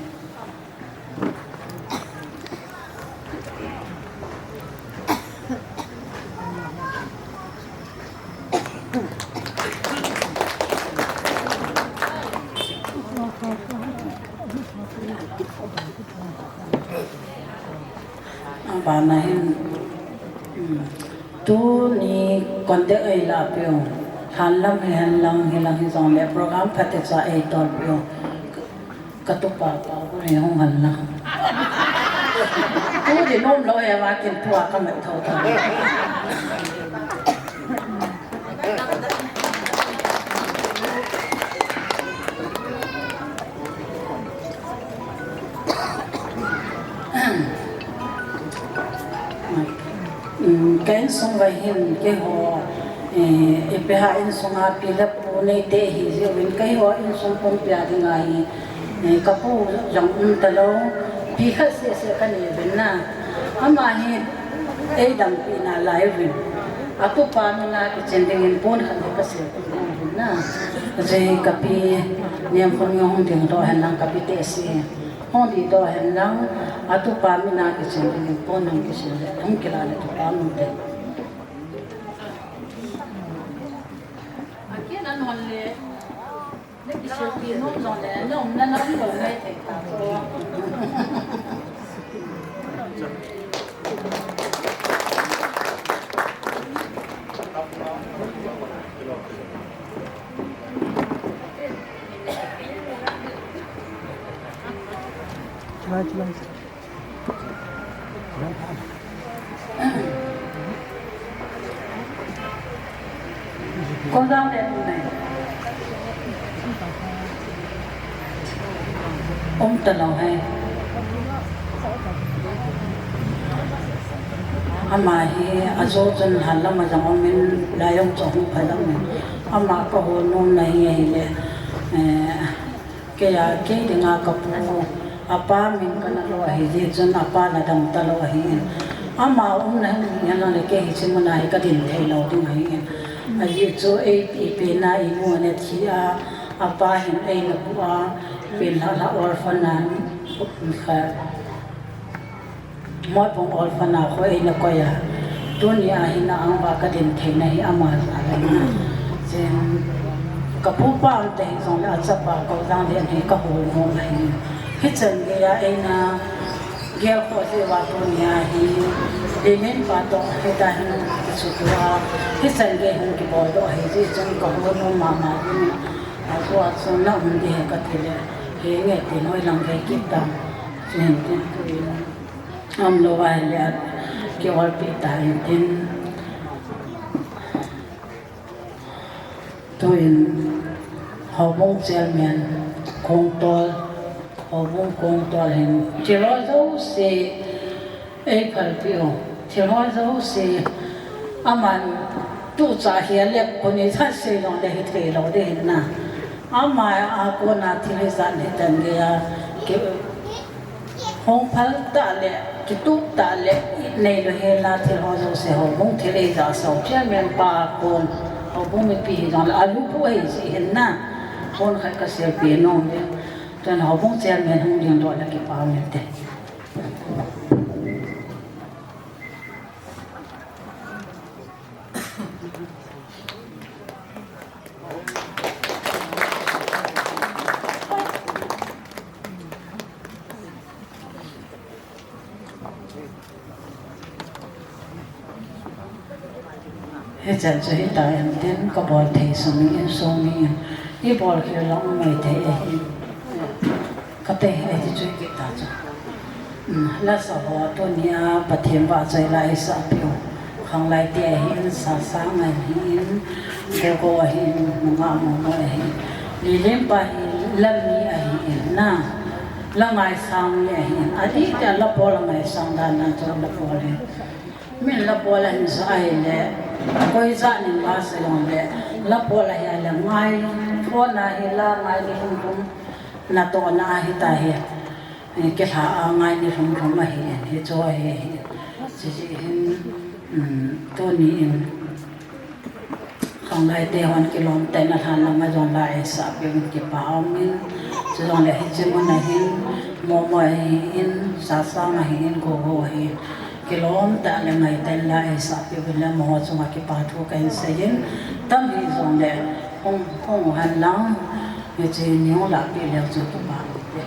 Abana hin, um, tuni contact eila peh u. Lhan lam hihen lang, hilang hijongle program phatecha eitol peh u. Katupa pa bu le hung hen lang. Tu di nom lou e, ama kin tua kamat tho tho. Um, ka insung vai hin keiho, eh, ipi ham insunga pi le pu neite ihi jeh uvin keiho insung pumpi a dinga hi, eh, kapu jong um talou, pi khat seh seh kanei uvin na. Ama hi eidampi nalai uvin. Atupa mina kichen dingin pon khat hi kasilpeh uvin na. Ajeh kapi Niamkhomneo hung dingdoh hen lang kapi te si. Hung dingdoh hen lang, atupa mina kichen dingin pon hung kisil le, hung kila le tupa mun te. Akin anon le, le kisilpi nom jong le, nom na nom lo ngai thei ta ko. Ko jang le um nai. Um talou hai. Ama hi ajo chun lhan lam a jong um in, lai jong chu hung pha jong in. Ama kahol nom na hi ahile, eh, kei a, kei dinga kapu, apa min kana lo ahi jeh chun apa na dam talou ahi in. Ama umna hin, hin lang le kei hiche muna hi kadin thei lou ding ahi in. Ajeh chu ei, eipena inu ana thi a, apa hin eina pu a, pen lhah lhah orphan a, kha. Moibung orphan a kho eina koi a. Tuni a hin a ang uva kadin theina hi ama jal ahi. Chen, kapu pa um te hijongle achapa Koljang Lian hi kahol nom ahi. Hichan geiya eina gel kho jeh uva tuni a hi. Lilin pa toh hita hin kichuh tua. Hichan gei hung kibol doh ahi jeh chun kahol nom mama jin. Ajeh chu na um ding ahi kati le. Henge tin hoilang gei kit tam. Chen tin tu in. Aum lou ahile, kiolpi ta in tin. Tuin, houbung chairman, Kongtol, houbung kongtol hin thil ho jouse eiphalpeh u. Thil ho jouse aman tucha hi alep koni tha sei jongle hithei lou ding ahin na. Ama a kona thil hijat hitan geiya ki hung phal tah le, kitup tah le, neilou hela thil ho jouse houbung thil eija sau chairman pa kon, houbung mipi hijongle alupu ahi jeh hin na. Kon khat kaseipeh nom e. Tun houbung chairman hung ding doh le kipa um inte. Hichan chu hitia hin tin kabol thei sung in sung in ibol khel lou maithei ahi. Kate ahi chu kit ta chu. Um, lasa ho tunia Pathen vahchoi la eisahpeh u. Khanglaite ahin, Sasang ahin, Gogo ahin, Nungah Momo ahin. Lilimpa hi la mi ahin na. La ngaisang mi ahin. Adih tah a la pol a ngaisang dan a chu la pol hi. Min la pol ahin sa ahile. Koi jat nin la sa jongle. La pol ahi a la ngai. Kona hi la ngai ni lhum lhum. Natohna ahi tahi. Eh, kilha a ngai ni lhum lhum ahi, hichu ahi, ahi. Chuti hin, um, tuni in, khanglaite hon kilom tah in alhan lam a jong la eisahpeh uvin kipa um in, chujongle hiche mun a hin, Momo ahin, Sasang ahin, Gogo ahin, kilom tah le ngaitah in la eisahpeh uvin le amaho chunga kipa thu kahin seiyin, tam hijongle, hung, hung hen lang, hiche ni hung lahpeh leu chun kipa um te.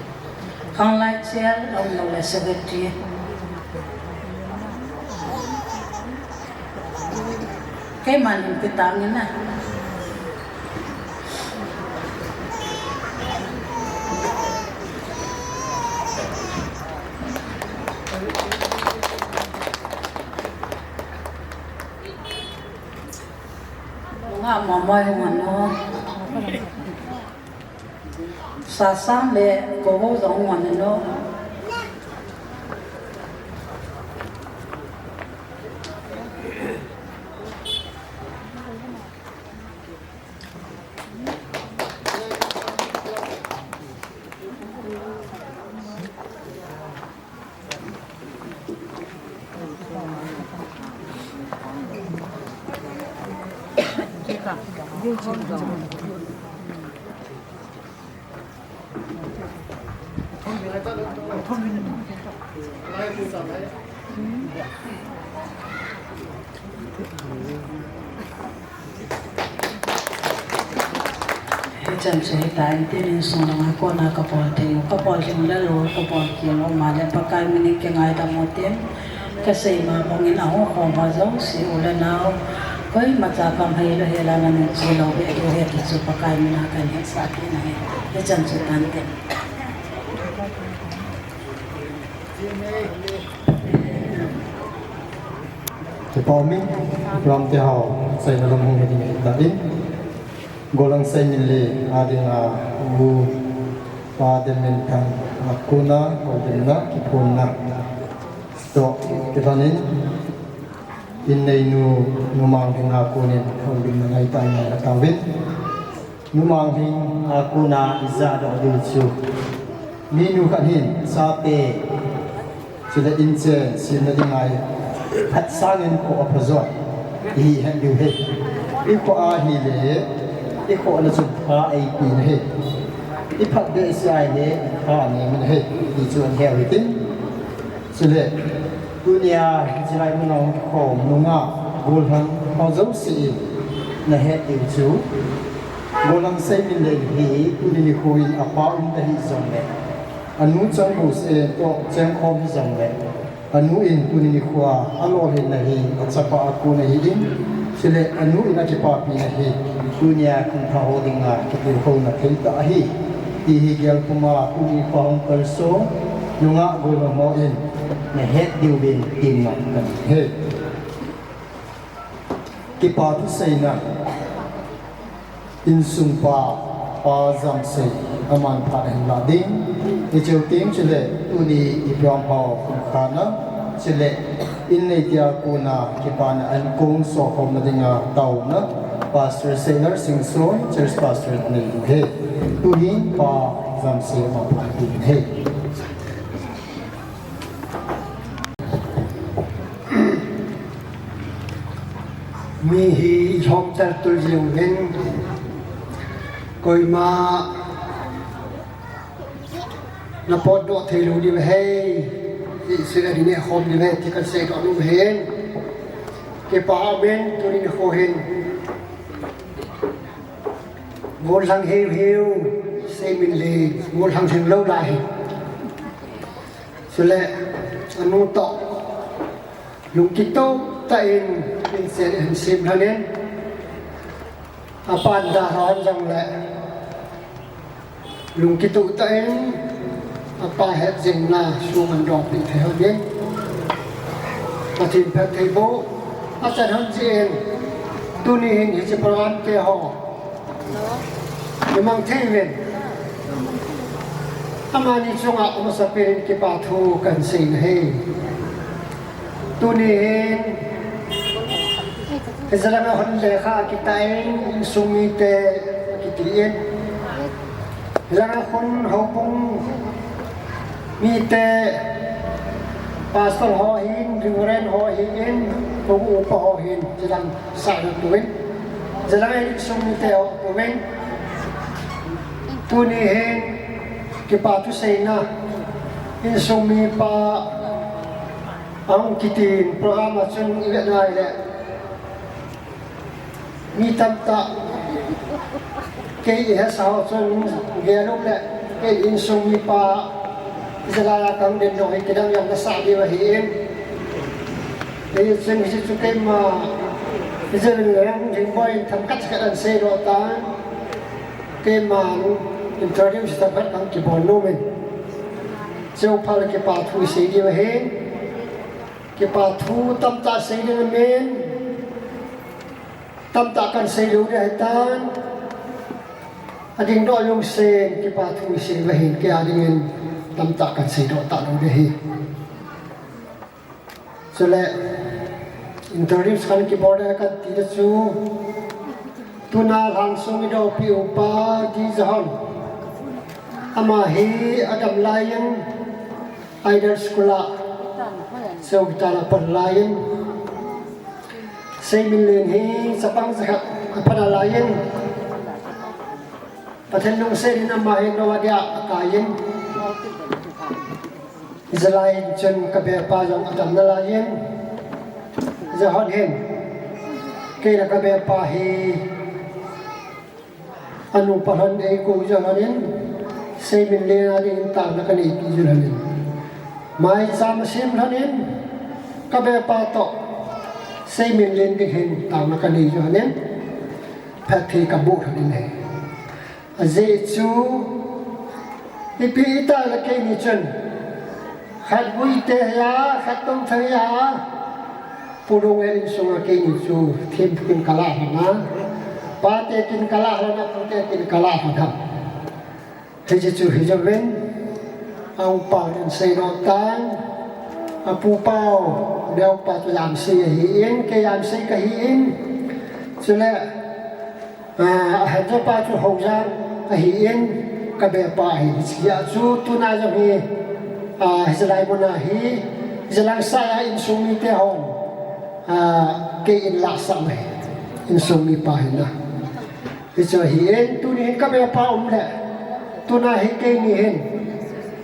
Khanglai chair, aum lou le secretary. Keiman hin kitang in na. Nga mamoi hung ano. Sasang le Gogo jong hung ano. Hichan chu hitia in tin insung langa kona kabol thei u, kabol lhing le lou, kabol khel u, ama le Pakai min in kingaidam u tin, kasei ma bangin ahung khom ho jouse u le nao, koima cha kam hei lou hela nanung che lou be diu ahi ti chu Pakai min a kahin hetsah kit ahi. Hichan chu tan tin. Kipa um in, lam te hao, seina lam hung hi ding ahi tan. Golang Seiminlei a dinga, u, pa Demminthang, a kona, houlimna, kiphonna. Toh, kilhon in, inneinu, Nu Manglhing a konin, houlimna ngai tah in ngai tauvin. Nu Manglhing a kona ijah doh diu chu. Minu khat hin chate, chule inchen, semna dinga hi phat sangin kho apha jo. Ihet diu ahi. Ikho ahile, ikho na chu pha eipe na ahi. Iphat behseh ahile, pha nei man ahi. Ti chu ahin heu hitin. Chule, tunia hiche lai muna hung kikhom nungah, gollhang ho jouse in nahet diu chu, Golang Seiminlei hi tuni nikho in apa um ta hijongle, anu chang jouse toh chengkhom hijongle, anu in tuni nikho a alolhinna hi achapa a kon ahin, chule anu in akipapina hi tunia khangthah ho dinga kitilkhouna thei tah ahi. Ti hi gel puma tuni nikho hung kalsong nungah gollhang ho in nahet diuvin tin ngai kahi. Kipa thuseina, insung pa, Pa Jamsei, aman phat ahin la ding. Hiche u teng chule tuni i program ho khana, chule in nei tia kona kipana ankong sokhomna dinga taona Pastor Sailor Singson, Church Pastor nei u ahi. Tuhin Pa Jamsei aman phat ding ahi. Mi hi i lhomtel tul jing uvin, koima na potdoh thei lou diu ahi, i sila di ne khom diu ahi, ti kan seidoh nom ahin. Kipa umin, tuni nikho hin gollhang hiu hiu, seimin le, gollhang hiu lou lai hi. Chule, anu toh lungkitoh tah in, in se, in sem lhonin, apan dalha hon jongle lungkitoh tah in, apa hetjingna sum ahin dongpeh thei hon in, Pathen phattheiboh achan hon jeh in, tuni hin hiche program te ho i mang thei uvin, amani chunga amasapen in kipa thu kan sei ahi. Tuni hin, hiche langa hon lekha akitah in, insung mite akiti in, hilanga khun houbung mite, pastor ho hin, reverend ho hin, houbung upa ho hin, hiche lang sahna tou in, hiche langa insung mite ho tou in, tuni hin kipa thu seina, insung mipa ahung kitin program a chun i vet ngai le, mi tamtah, kei i hesa ho chun gel um le, kei insung mipa, hiche laiya kahung ding jong hi kidang jong kasah diu ahin. Hichun hiche chu keima, hiche leng Ringboi in themkhat khat ahin seidoh tan, keiman introduce themkhat kahung kibol nom in, cheu phat le kipa thu isei diu ahin. Kipa thu tamtah sei ding amin, tamtah kan seilou ding ahitan, adingdoh jong sen kipa thu isei uva hin, kei a dingin tamtah kan seidoh talou ding ahi. Chule, introduce kan kibol ding kan ti ding chu, tuna lhangsung idoupi upa D. John, ama hi adam laiyin, Idol School a, Sogitana pan laiyin, Seiminlen hi chapang jakhat apan laiyin, Pathen lungset in ama hi Noah dia akaiyin, hijeh laiyin chun kabepa jong adam nalaiyin, hijeh hin, kei le kabepa hi anupa lhon eikou jeh lhonin, Seiminlen a dingin taona kaneipi jeh lhonin, maicham asem lhonin, kabepa toh Seiminlen ding hin taona kanei jeh lhonin, phatthei kaboh lhonin ahi. Ajeh chu, ipi itile keini chun, khat Guite hiya, khat Touthang hiya, Pu Lunggel insunga keini chu thempu kin kalah lhon a, pate kin kalah lhon a, pute kin kalah lhon ham? Hiche chu hijouvin, aumpa'n aseidoh tan, apupau, neupa chu Jamsei ahin, kei Jamsei kahin, chule, ah, ahenjopa chu Houjang ahin, kabepa ahin, hichea chu tuna jong hi, ah, hiche lai muna hi, hiche langsai a insung mite hon, ah, kei in lahsah uve, insung mipa hina. Hichu ahin, tuni hin kabepa um le, tuna hi keini hin,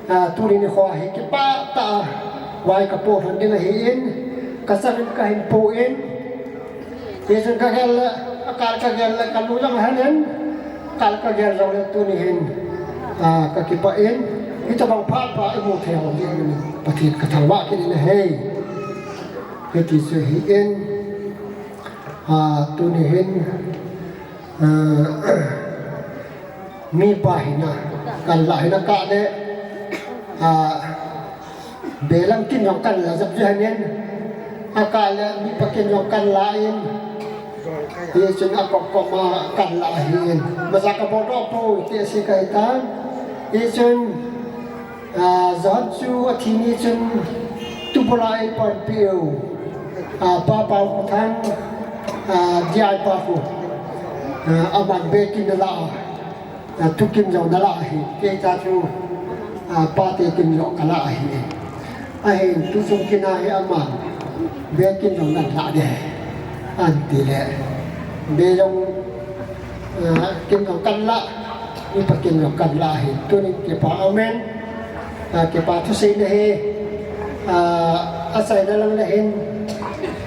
ah, tuni nikho hi kipah tah a vai kapoh lhon ding ahin, kachangin kahin poh in, hichun kagel le, akal kagel le, kalu jong ahelin, akal kagel jongle tuni hin, ah, kakipah in, hitobang phat pha imu thei hon ding in Pathen kathangvah kit in ahi. Hiti chu ahin, ah, tuni hin, ah, mipa hina, kanlah hina kah le, ah, belam kin jong kanlah jep jeh lhonin, akah le mipa kin jong kanlah in, Hichun akop kop ma kan la ahin. Macha kabol doh poi ti asei kahitan. Hichun, ah, Johan chu athi ni chun tubula eipanpiu, ah, Pa Paokhothan, ah, D I pa khu, ah, aman bekin ala. Ah, thukim jong nala ahi, keita chu, ah, pate kim jong kala ahi. Ahin tuchung kin a hi aman, bekin jong nanla ding, anti le. Be jong, ah, kim jong kanla, mipa kim jong kanla ahi. Tunin kipa, amen. Ah, kipa thuseina hi, ah, achaina lang le hin,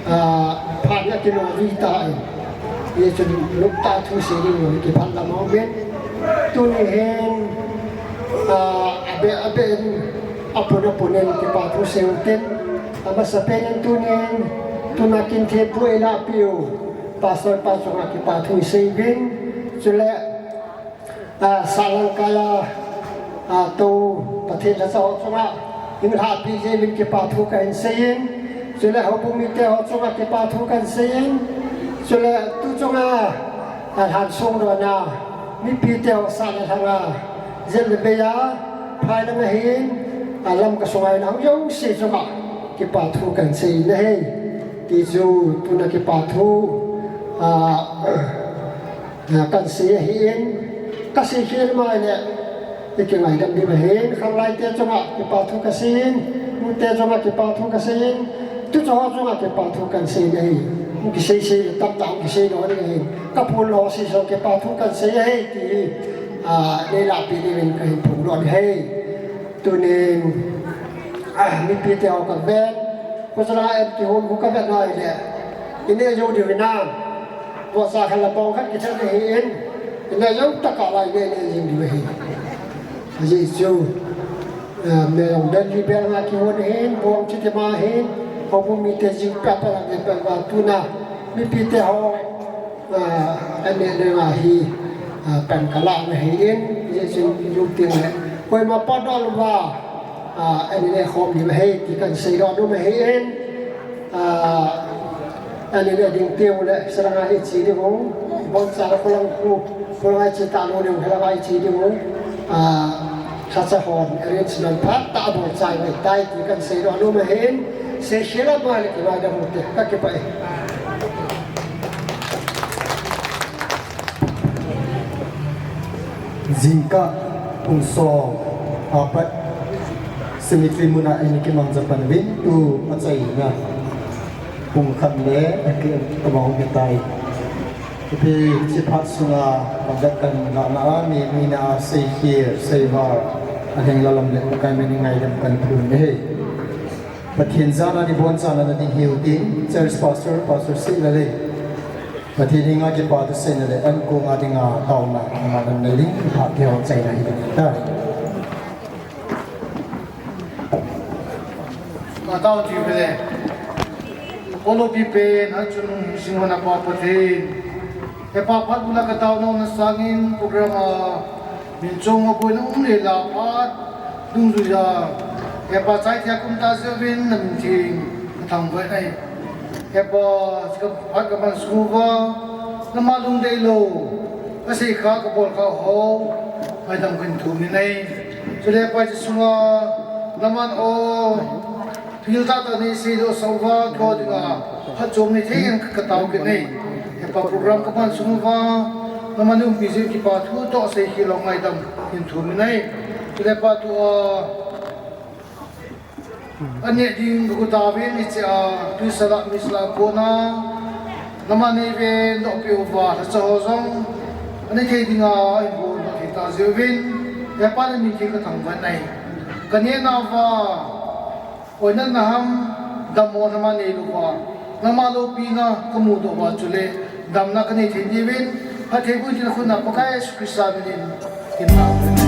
ah, phat na kino vi ta in. Hichun lupta thusei ding lou kiphat lam aum in. Tuni hin, ah, abe, abe in, apun apun in kipa thusei u tin. Amasapen in tunin, tuna kin thempu eilahpiu Pastor pa chunga kipa thu isei uvin. Chule, ah, Salangkai a, ah, tou Pathen lhacha ho chunga, eilahpi jeh uvin kipa thu kahin sei in, chule houbung mite ho chunga kipa thu kahin sei in, chule tuchunga, ah, lhansong lona, mipite ho sah le lhanga, jel le bei a, phai lang ahin, ah, Lamka sunga ina hung jouse chunga, kipa thu kahin sei in ahi. Ti chu tuna kipa thu, ah, ah, kan sei ahin, kasei khel mai le, ikingaidam diu ahin, khanglai te chunga kipa thu kasei in, nute chunga kipa thu kasei in, tuchung ho chunga kipa thu kan sei in ahi. Hung kisei sei le tamtah hung kisei lou ding ahin. Kapu lou sei jong kipa thu kan sei ahi ti, ah, neilahpi diuvin kahin phongdoh in ahi. Tunin, ah, mipite ho kavet, Khosala em kihon khu kavet ngai le. Ineh jou diu hinam. Vohsa khat le bong khat kithat ahin. Ineh jou tah a lai ineh, ineh jing diu ahi. Ajeh chu, eh, Meilhei Band li bel nga kihon ahin, bong chiti ma ahin. Houbung mite jing peh peh lang peh peh va tuna. Mipite ho, ah, aneh le nga hi, ah, pan kalah na ahin, hijeh chun lungting le. Koima potdoh louva, ah, aneh le khom diu ahi, ti kan seidoh nom ahin, ah, aneh le ding teu le, salanga iche diu, boncha le kholang khu, kholang iche talou diu, salanga iche diu, ah, Lhacha hon arrangement phatah a bol chai ngai tai ti kan seidoh nom ahin, seikhel a ma le kingaidam u te, kakipah e. Jingkah pung som apat cemetery muna eini kimangcha pan uvin tu achaina pung khat le akiam kamang hitai. Ipi hiche phat sunga pangkat kan lahna a mi, mi na a seikhel, seival, aheng lalam le Pakai min in ngaidam kan thum ahi. Pathen jana ni bonchana na ding hiu tin, Church Pastor, Pastor Seilalei. Pathen henga kipa thuseina le ankong a dinga taona, ama lam le ling, phat kihou chaina hi ding tai. Ka tao ti vele. Apollo pi pen, a chun sing hon a pa Pathen. He pa phat bula ka tao nom na sangin program a min chong a boina um le la phat dungjuia. He pa chai thia kum ta jeh uvin na min theng ka thangvah e. He pa, ka phat ka man sung uva, nama lungdei lou, ka sei kha, ka bol kha ho, ngaidam kan thum in ahi. Chule pa hiche sunga, naman o, thil tahtah nei seidoh sah uva, keiho dinga, phatchom nei thei in ka tao kit e. He pa program ka man sung uva, naman umpi jeh in kipa thu toh seikhel lou ngaidam kan thum in ahi. Chule pa tua, Aneh ding ka got tauvin hiche a, tuisa lah misa lah a kona, nama neive nohpeh uva, lhacha ho jong, anei thei dinga, ahin bol thei ta jeh uvin, he pa na min theng ka thangvah e. Ka neh nauva, oi natna ham, dammo nama nei louva, nama loupina ka mudoh uva chule, damna ka nei thei diuvin, phatthei boh in tina khut na Pakai Jesu Christa min in, amen.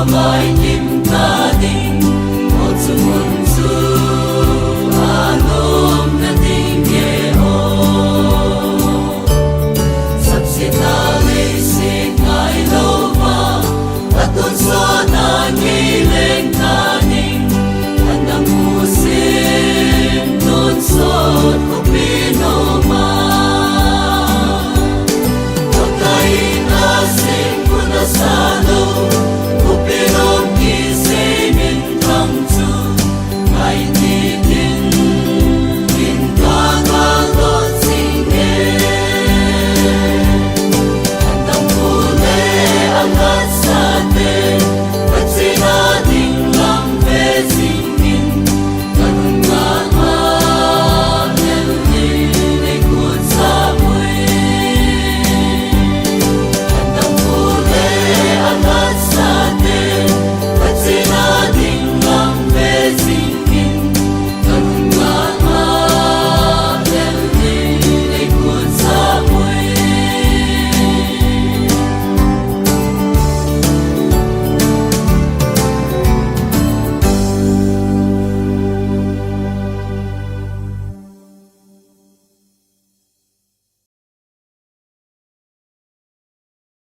Mighty